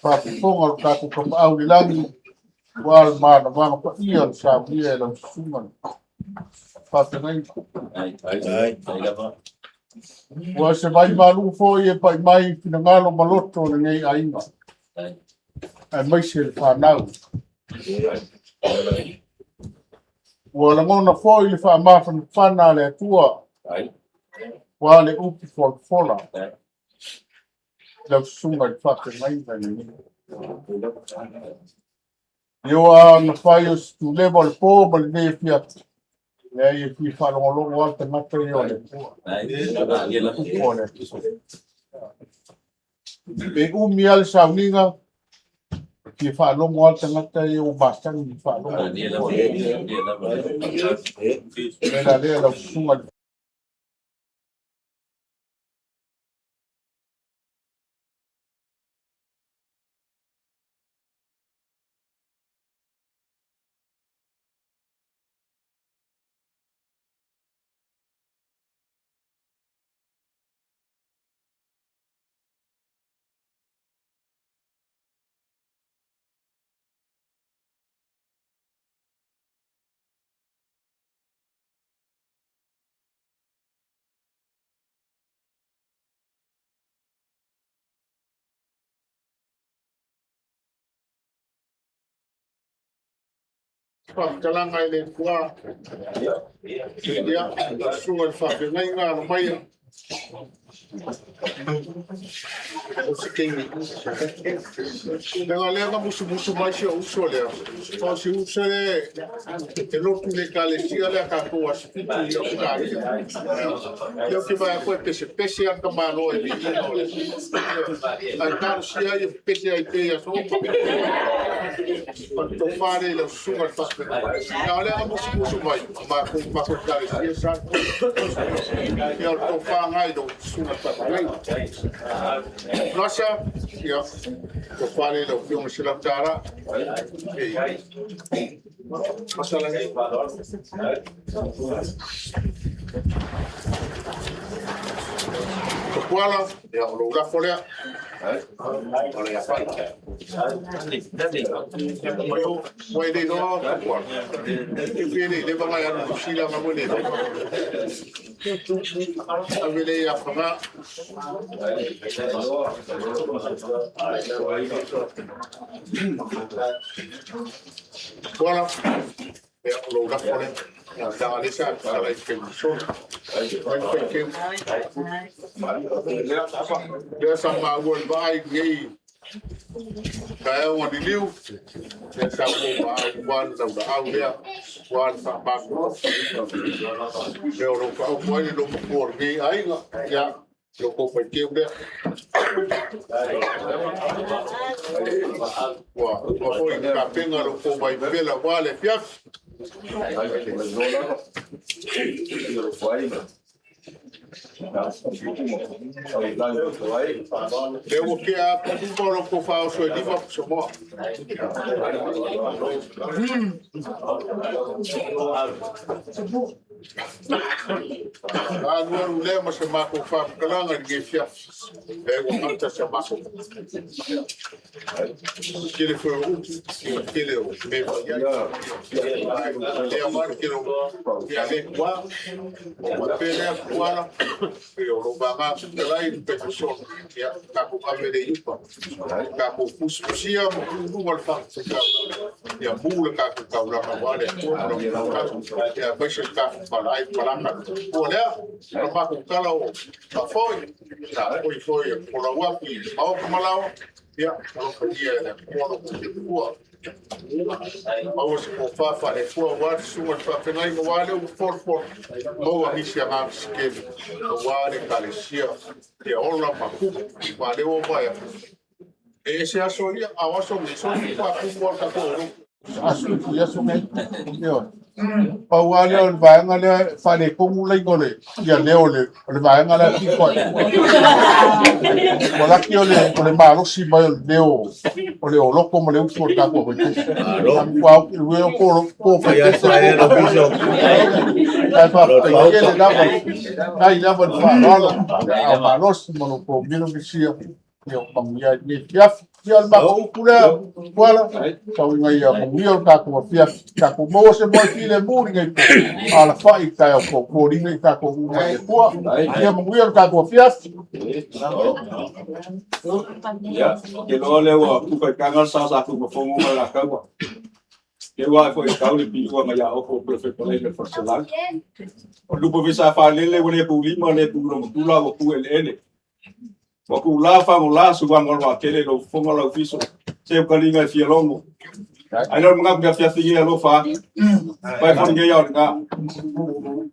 faafofoga lo tatou Tapaau i le lagi, aua le manavaga paia o le saunia e lau susuga i le faafeagaiga. Ua se vai malu foi e pai mai finagalo ma loto o lenei aiga, aemaise le fanau. Ua lagona foi le faamafanafana a le Atua, aua le upu folafola lau susuga i le faafeagaiga i lenei. Io a na fai o se tuleva o le po ma lenei afiafi, leai e fia faalogologo lava le tagata ia o le Atua. Upu a le Atua. Pe umi lava le sauniga, e fia faalogo lava le tagata ia ua masani i le faalogo. O le mea la lea lau susuga i le Faamatalaga i le Atua. Ia, lau susuga i le faafeagaiga Alomaia. O se taimi. Leaga lea na musumusu mai si ou uso lea, o si uso lea e lotu i le ekalesia lea a tatou Aso Fitu i Ausetalia. Lea ou te vaai atu e pesepese lava le tamaloa i le viiga o le Ae talosia ai e pepese ai pea i aso uma. O le tofa lea i lau susuga i le faafeagaiga. A o lea na musumusu mai, o matou matou ekalesia sa Ia o le tofa lena i lau susuga i le faafeagaiga. Lasa, ia, tofa lea i lau Afioga i le $100. Ei. Masalagi. Tupuala, ia o lou lafo lea. Ua e le iloa Tupuala. E fia le leva ngai alu Niu Sila nga ua le leva. Ave le ia Fagā. Tupuala, ia o lou lafo lea. Leaga lea sa tatala i te taimi ua sola. Mai le faiteu. Lea sa maua i le vaai lenei taeao ua liliu, lea sa ou maau ua le laulaau lea, ua le faamanu. Lea o lo o faaopo ai le loomatua o lenei aiga, ia, lo tou faiteu lea. Ua uma foi ona tapena lo outou vaivevela aua le afiafi. Lea ua tea atu uma lo outou faaoso e 5 pusamoa. Alualu lea ma se matou faamatalaga i lenei afiafi, lea ua gata sa matou. Tele foi o upu, ia tele o mea mai ai. Lea ma le tele o ia le tua, o faapea lea Tuala, ia o lou vaga fetalai le taimi solo, ia tatou ave le iupa, tatou pusipusia ma tuunuga le fatafaitaulaga, ia mu le tatou taulaga aua le Atua ma lona finagalo, ia aemaise le tatou valaai palaka. Ua lea, o le matou tala o faafoi, sa foi foi e folau atu i maota ma laoa, ia alofagia e le Atua lo outou soifua. Maua se tofa faale-Atua aua le susuga i le faafeagaiga aua lea ua folafola, maua nisi agaga sekele aua le Ekalesia ia ola ma tupu aua lea ua vaai atu e ese aso ia, a o aso nei, soli faatoa tumu lava le tatou atunuu. Aso i aso nei. Ioe. Pau lava lea o le vaega lea e faaletonu laina o le ia leo o le o le vaega lea pito ai. Ua laki o le o le malosi mai o le leo o le oloto ma le utu o le tatou vaitaisi. Matua o le o po po vaitaisi. Ae faafetai tele lava, nai lava le faaaloalo, a malosi ma lo tou milomisia. Ia manuia ai lenei afiafi. Ia o le matou upu lea, Tuala, tau ina ia manuia lo tatou afiafi. Tatou maua se moe filemu i lenei po. Alafai i le taeao fou, foliga i tatou uma i le Atua. Ia manuia lo tatou afiafi. Ia, ke loa lea ua tuka i kaga sa sa tu mafongo mai la kaua. Ke ua ai foi kau le piua mai a oko pe fe pale le faselang. O lupo visa fa lele ua le pulima le pulo matula ua pu ele ele. Ua ku la fango la suaga o le vaatele lou fofoga lau fiso se ukaliga e fia logo. Ai lea o le manatu i afiafi nei alofa atu. Pai foi nei ao lena.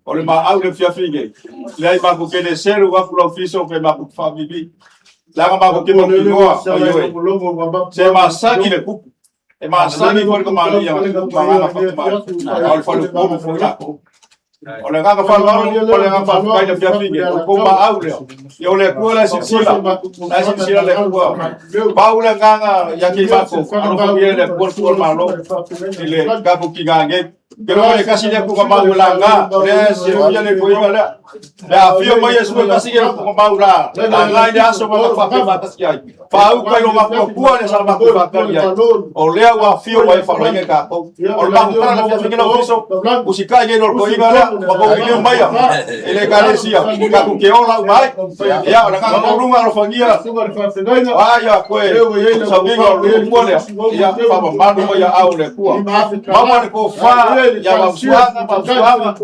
O le maau le afiafi nei. Leai matou te le selu atu lau fiso pe matou te faavivi. Leaga matou te mautinoa ioe. Se masani le kupu. E masani foi le kamali'i a tupu ma agaga fatamai, a o le faleupolu foi latou. O le agaga faaaloalo ma le agaga faafetai i le afiafi nei, o le tou maau lea. Ia o le Atua la e silasila, la e silasila le Atua. Pau le agaga ia te i matou, alofagia e le Atua le tua o le Malo i le tatou tiga nei. Ke lo le kasi le ku ka mau la nga le se fia le ko inga le. Le a fia mai Iesu e kasi le ku ka mau la. La nga i le aso ma ka fa ma tasi ai. Fa u kai lo ma ku kua le sa ma ku fa ka ai. O lea ua fio mai fa lo inga ka ko. O le ma ku la fia finga lo fiso. Usika i lo ko inga le ma ko i mai ya. E le ka le sia. Ka ku ke ola u mai. Ya o la ka ko lunga lo fangia. Ai ya koe saugiga o le kua lea. Ia faamamalu mai aao le Atua. Maua le tofā ia mausuaga mausuaga,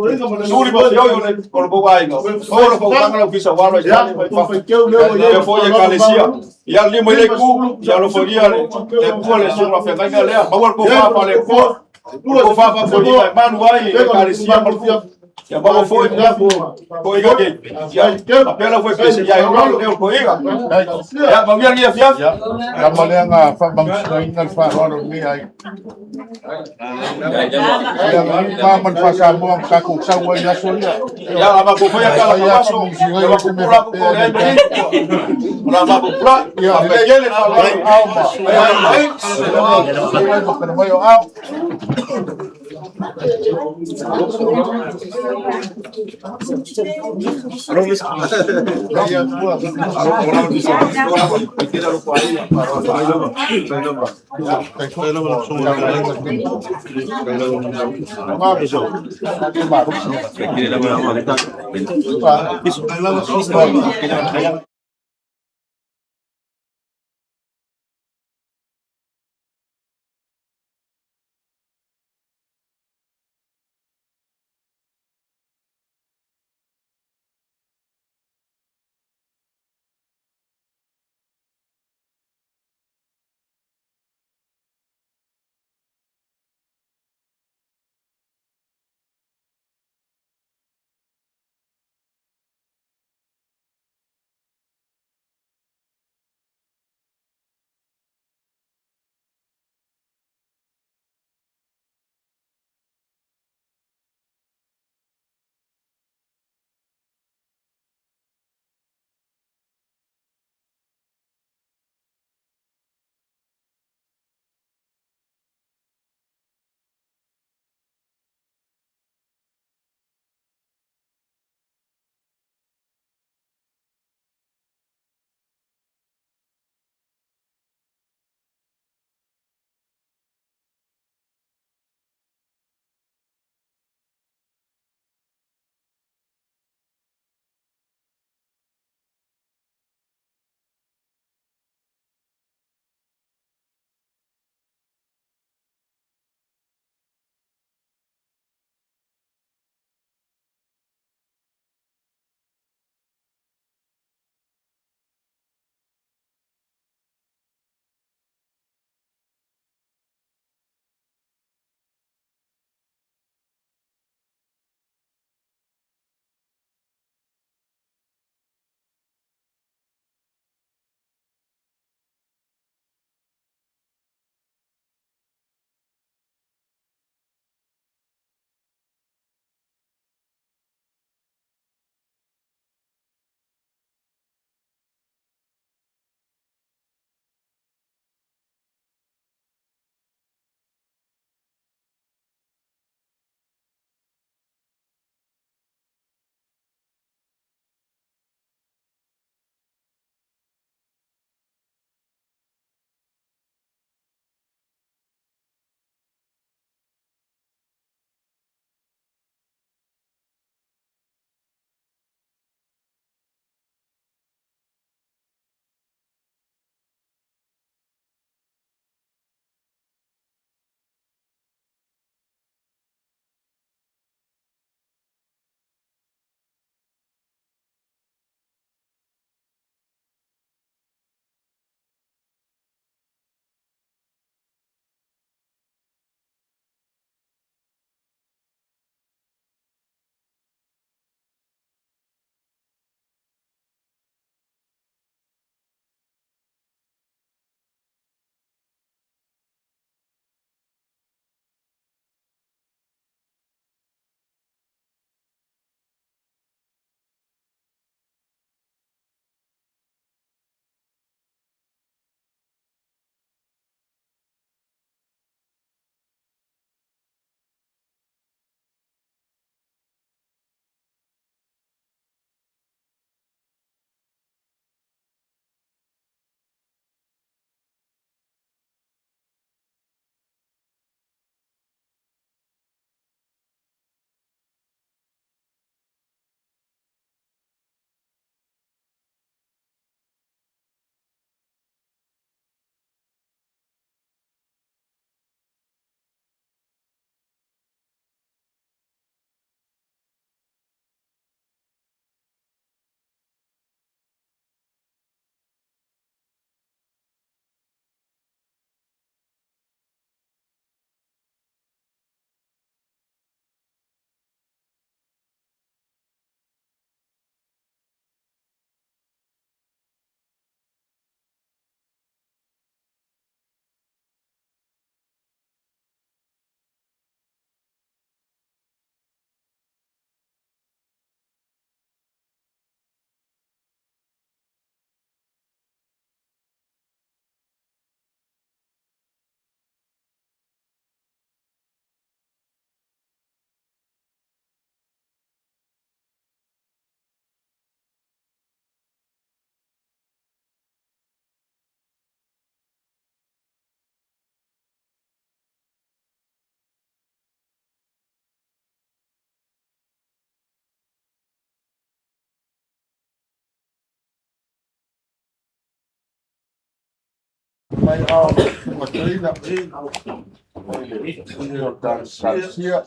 suli ma feoi o le o le tou aiga. O le fautaga le ofisa ua alo ai tane mai fafo. Ia foi ekalesia. Ia lima i le itu, ia alofagia le le Atua le susuga feagaiga lea. Maua le tofā faale-Atua. O le tofā faafofoga e malu ai ekalesia ma le nuu. Ia maua foi toeaiga nei. Ia faapea lau foi pese ia e olo leo toeaiga. Ia manuia lenei afiafi. Lama lea na faamagasigaina le faaaloalo i lenei aiga. Ia ma ma le faasamoa na tatou sau ai i aso ia. Ia a matou faia tala tauaso, ia matou pula atu ko le ai mai. O la matou pula, faapea ia le faaaloalo. Ao ma Ai ai ma mai o ao. Ia. Mai ao Matrina o Garcia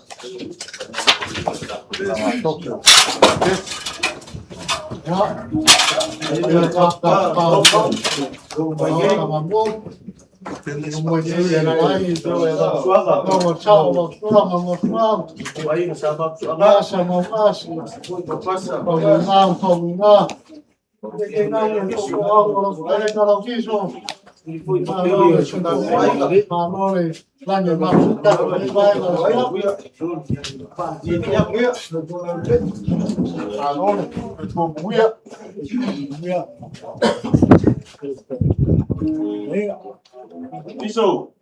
Iso.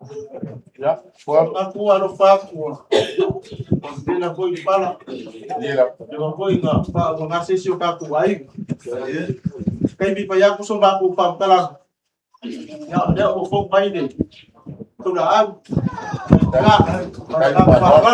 Aku alofa aku. Tena foi pala. Leva foi nga pa nga se si o ka ku ai. Kai mi pa ya ku so ba ku pa tala. Ya ya o fo pai de. Tu la au. Ka. Ka pa pa.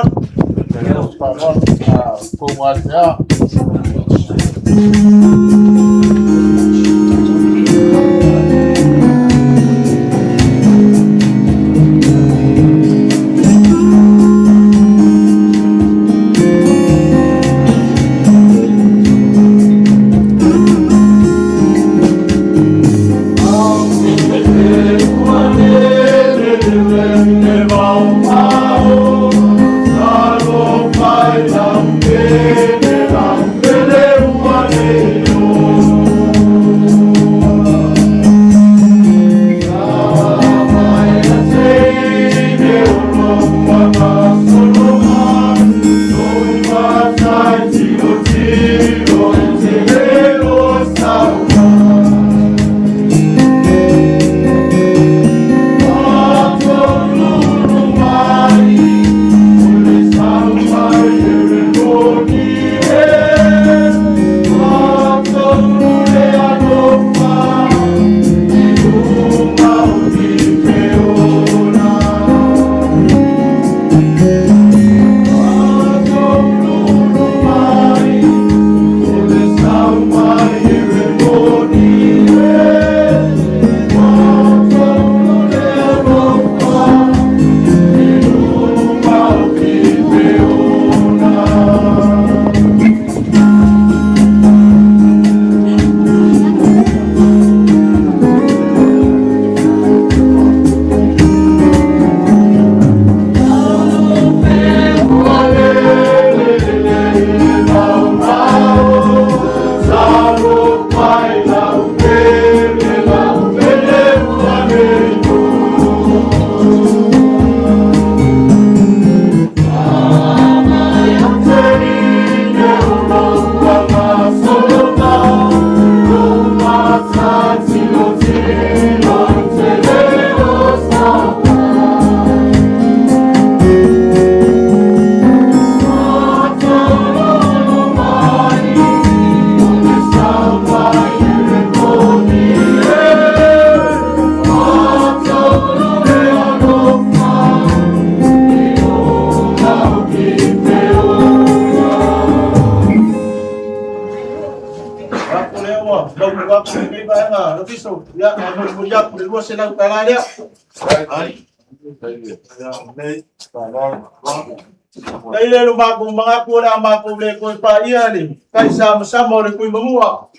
Dahil lelo makong mga kula makong lekoy pa iya ni kay sama-sama rin ko'y mamua.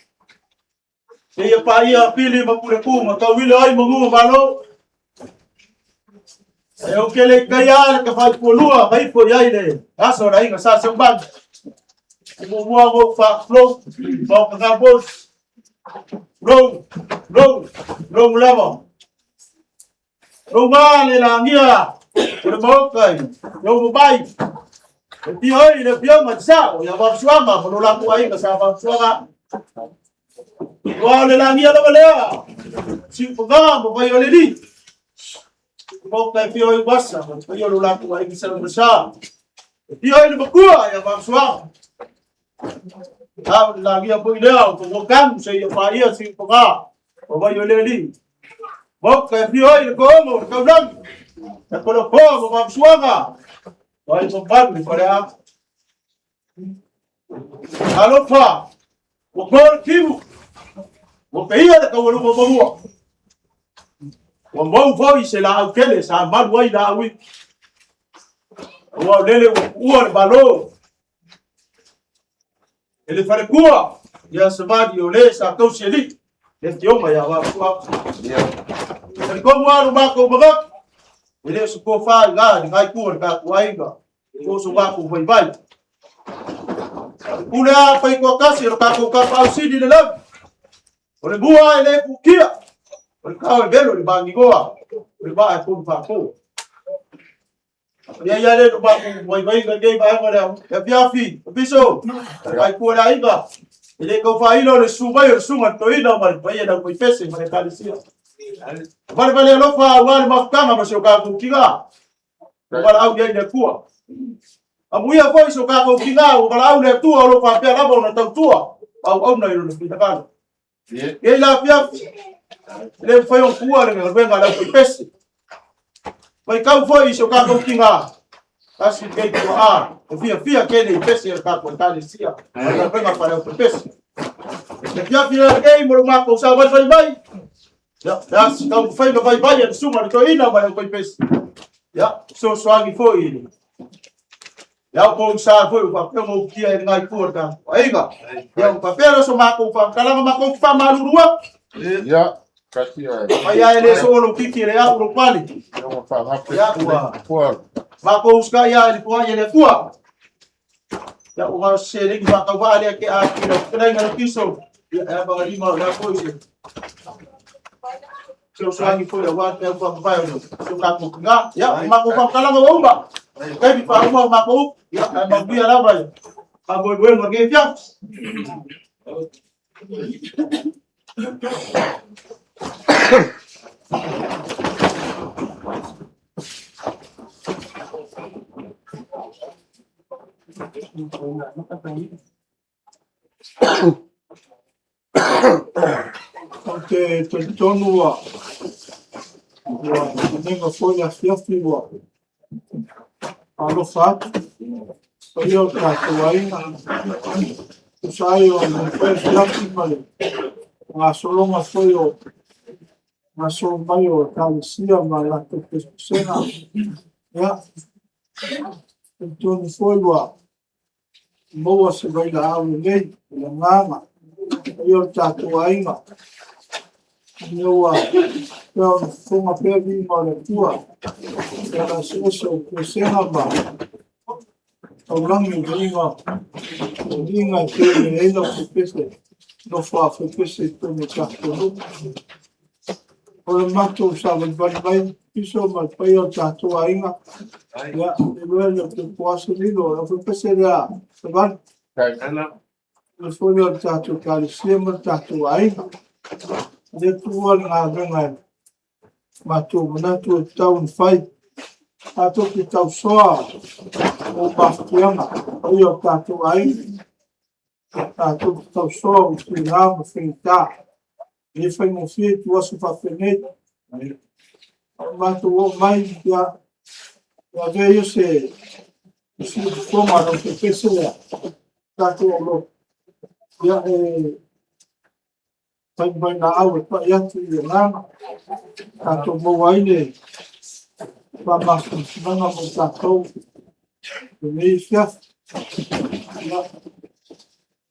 Iya pa iya pili mapula ko matawila ay mamua malo. Ayaw kele kaya kapag pulua kay po yay le. Aso na inga sa sambag. Mamua ko pa flow pa kagabos. Row row row lamo. Row ma le langia. Ore mo kai. Row mo bai. Pio le pio ma sa o ya ba suama mo la ku ai ka sa ba suama. Wa le langia la balea. Si po ga mo bai ole ni. Mo kai pio i wasa mo pio lo la ku ai ka sa mo sa. Pio le mo kua ya ba suama. Ta langia po ile o mo kam se ya pa ia si po ga. Mo bai ole ni. Mo kai pio le ko mo ka blang. Ya ko lo po mo ba suama. Vai mo ba ni pare Alofa. O kor kibu. O peia de kawalu mo mamua. Ua mau foi se laau tele sa malu ai laau i. Ua o lele ua puua le malo. E le falekua, ia savali o le sa tausi alii. Le afioga ia Vaafusuaga. Talitonu lava lo matou manatu, e le o se tofa i ina i lena itu o le tatou aiga, po o so matou vaivai. Pule lava faitoatasi e lo tatou Tapaau Sili i le lagi, o le mua e le pukia, o le tao e velo i le maninoa, o le vaa e tonu faato. Ia ia le lo matou vaivaiga i lenei vaega o le afiafi, Afiso, le faipua le aiga, e le tau faailo le susu mai o le susuga i le toeaina ma le paia i le aufaifese ma le ekalesia. Valevale alofa aua le mafutaga ma si o tatou tina, ua valaau i ai le Atua. Amuia foi si o tatou tina ua valaau le Atua o lo o faapea lava ona tautua ma auauna i lona finagalo. Ia i la afiafi, e le mafai ona tuua le galuega a le aufaipese. Matau foi i si o tatou tina, tasi lenei tuaa e fiafia tele i pese a le tatou ekalesia, ma le galuega faale-aufaipese. E afiafi lenei mo le matou savalivali mai, ia, le asi taumafaiga vaivai a le susuga i le toeaina ma le aufaipese. Ia, fesoasoani foi i le ao pogisa foi ua faapea ona ufitia e lena itu o le tatou aiga. Ia, ua faapea lea o so matou faamatalaga, matou te faamalulu atu. Ia, kasi ai. Mai lava e le soo lou titi e le au lou pale. Ia, ua faagape Ia, ua matou usitai lava i le foai a le Atua. Ia, ua na o se seleni faatauvaa lea ke a ki lau fetalaiga Laukiso. Ia, e avagalima o le a foi se fesoasoani foi aua le peau faamavae o si o tatou tina. Ia, o matou faamatalaga ua uma. Taimi faauma o matou upu. Ia, ae manuia lava le faamoemoega o lenei afiafi. Ou te talitonu ua manino foi le afiafi ua alofa atu paia o le tatou aiga. Tusa ai o le afiafi ma le gasologa foi o gasolo mai o Ekalesia ma latou pesepesega. Ia, talitonu foi ua maua se vailaau lelei i le agaga paia o le tatou aiga. Ina ua pea ona fofoga pea viiga o le Atua i ala eseese o pesega ma taulagi o viiga o viiga e pei ona i ai lau faipese, nofo a faipese i totonu o le tatou nuu. O le matou savalivali mai piso ma le paia o le tatou aiga. Ia, e iloa le po se lilo, o le faipese lea Savali. O le foi lea o le tatou ekalesia ma le tatou aiga. Le tuua le galuega e matou manatu e tatau ona fai. Tatou te tausoa o mafatiaga, paia o le tatou aiga. Tatou te tausoa o tiga ma faigata. E le faigofie ituaso faapenei. O matou oo mai, ia, avea ia se siufofoga o lau faipese lea, tatou aulotu, ia, e fai mai laau e pai atu i agaga, tatou maua ai le faamafanafanaga mo tatou lenei afiafi. Ia,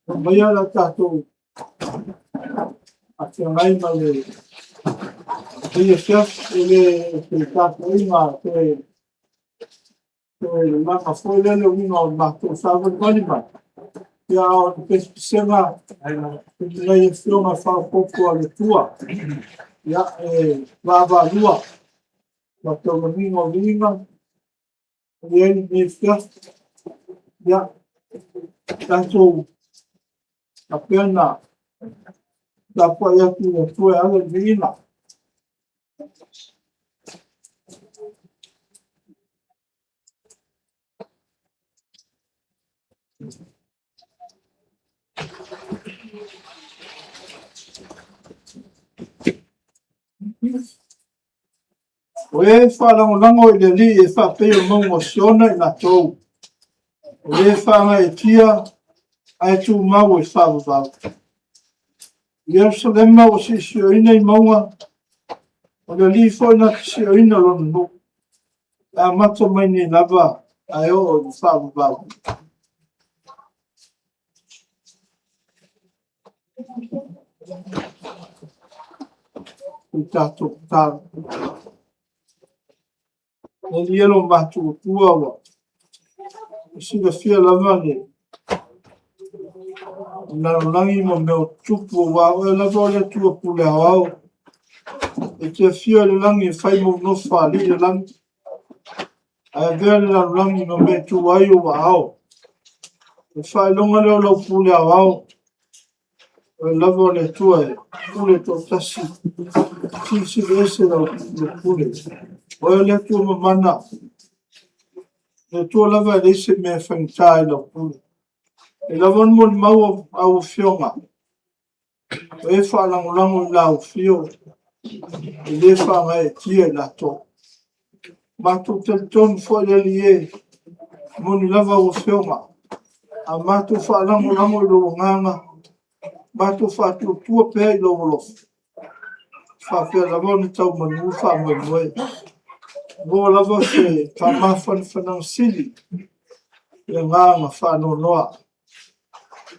aumaia la tatou afeagai ma lenei afiafi, e le o se tapuaiga toe lalaga foi lea le uiga o le matou savalivali mai. Ia, a o le pesepesega i lenei afioga faaopoopo a le Atua. Ia, e vaavaalua ma taulagiga o viiga e i ai lenei afiafi. Ia, tatou faapea na tapuai atu i le Atua e ala i le viiga. O e faalagolago i le Alii e faapei o le mauga o Siona i latou, e le faagaeetia ae tumau e faavavau. Ierusalema ua siosiioina i mauga, O le Alii foi na te sioina lona nuu, e amata mai nei lava ae oo i le faavavau. I tatou tatalo. Le Alii e lo matou Atua ua silafia lava le lalolagi ma mea o tutupu, aua o oe lava o le Atua pule aoao. E te afio i le lagi e fai mou nofo a alii i le lagi, ae avea le lalolagi ma mea e tu ai ou aao. O le faailoga lea o lau pule aoao, o oe lava o le Atua e pule toatasi, silisili ese lau pule. O oe o le Atua mamana, o le Atua lava e leai se mea e faigata i lau pule. E lava le molimau a au afioga, o e faalagolago i lau afio, e le faagaeetia i latou. Matou te talitonu foi le Alii e, e moni lava au afioga, a matou faalagolago i lou agaga, matou faatuatua pea i lou alofa, e faapea lava ona tau manu le faamoemoe. Maua lava se faamafanafanaga sili i le agaga faanoanoa.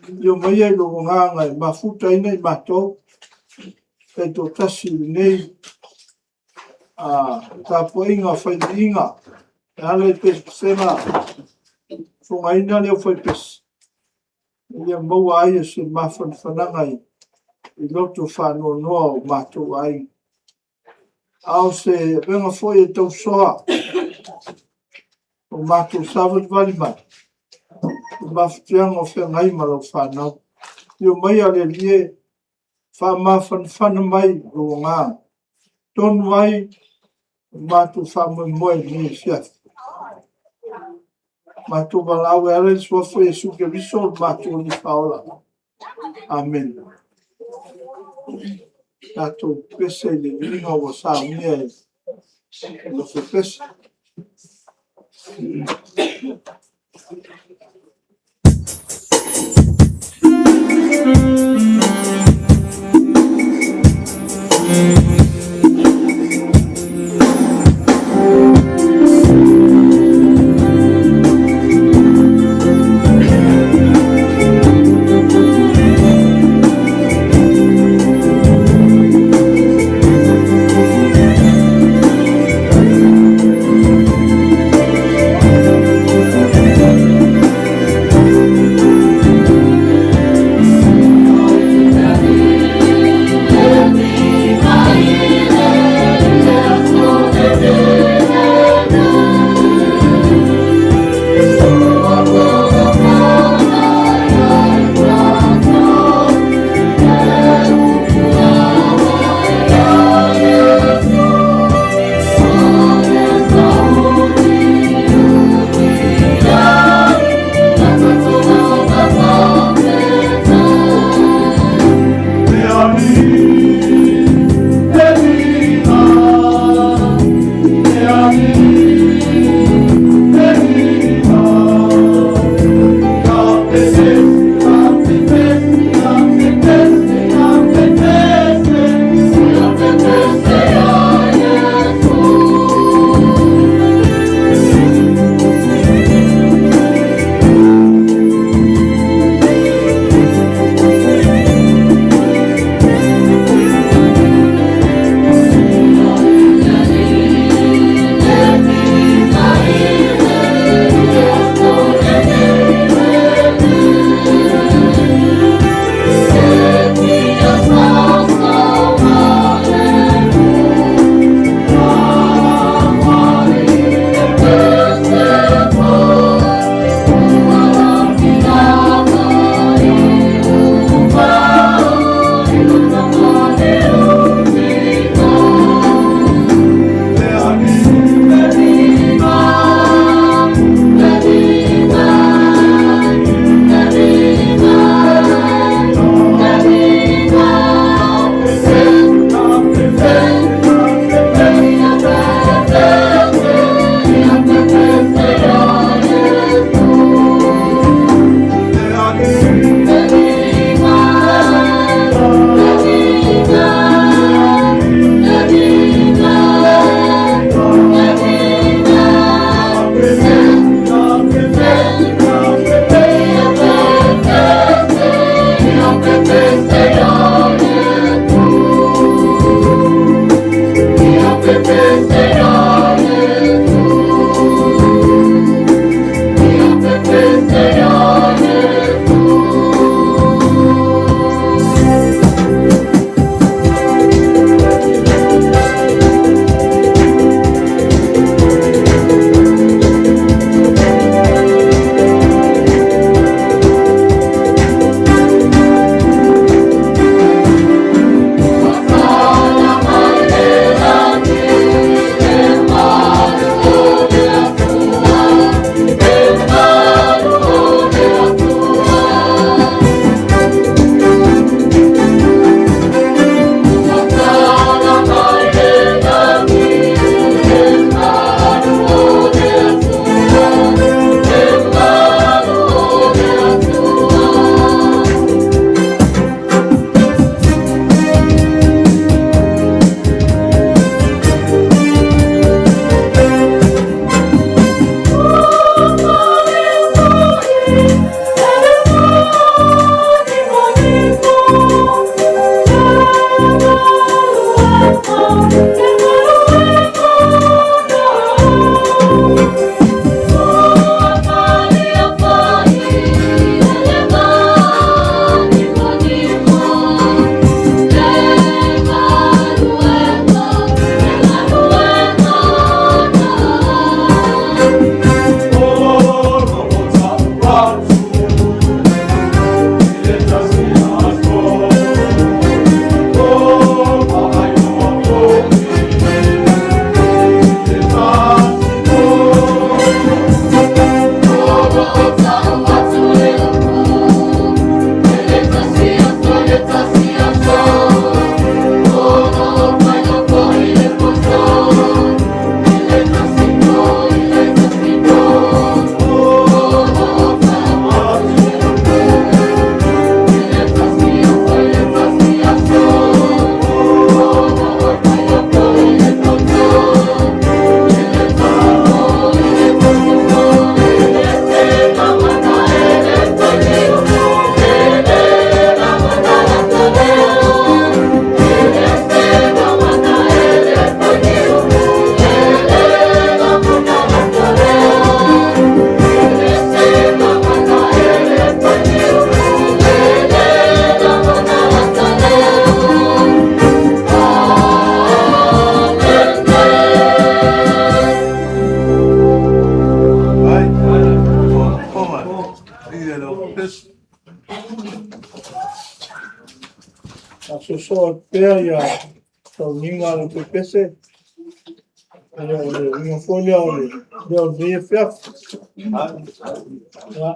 Afio maia i lou agaga e mafutaina i matou taitoatasi i lenei tapuaiga fai viiga e ala i pesepesega, fofogaina le aufaipese, ia maua ai se mafanafanaga i loto faanoanoa o matou aiga. A o se avega foi e tausoa o matou savalivali mai i mafatiaga o feagai ma lau fanau. Afio maia le Alii e, faamafanafana mai lou agaga, tonu ai lo matou faamoemoe i lenei afiafi. Matou valaau e ala i le Suafa o Iesu Keriso o le matou Alii Faaola. Amene. Tatou pepese i le viiga ua saunia e le aufaipese. Faasoasoa pea ia sauniga a le pepese. Ia o le uiga foi lea o le lea o lenei afiafi. Ia.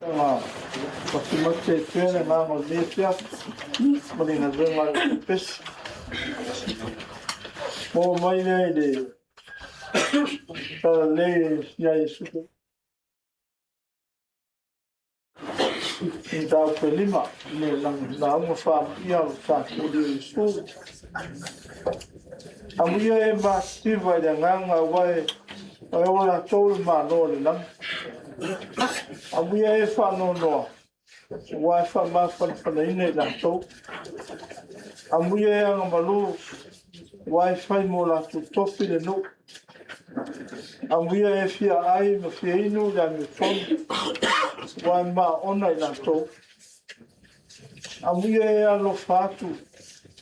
Fatimate pea le agaga o lenei afiafi ma le galuega a le pese. Maua mai lea i le talalelei ia Iesu i mataupu e 5 i le lauga faaamuia o le tatou Alii Iesu. Amuia e matitiva i le agaga aua e o latou le Malo o le lagi. Amuia e faanoanoa aua e faamafanafanaina i latou. Amuia e agamalu aua e fai mo latou tofi le nuu. Amuia e fia ai ma fia inu i le amiotonu aua e maona i latou. Amuia e alofa atu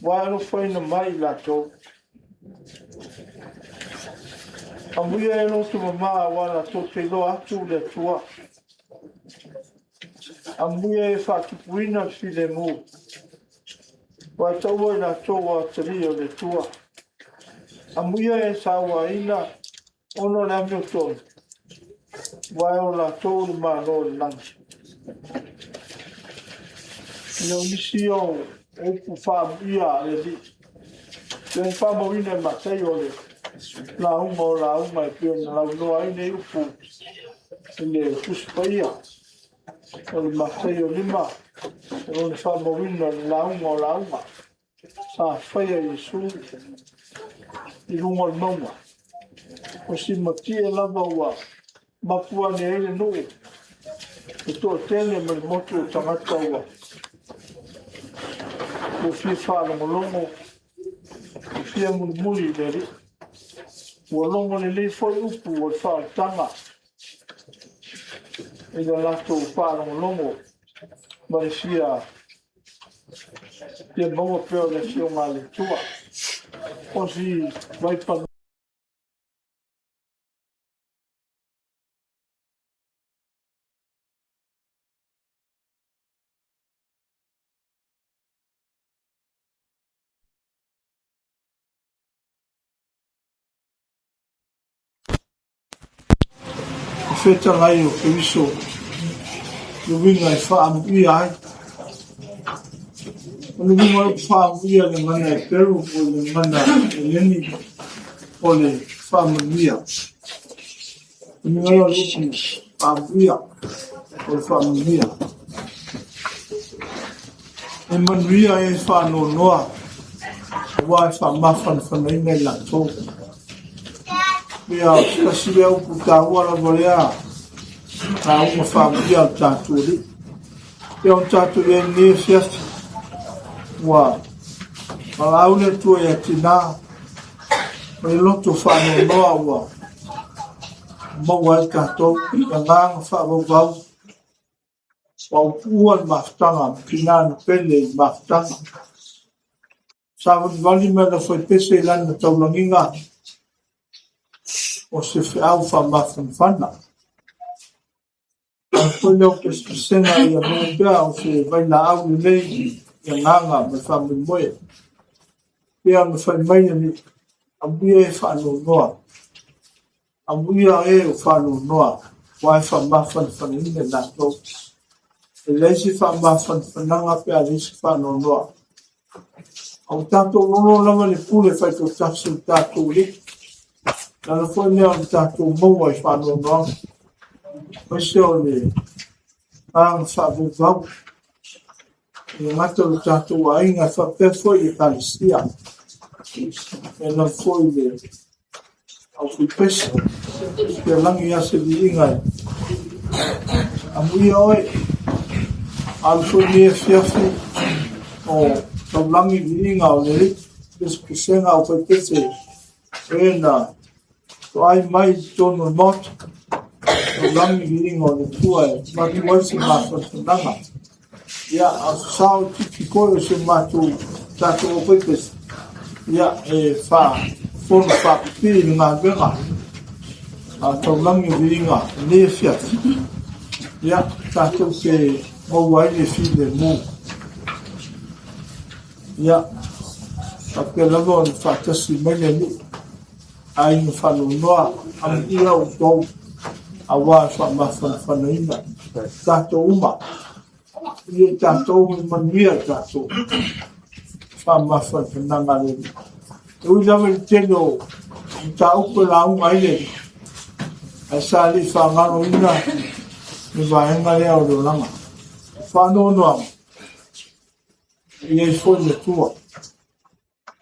aua e alofaina mai i latou. Amuia e loto mama aua latou te iloa atu le Atua. Amuia e faatupuina le filemu aua e taua i latou o atalii o le Atua. Amuia e sauaina ona o le amiotonu, aua e o latou le Malo o le lagi. Ina o nisi ia o upu faaamuia a le Alii, pei ona faamauina e Mataio o le lauga o lauga e pei ona launoa ai nei upu i le Tusi Paia o le Mataio 5, o lona faamauina o le lauga o lauga sa faia e Iesu i luga o le mauga. O si matie lava ua mapu ane ai le nuu, e toatele ma le motu o tagata ua fia faalogologo, ua fia mulimuli i le Alii. Ua logo lelei foi upu o le faaolataga i le latou faalogologo ma le fia maua pea o le Afioga a le Atua. O si vaipa fetalai o Keriso, le uiga e faaamuia ai. O le uiga o le faaamuia i le gagana Heperu po o le gagana Heleni o le faamanuia. O le uiga o le upu faaamuia o le faamanuia. E manuia e faanoanoa aua e faamafanafanaina i latou. Ia, o se tasi lea upu taua lava lea lauga faaamuia a le tatou Alii. Ia, o tatou i ai lenei afiafi, ua valaau le Atua ia Tina, o le loto faanoanoa ua maua ai tatou i agaga faavauvau. Ua upuua le mafutaga ma tina na pele i le mafutaga. Savalivali mai le faipese i lana taulagiga o se feau faamafanafana. Ala foi lea o pesepesega ia maua pea o se vailaau lelei i agaga ma le faamoemoe. Pea ona fai mai le Alii, amuia e faanoanoa, amuia e o faanoanoa, aua e faamafanafanaina i latou. E leai se faamafanafanaga pe a leai se faanoanoa. A ua tatou lolo lava le pule faitoatasi o le tatou Alii. O le ala foi lea o le tatou maua i faanoanoaga, aemaise o le agaga faavauvau. E le gata o le tatou aiga, e faapea foi i Ekalesia, e lava foi le aufaipese, ia lagi lava se viiga e amuia oe. Alu foi lenei afiafi o taulagi viiga o le Alii, pesepesega aufaipese e na toai mai i totonu o le Maota, taulagi viiga o le Atua e avatu ai se mafanafanaga. Ia, a o se sao itiiti foi o si o matou tatou aufaipese, ia, e faafono faapipii i le galuega a taulagi viiga i lenei afiafi, ia, tatou te maua ai le filemu. Ia, faapea lava ona faatasi mai le Alii, aiga faanoanoa, amuia outou aua le faamafanafanaina. Tatou uma. Ia tatou e manuia tatou. Faamafanafanaga a le Alii. E ui lava i le tele o mataupu e lauga ai le ae sa le i faagaloina le vaega lea o le olaga. Faanoanoaga, e i ai foi le Atua.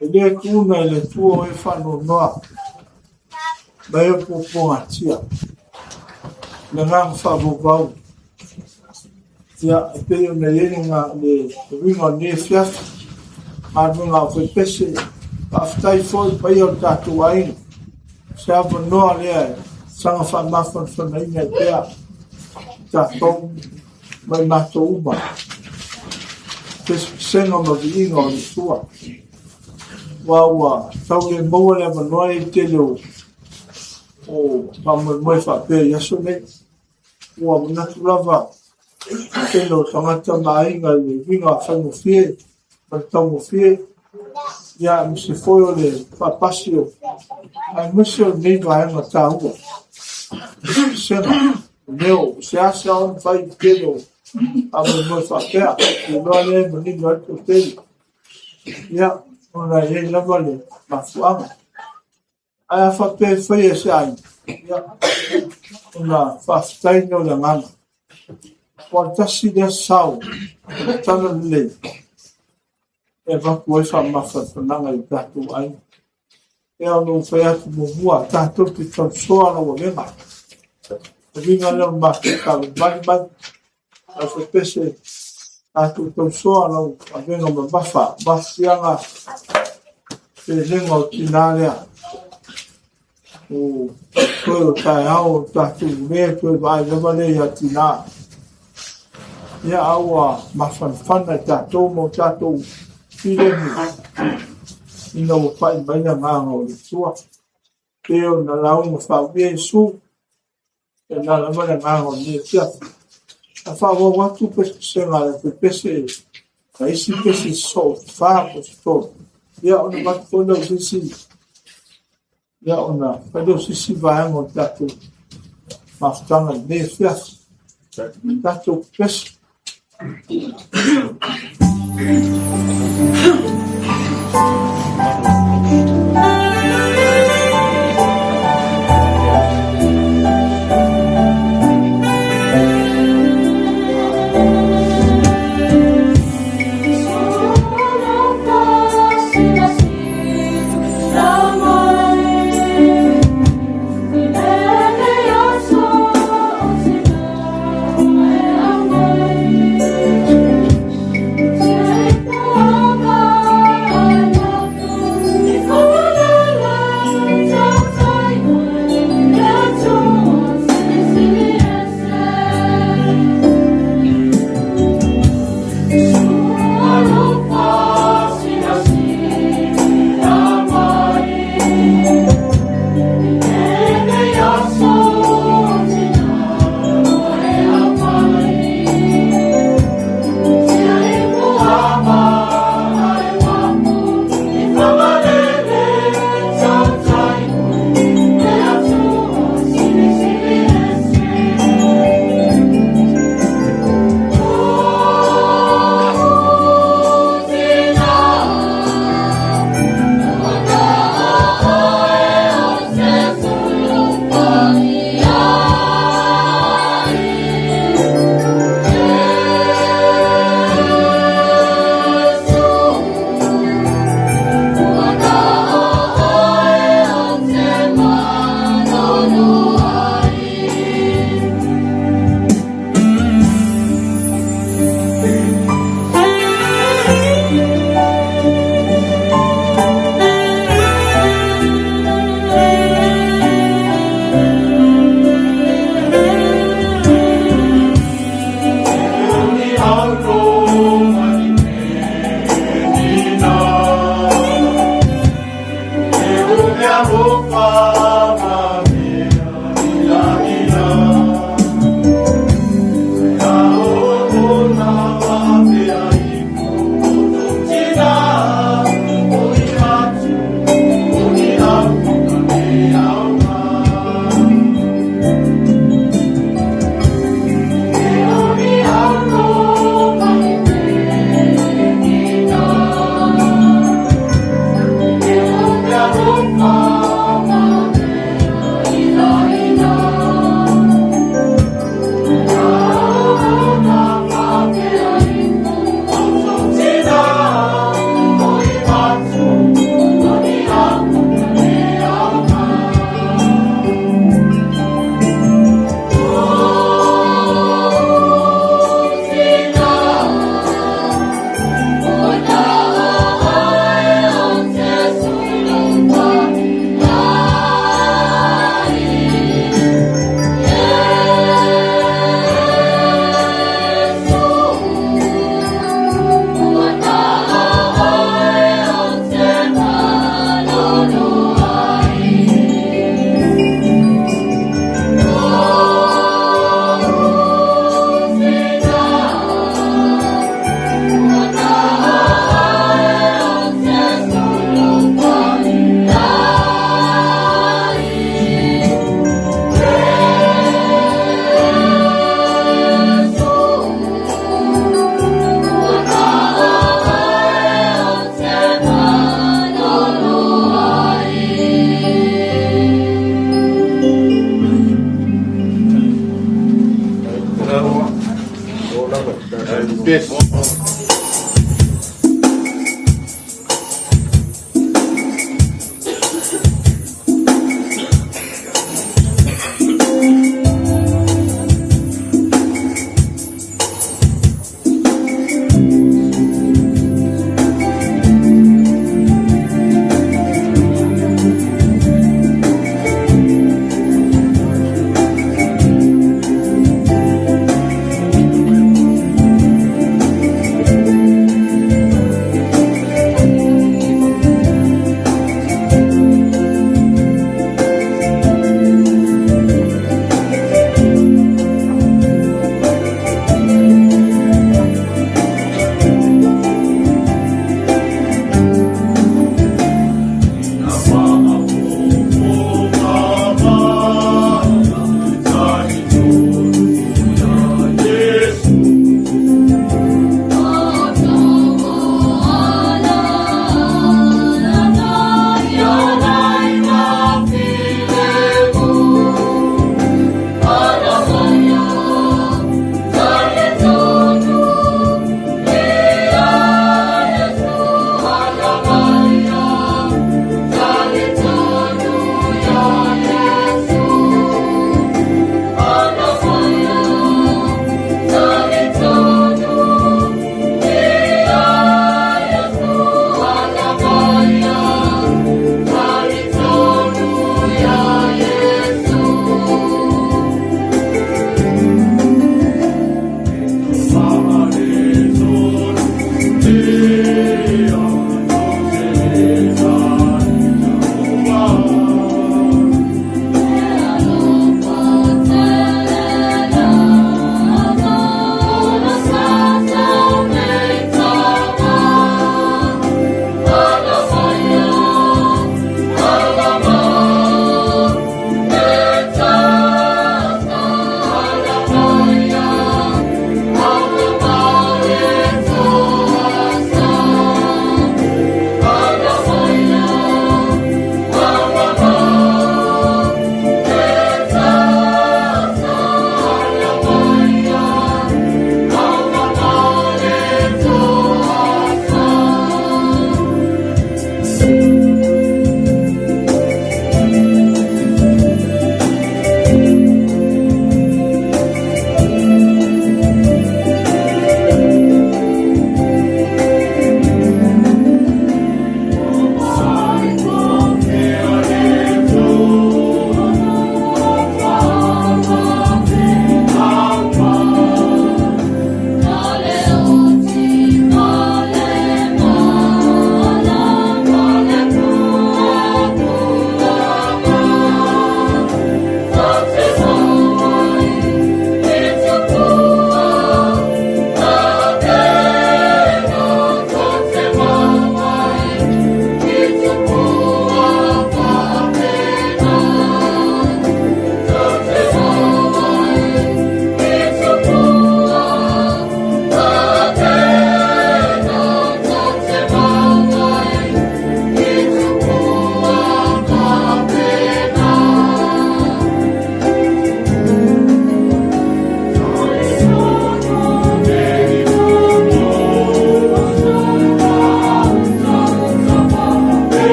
E le tuuna e le Atua o e faanoanoa ma e puapuagatia. Le agaga faavauvau, ia, e pei ona i ai le uiga o lenei afiafi, galuega a faipese, faafetai foi i le paia o le tatou aiga, se avanoa lea e saga faamafanafanaina ai pea tatou ma i matou uma. Pesepesega ma viiga o le Atua. Aua ua tau le maua le avanoa i le tele o faamoemoe faapea i aso nei. Ua manatu lava tele o tagata ma aiga i le uiga faigofie ma le taugofie, ia aemaise foi o le faapasi o aemaise o lenei vaega taua. Pesepesega, leo, seasea ona fai i le tele o faamoemoe faapea, iloa lea e manino ai le toatele. Ia, ona e i ai lava le mafuaaga. Ae a faapea e faia e se aiga, ia, ona faafetai lea o le agaga. Ua tasi lea sao o le tala lelei e avatu ai faamafanafanaga i tatou aiga. E ona ou fai atu muamua, tatou te tausoa lau avega. O uiga lea o le matou tauvalivali mai, lau fepese, tatou tausoa lau avega mamafa, mafiaga pelega o tina lea. O toe o taeao o tatou le toe vaai lava lea ia tina. Ia, a ua mafanafana i tatou ma o tatou filemu ina ua pai mai le agaga o le Atua. Pei ona lauga faauia Iesu, e na lava le agaga o lenei afiafi. A faaauau atu pesepesega a le pepese ma isi pese sosoo se fa po o se tolu, ia ona avatu foi lea o se isi, ia ona fai lea o se isi vaega o le tatou mafutaga i lenei afiafi. Tatou pepese.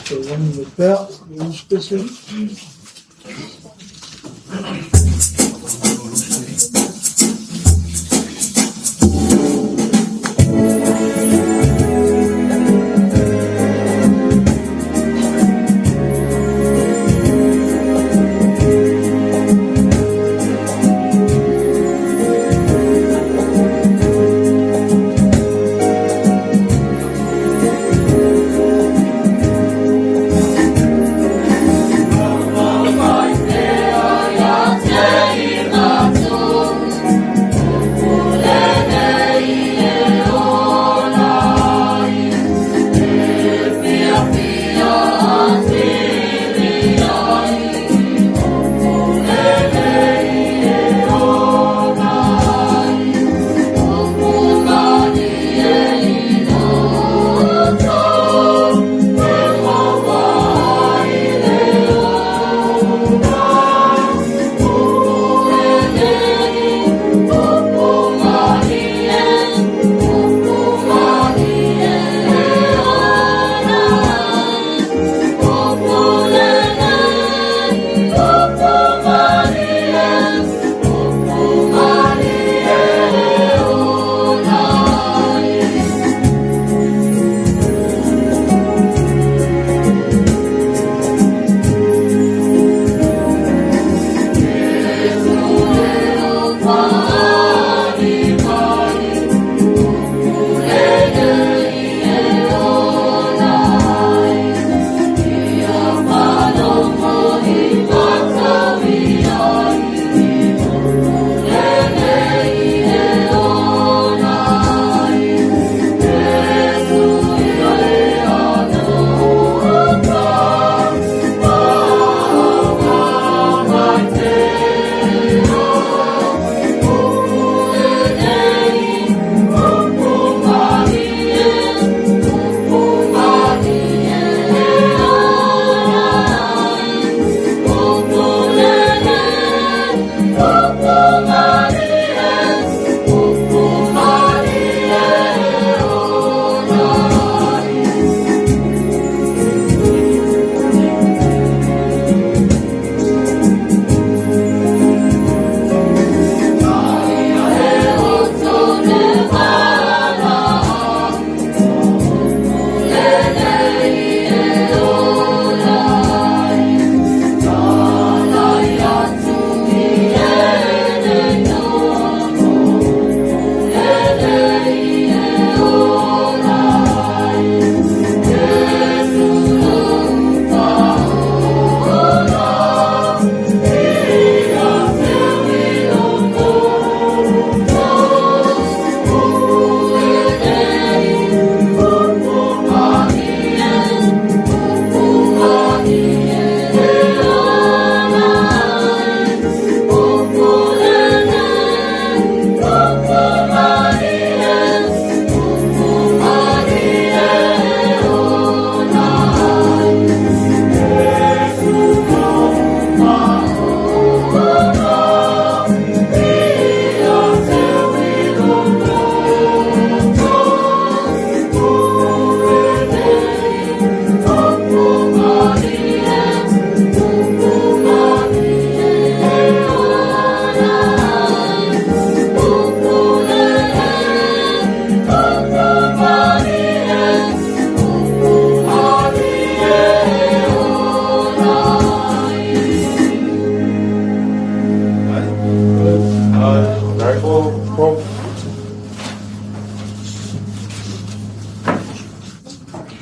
Taulagi mai pea i isi pese.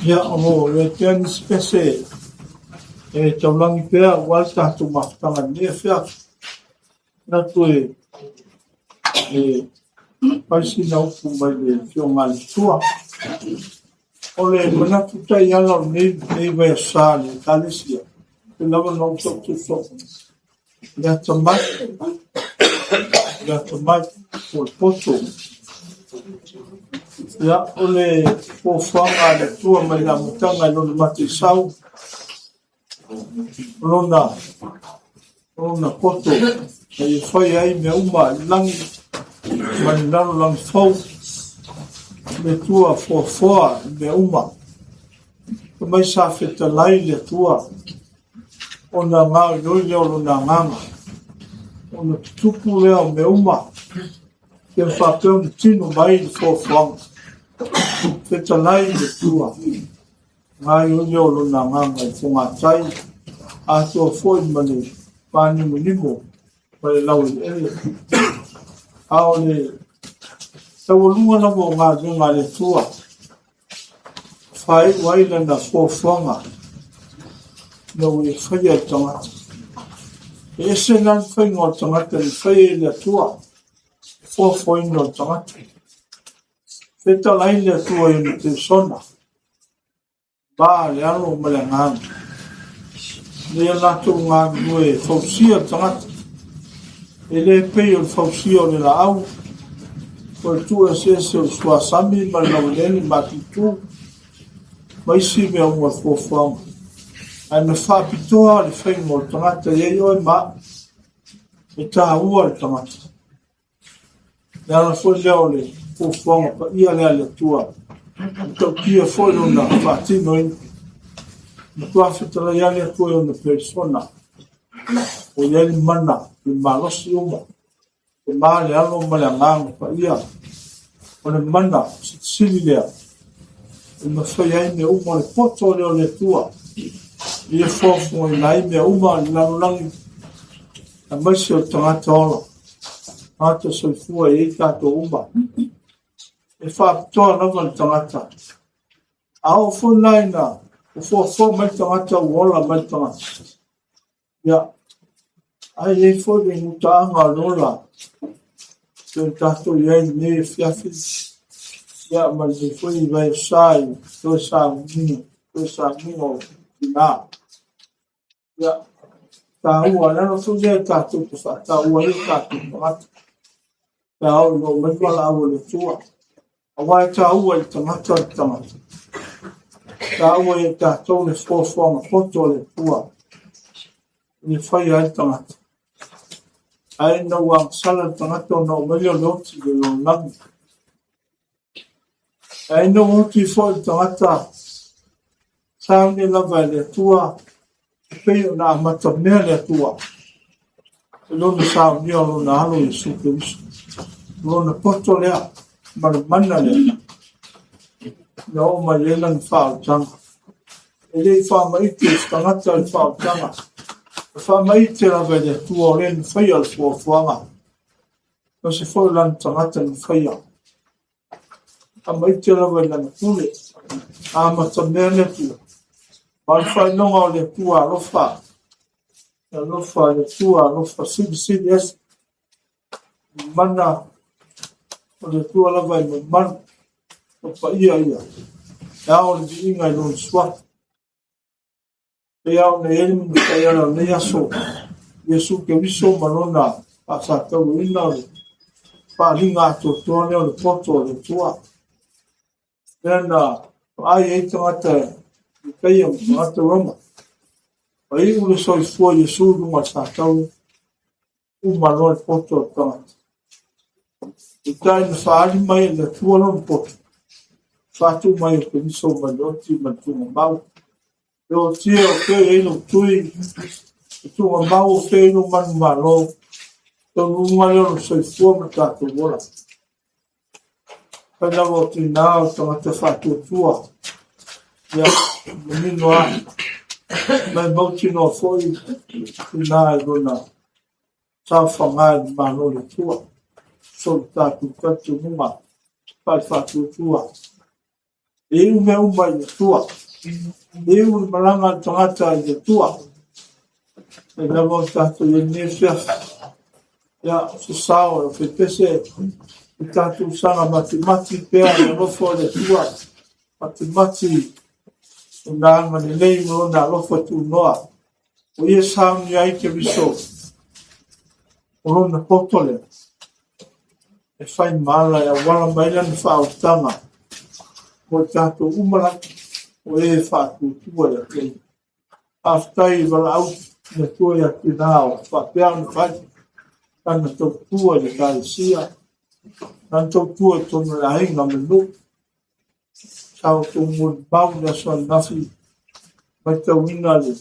Ia, o le tea nisi pese e taulagi pea aua le tatou mafutaga i lenei afiafi. Manatu e fai sina upu mai le Afioga a le Matua. O le manatu taiala o lenei vaiaso i le Ekalesia, pei lava ona ou tautino, le atamai, le atamai po o le poto. Ia, o le fuafuaga a le Atua mai le amataga i lona mataisau, o lona, o lona poto, na ia fai ai mea uma i le lagi ma le lalolagi fou, le Atua foafoa i mea uma. Fai mai sa fetalai le Atua ona gaoioi lea o Lona Agaga, ona tutupu lea o mea uma, ia faapea ona tino mai le foafoaga. Fetalai le Atua, gaoioi lea o Lona Agaga i fogatai, atoa foi ma le pānimonimo ma le laueleele. A o le taualuga lava o galuega a le Atua, faaiu ai lana fuafuaga ina ua ia faia le tagata. E ese la le faiga o le tagata na faia e le Atua, le foafoaina o le tagata. Fetalai le Atua i ona persona, ba le alo ma le agaga. Ina ia latou galulue e fausia le tagata, e le pei o le fausia o le laau, o le tuueseese o le suasami ma le laueleele matutu, ma isi mea uma o le fuafuaga. Ae na faapitoa le faiga o le tagata e i ai oe ma au. E taua le tagata. Le ala foi lea o le fuafuaga paia lea a le Atua, e matautia foi lona faatinoina. Matua fetalai lava le Atua i ona persona, ua i ai le mana, le malosi uma, le ma le alo ma le agaga paia. O le mana silisili lea e mafai ai mea uma, o le poto lea o le Atua, ia foafoaina ai mea uma o le lalolagi, aemaise o le tagata ola, tagata soifua e i ai tatou uma. E faapitoa lava le tagata. A oo foi la ina ua foafoa mai le tagata ua ola mai le tagata, ia, ae i ai foi le mutaaga o le ola pei ona tatou i ai i lenei afiafi, ia, ma lenei foi vaiaso i toe sauniga, toe sauniga o tina. Ia, taua, le ala foi lea tatou te faataua ai o tatou tagata. Pe a oo ina oo mai le valaau a le Atua. Aua e taua i le tagata le tagata. E taua ia i tatou le foafoaga poto a le Atua i faia ai le tagata. Ae ina ua agasala le tagata ona oo mai lea o le oti i le lalolagi. Ae ina ua oti foi le tagata, sauni lava e le Atua, e pei ona amatamea le Atua i lona saunia o lona Alo Iesu Keriso. O lona poto lea ma le mana lea na oo mai ai lana faaolataga. E le i faamaite e se tagata le faaolataga, e faamaite lava e le Atua o le na faia le fuafuaga, aemaise foi o lana tagata na faia. Faamaite lava i lana pule, amatamea le Atua. Ma o le faailoga o le Atua alofa, le alofa le Atua alofa silisili ese. Mana o le Atua lava e mamalu, o paia ia, e ao le viiga i lona suafa. E pei ona i ai le mulimulitaia o lenei aso, Iesu Keriso ma lona faasatauaina o le faaaliga atoatoa lea o le poto o le Atua. Lea na vaai ai tagata Iutaia ma tagata Roma. Ma iu le soifua Iesu i luga o le sataua, uma loa le poto o le tagata. Peitai na faaali mai e le Atua lona poto, faatu mai o Keriso mai le oti ma le tuugamau. E otia o fea i ai lou tui, e tuugamau o fea i ai lou manumalo, taunuuga lea o lou soifua ma le tatou ola. Fai lava o tinā o le tagata faatuatua, ia, manino lava, ma e mautinoa foi tinā i lona saofaga i le Malo o le Atua. So le tatou talitonuga faale-faatuatua. E iu mea uma i le Atua. E iu le malaga a le tagata i le Atua. E lava o tatou i ai lenei afiafi. Ia, o se sao e faipese i tatou saga matimati pea le alofa o le Atua. Matimati lona agalelei ma lona alofa tunoa. O ia saunia ai Keriso, o lona poto lea, e fai ma ala e auala mai lana faaolataga mo i tatou uma lava o e faatuatua ia te ia. Faafetai i valaau le Atua ia tinā o faapea ona fai, lana tautua i le Ekalesia, lana tautua i totonu o le aiga ma le nuu. Sa outou molimau i le aso ananafi. Matauina le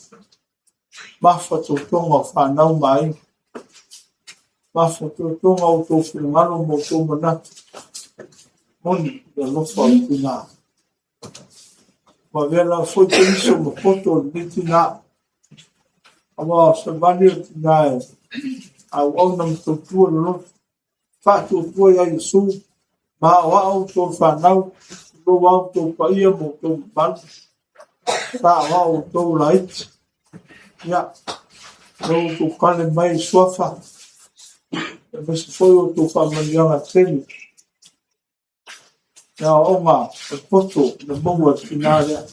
mafatotoga o fanau ma aiga. Mafatotoga o outou finagalo ma outou manatu. Moni le alofa o le tina. Ua avea lava foi Keriso ma poto o lenei tina. Aua o savali o le tina e auauna ma tautua le loto. Faatuatua ia Iesu ma aoao outou fanau, tulou lava outou paia ma outou mamalu, saoao outou laiti. Ia, lea ua outou pale mai i suafa, aemaise foi o outou faamanuiaga e tele. Le aoaoga o le poto na maua e le tina lea.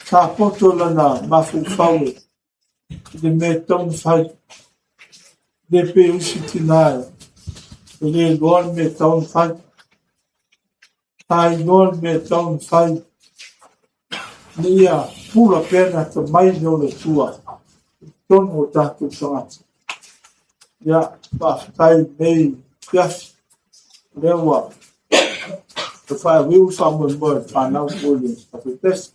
Sa poto lana mafaufau i le mea e tatau ona fai. E le pei o isi tina e le iloa le mea e tatau ona fai. Sa iloa le mea e tatau ona fai ina ia pula pea le atamai o le Atua i totonu o tatou tagata. Ia, faafetai i lenei afiafi, o lea ua faaiuiu le faamoemoe o le fanau mo le Pese.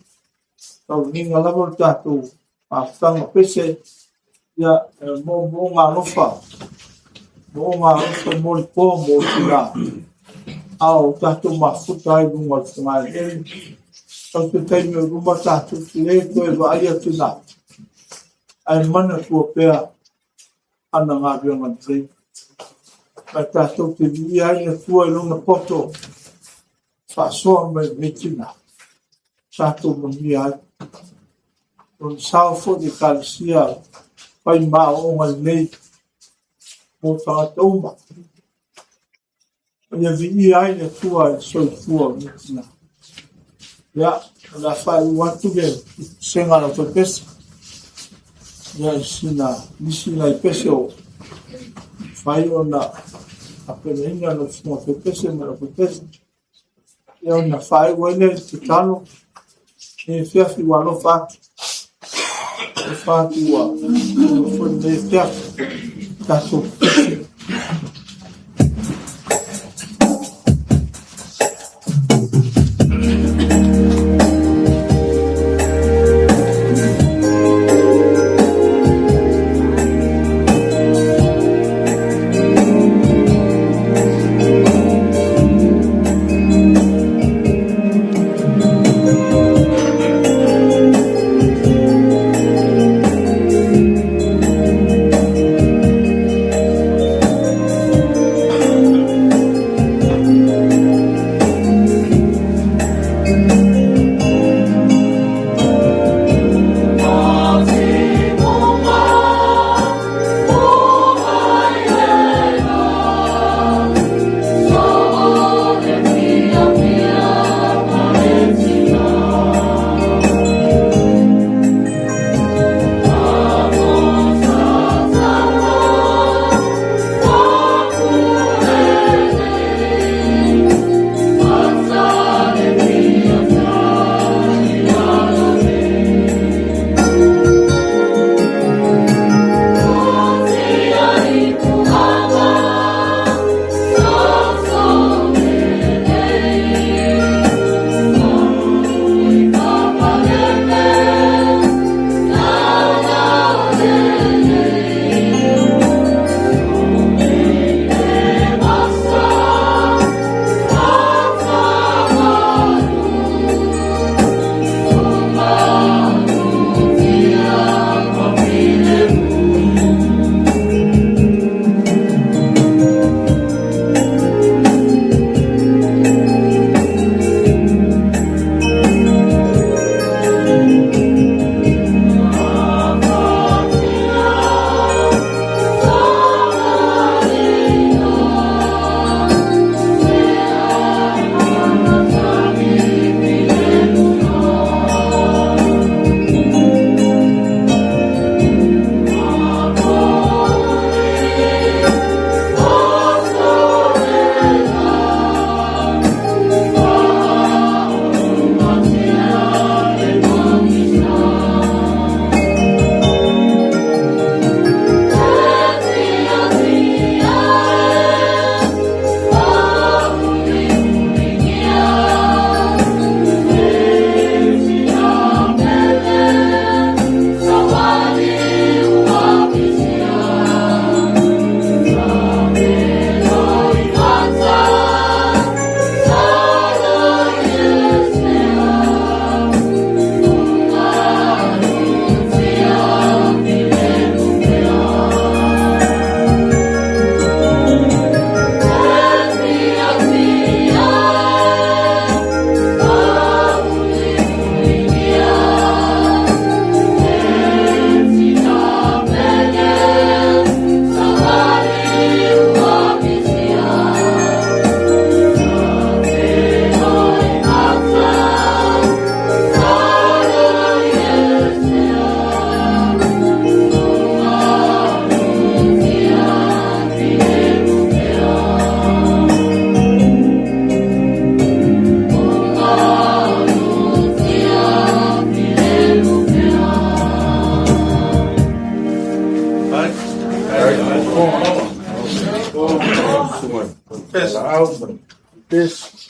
Tauliga lava le tatou mafutaga pese, ia, e moomooga alofa, moomooga alofa mo le po mo tina, a o tatou mafuta ai i luga o le fogaeleele. Sau se taimi o luma tatou te le toe vaaia tina, ae manatua pea ana galuega lelei. Ma tatou te viia ai le Atua i lona poto faasoa mai lenei tina, tatou manuia ai. Lona sao foi i le Ekalesia fai ma aoaoga lelei mo tagata uma. Ia viia ai le Atua i le soifua o lenei tina. Ia, o le a faaiu atu le sega a lau pese. Ia, i sina nisi nai pese o fai ona tapenaina lau susuga pese ma lau pese. Ia ona faaiu ai lea i le tatalo, e afiafi ua alofa atu. Alofa atu ua foi lenei afiafi. Tatou pese. laau ma le pesi.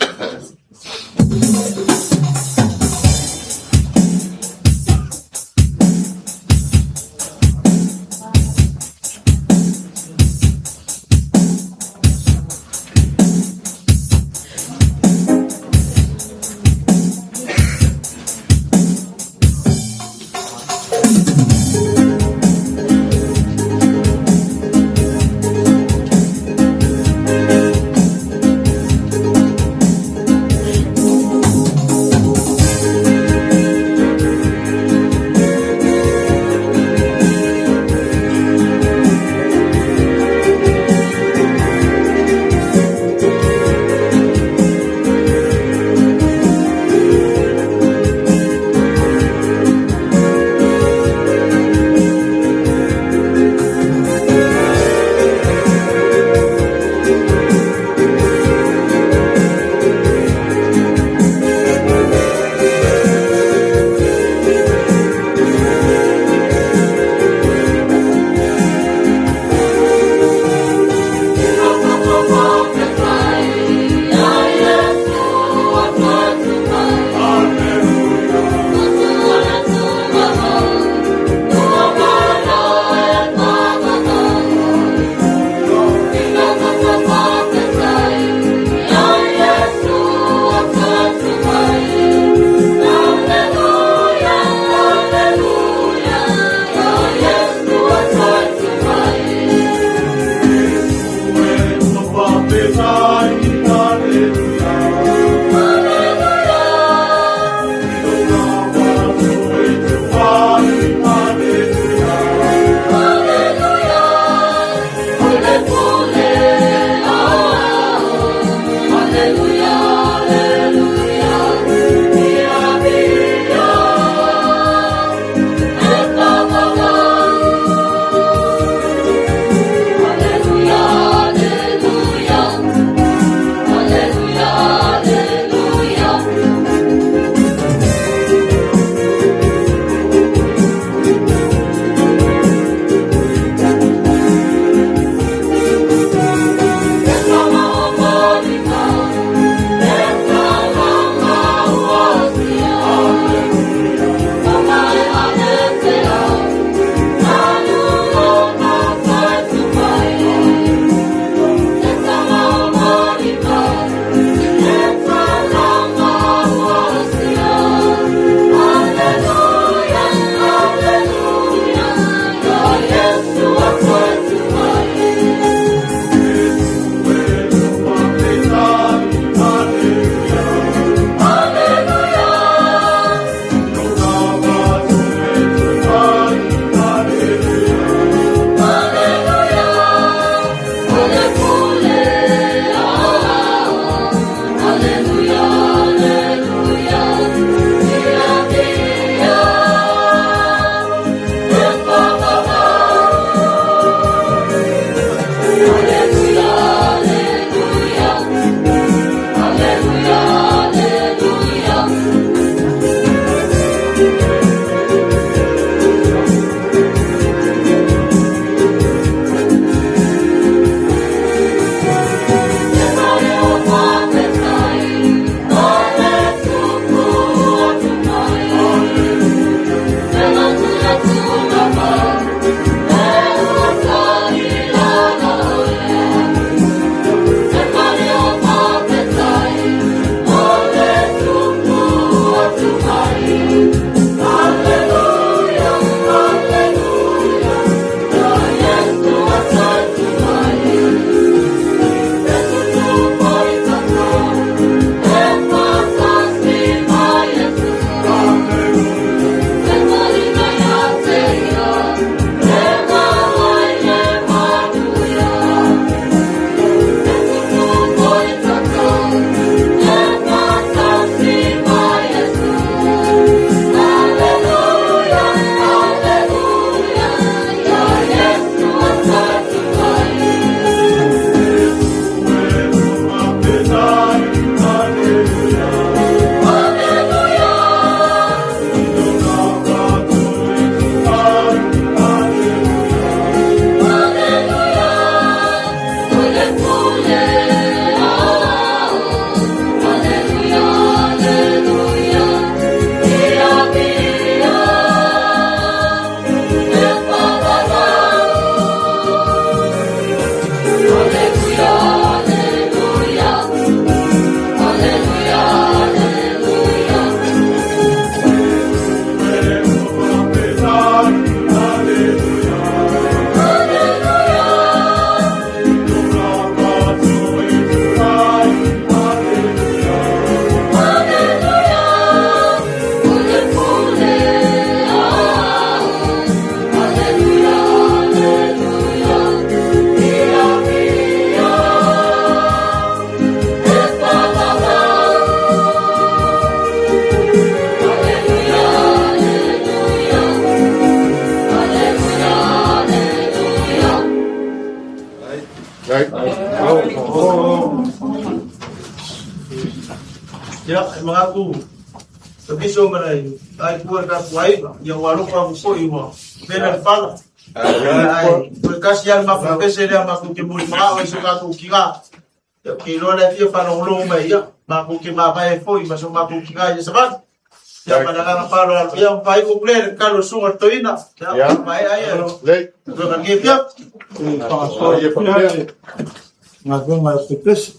Ia, e manatu e piso ma nai ai pua le tatou aiga, ia ua alofa atu foi ua mena le fala. Ai, o le tasi lava le matou pese lea matou te mulimanao ai si o tatou tina. Ia, ou te iloa la e fia faalogologo mai, ia, matou te mavae ai foi ma si o matou tina i le savali. Ia, ma le agaga faaaloalo, ia, ua faaiu atu lea i le tatalo a le susuga i le toeaina. Ia, maea ia, galuega lenei afiafi. Faasoa pea le galuega a pepese.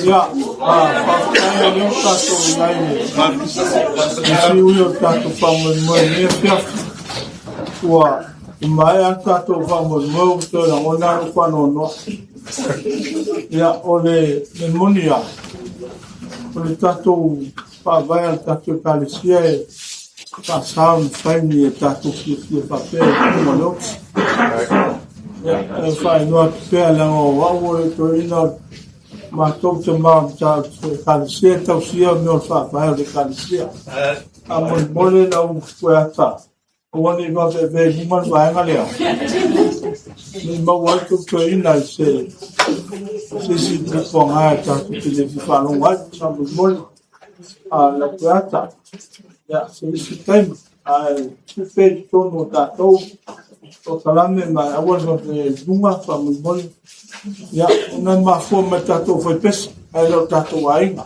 Ia, faafetai o lea ua tatou i ai i le siui o le tatou faamoemoe i lenei afiafi. Ua maea le tatou faamoemoe ua toe lagona lava lou faanoanoa. Ia, o le mea moni lava, o le tatou faavae a le tatou Ekalesia e faasa ona fai ni a tatou fiafia faapea i luga o le oti. Ia, e faailoa atu pea leaga o au o le toeaina o matou tama o le Ekalesia e tausia mea o le faavae o le Ekalesia. Faamolemole lau Fueata, aua ne i vaveave i luma le vaega lea, ne i maua ai tou toeaina i se isi tupuaga e tatou te le fia faalogo ai. Faamolemole lau Fueata, ia, se isi taimi, ae tuu pea i totonu o tatou polokalame ma aua le vave i luga faamolemole. Ia, ona e mafua mai i le tatou faipese, ae le o tatou aiga.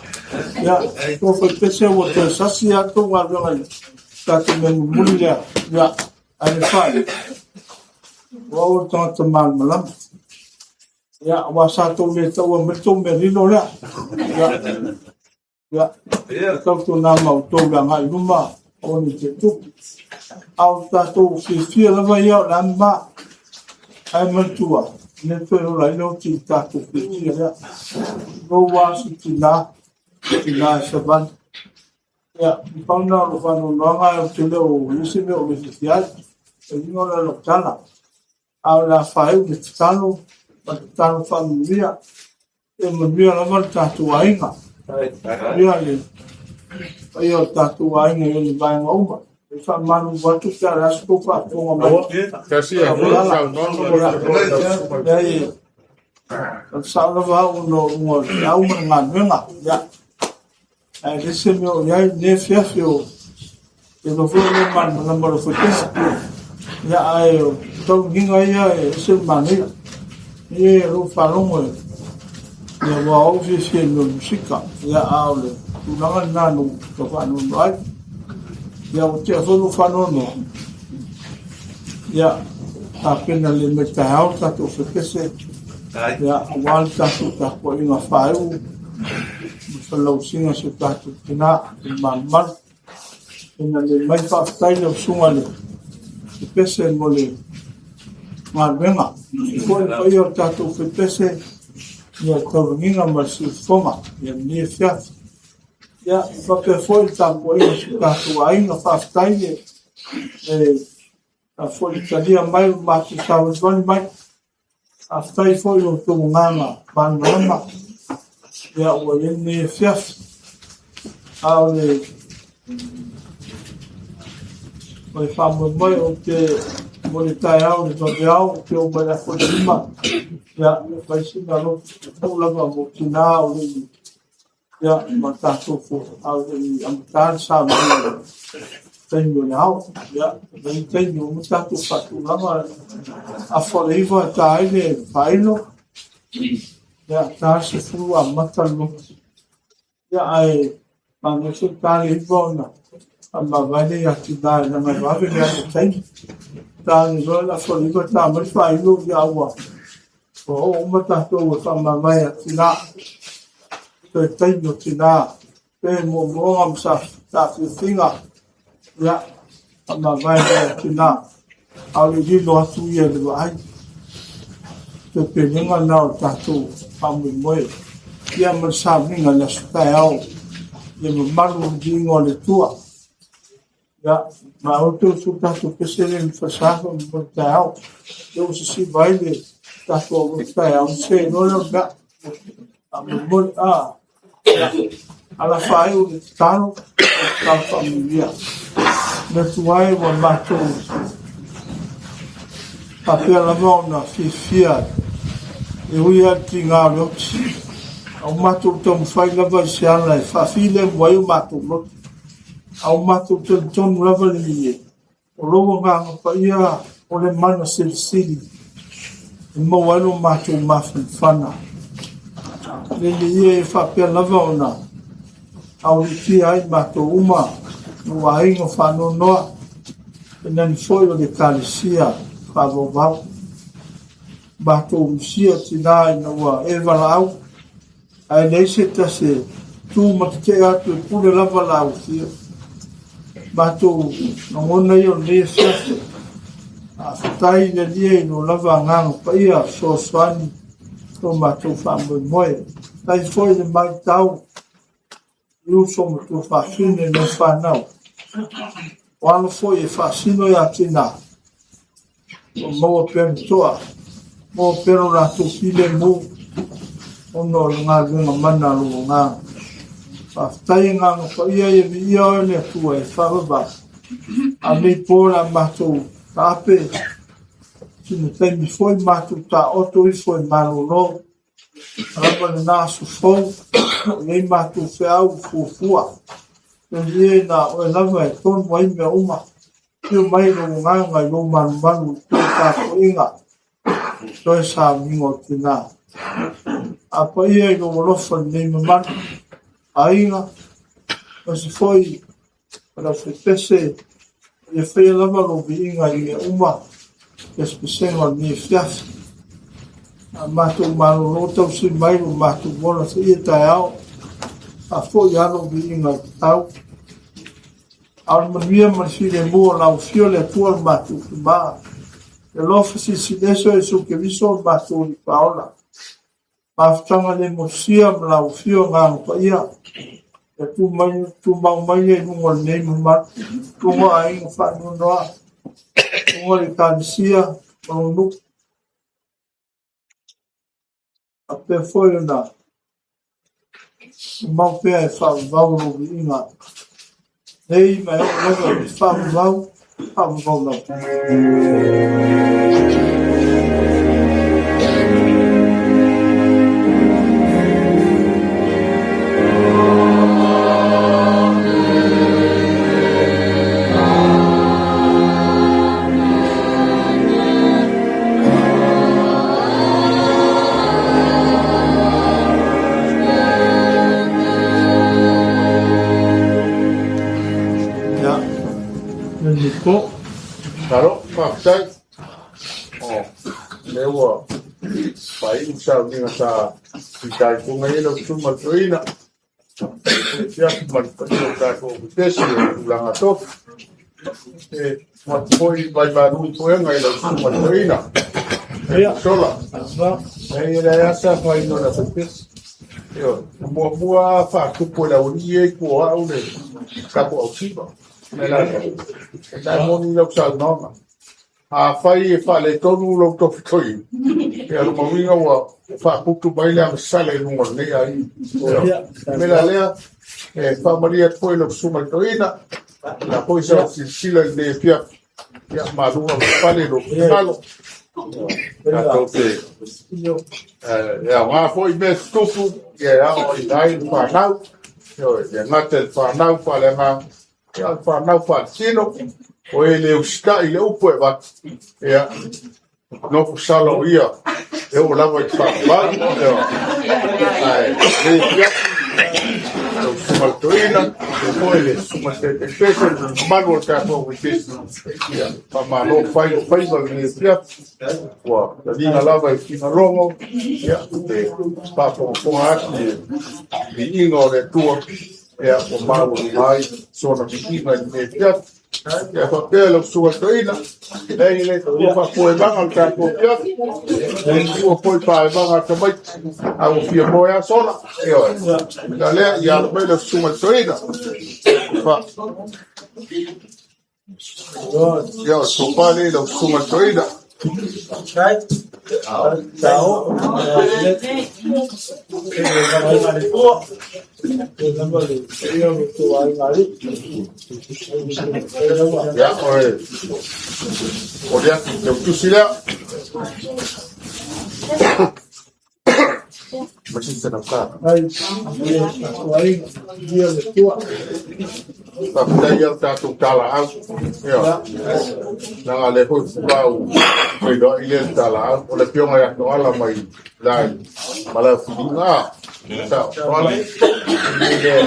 Ia, tou faipese ua toe sasi lava tou galuega i le tatou mea mulimuli lea. Ia, ae le fai, o au o le tagata malamalama. Ia, aua sa tou le taua mai le tou mea lilo lea. Ia, ia, tautuana ma outou le agai i luma, aua ne i te tupu. A o tatou fiafia lava ia o le a ma. Ae manatua, le toe ola ai le oti i le tatou fiafia lea. Lou lava si tina, tina e savali. Ia, na pau lena o lou faanoanoaga, ou te le o i ai se mea o ou le fiafia ai. E uiga o lau tala. A o le a faaiu le tatalo ma le tatalo faamanuia. Ia manuia lava le tatou aiga. Manuia le paia o le tatou aiga i ona vaega uma. E faamalulu atu pe a o le a se tou faafofoga mai. Leai, o le sao lava au ona o luga o le feau ma le galuega. Ia, ae leai se mea o i ai i lenei afiafi o te iloa foi o le malamalama o le faipese. Ia, ae o taunuiga ia e ese le manaia. Ia, o lou faalogo e, ia, ua ou fiafia i mea o musika. Ia, a o le tulaga lena na ou tau faanoanoa ai. Ia, ua tea foi lou faanoanoa. Ia, tapena lelei mai taeao le tatou faipese. Ia, aua le tatou tapuaiga faaiu ma felausiga o si o tatou tina i le malumalu. Ina ne mai faafetai lau susuga i le faipese mo le galuega. E foi le paia o le tatou faipese ia taulagiga ma le siufofoga ia lenei afiafi. Ia, faapea foi le tapuaiga a si o tatou aiga, faafetai le foi le talia mai o le matou savalivali mai. Faafetai foi i lo outou agaga malamalama ia ua i ai lenei afiafi. A o le o le faamoemoe ou te mo le taeao i le vaveao ou te oo mai le aso 5 ia fai sina lotu pupuu lava mo tina o le Ia, ma tatou i amata le saunoaga i le taimi o le ao. Ia, i taimi ua uma tatou faatulaga afa o le 9 e ta ai le faailo. Ia, ta le 10 amata le lotu. Ia, ae manaia foi ta le 9 ona faamavae lea ia tina leaga e vave le alu o taimi. Ta le loa le afa o le 9 ta mai le faailo, ia ua Ua oo uma tatou e faamavae a tina, toe taimi o tina, pe moomooga ma saafiafiga, ia, faamavae mai a tina, a o le lilo atu ia i le vaai. Toe pelega lena o le tatou faamoemoe, ia ma le sauniga i le aso taeao, ia mamalu le viiga o le Atua. Ia, ma o te usu tatou pese le ni falesa mo le taeao. Ia ua sisiva ai le tatou au taeao, se loa lea o le mea. A molimoli, a, ia, ala faaiu le tatalo, le tatalo faamanuia. Le Atua e ua matou faapea lava ona fiafia e ui lava i le tiga o le oti. A ua matou taumafai lava i se ala e faafilemu ai o matou loto. A ua matou talitonu lava le Alii, o lou Agaga Paia o le mana silisili e maua ai lo matou mafanafana. Le Alii e, e faapea lava ona aulitia ai matou uma o aiga faanoanoa, e nani foi o le Ekalesia faavauvau. Matou misia tinā ina ua e valaau, ae leai se tasi e tu ma tetee atu e pule lava la ufia. Matou lagona ia o lenei afiafi, faafetai i le Alii i lo lava Agaga Paia fesoasoani i lo matou faamoemoe. Faafetai foi i le matau i uso ma tuafafine ma fanau, o alo foi e faasino ia tinā, o maua pea le toa, maua pea lo latou filemu, ona o le galuega mana a lou Agaga. Faafetai Agaga Paia ia viia oe le Atua e faavavau. A nei po le a matou taape, sina taimi foi matou taoto ifo e malolo, lava lena aso fou, o i ai matou feau fuafua. Felia ina oe lava e tonu ai mea uma. Afio mai lou Agaga i lou malumalu i toe tapuaiga, toe sauniga o tina. A paia i lou alofa lenei mamalu, aiga, aemaise foi o le aufaiPese, ia faia lava lou viiga i mea uma, pesepesega o lenei afiafi. A matou malolo tausi mai lo matou ola seia taeao, faafoi lava lou viiga i tatau. A o le manuia ma le filemu o lau afio le Atua lo matou Tama, le alofa silisili ese o Iesu Keriso lo matou Alii Paola, mafutaga le motusia ma lau afio Agaga Paia, ia tumau mai lea i luga o lenei mamalu, luga o aiga faanoanoa, luga o le Ekalesia ma lou nuu, faapea foi ona tumau pea e faavavau lou viiga nei ma e oo lava i le faavavau, faavavau lava. Malo, faafetai. O, lea ua faaiu le sauniga sa fitaituga i ai lau Susuga i le Toeaina. Afiafi ma le paia o tatou pepesi o tulaga tofi. E avatu foi mai malu i puega i lau susuga i le toeaina. Ia. Sola. E leai lava se afaina o le pepesi. Ioe. Na muamua faatupu e le aualii ia i tua o au le tatou ausiva. Me la e la moni lau saunoaga. Afai e faaletonu lou tofi toeaina, ia lona uiga ua faaputu mai le agasala i luga o lenei aiga. O le mea la lea, e faamalie atu foi i lau susuga i le toeaina, o le a foi sau silasila i lenei afiafi, ia malu ma fale i lou finagalo. Tatou te e aoga foi mea tutupu, ia e aoaoina ai le fanau, ioe, e le gata i le fanau faaleagaga, Ia, o le fanau faaletino, o e le usitai i le upu e avatu, ia, nofo sala o ia, e oo lava i le faavavau. Ae le afiafi, lau susuga i le toeaina, faapea foi le susuga i le Taitaipese, le mamalu o le tatou Ekalesia. Ia, faamalo fai le faiva i lenei afiafi, ua taliga lava i figalogo, ia, le faafogafoga atu i le viiga o le Atua. Ia, ua maualuga ai sona viiga i lenei afiafi. Ia faapea lau susuga i le toeaina, leai e le taua faapoevaga o le tatou afiafi, e le taua foi paevaga a tamaiti, a ua fia moe lava sola. Ioe. O lea, ia alo mai lau susuga i le toeaina. Fa. Ia, o le tofa lea i lau susuga i le toeaina. Ia, o le momoli atu i le tautusi lea. Faafetai ia le tatou talaau. Ia. Leaga lea foi faatoa ou feiloai lea i le talaau. O le afioga ia Toala mai la i Malaefiliga. Sa Toala. Le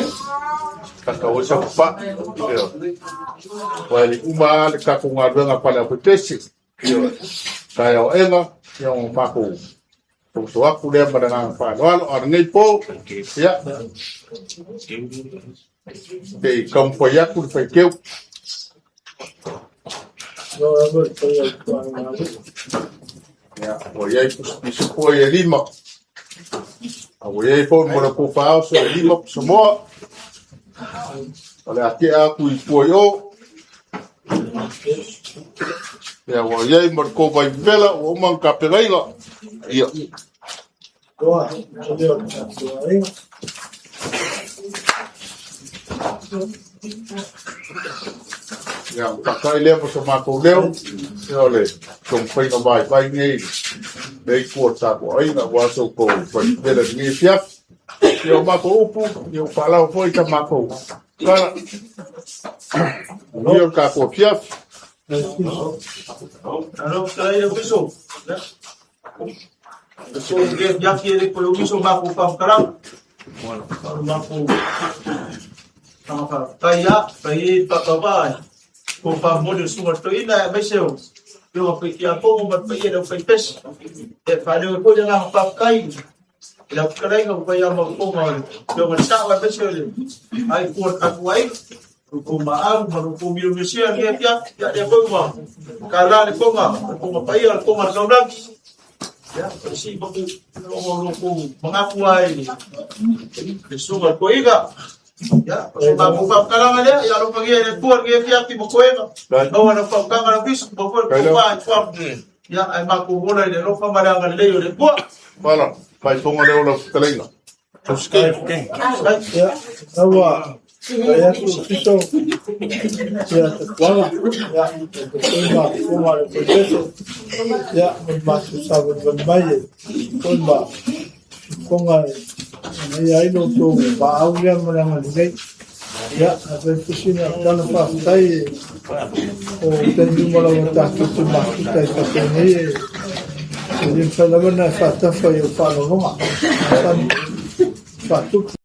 tatau ai sau papa. Ia. Ua e le uma lava le tatou galuega a Faleaupepese. Ioe. Taeao aega. Ia o makou soso aku lea ma le agaga faaaloalo. A o lenei po, ia, se i taumafai atu le faiteu. Ia, ua i ai pisipo e 5. A ua i ai foi mo le faaoso e 5 pusamoa. O le a tea atu i tua i o. Ia, ua i ai mo le tou vaivevela ua uma ona tapenaina. Ia. Ia, faata'i lea mo so matou leo, ia o le taumafaiga vaivai nei lea itu o le tatou aiga aua so outou vaivevela i lenei afiafi. Ia, o matou upu, ia ua faalava foi sa matou tala. Manuia le tatou afiafi. Alo, fetalai le uiso. So ke fiafi e le ko uiso ma ko fa kala. O ma ko tanga fa tai ya tai pa pa pa. Ko fa mo de sunga to ina e mai se o. Yo pe ki a ko ma pa ye le fa pes. E fa le ko le nga fa kai. La fetalai nga pa ya ma ko ma. Yo ma sa wa pe se le. Ai ko ka ku ai. Ko ma au ma ko mi mi sia ni pia ya le ko ma. Ka la le ko ma ko ma pa ya ko ma so Ya, si ba ku o lo ku mengaku ai le sunga ko iga. Ya, so ba ku pa kala le ya lo pagi le tuar ke pia ti mo ko ega. No na pa ka na bis bo ko ko pa pa. Ya, ai ma ku hola le lo fa ma le le le ko. Fala, fai fonga leo la fetalaiga. Ia, aua, ai atu pito, ia te kuala, ia, te koima, koma le koipeto, ia, mo le matou savalivali mai e koima, fonga e nei ai lo tou vaau lea ma le agalelei. Ia, a fai tusina tala faafetai e o taimi uma lava tatou te mafuta ai faapenei e e le mafai lava ona e faatafa i ou faalogologa. Masani faatupu.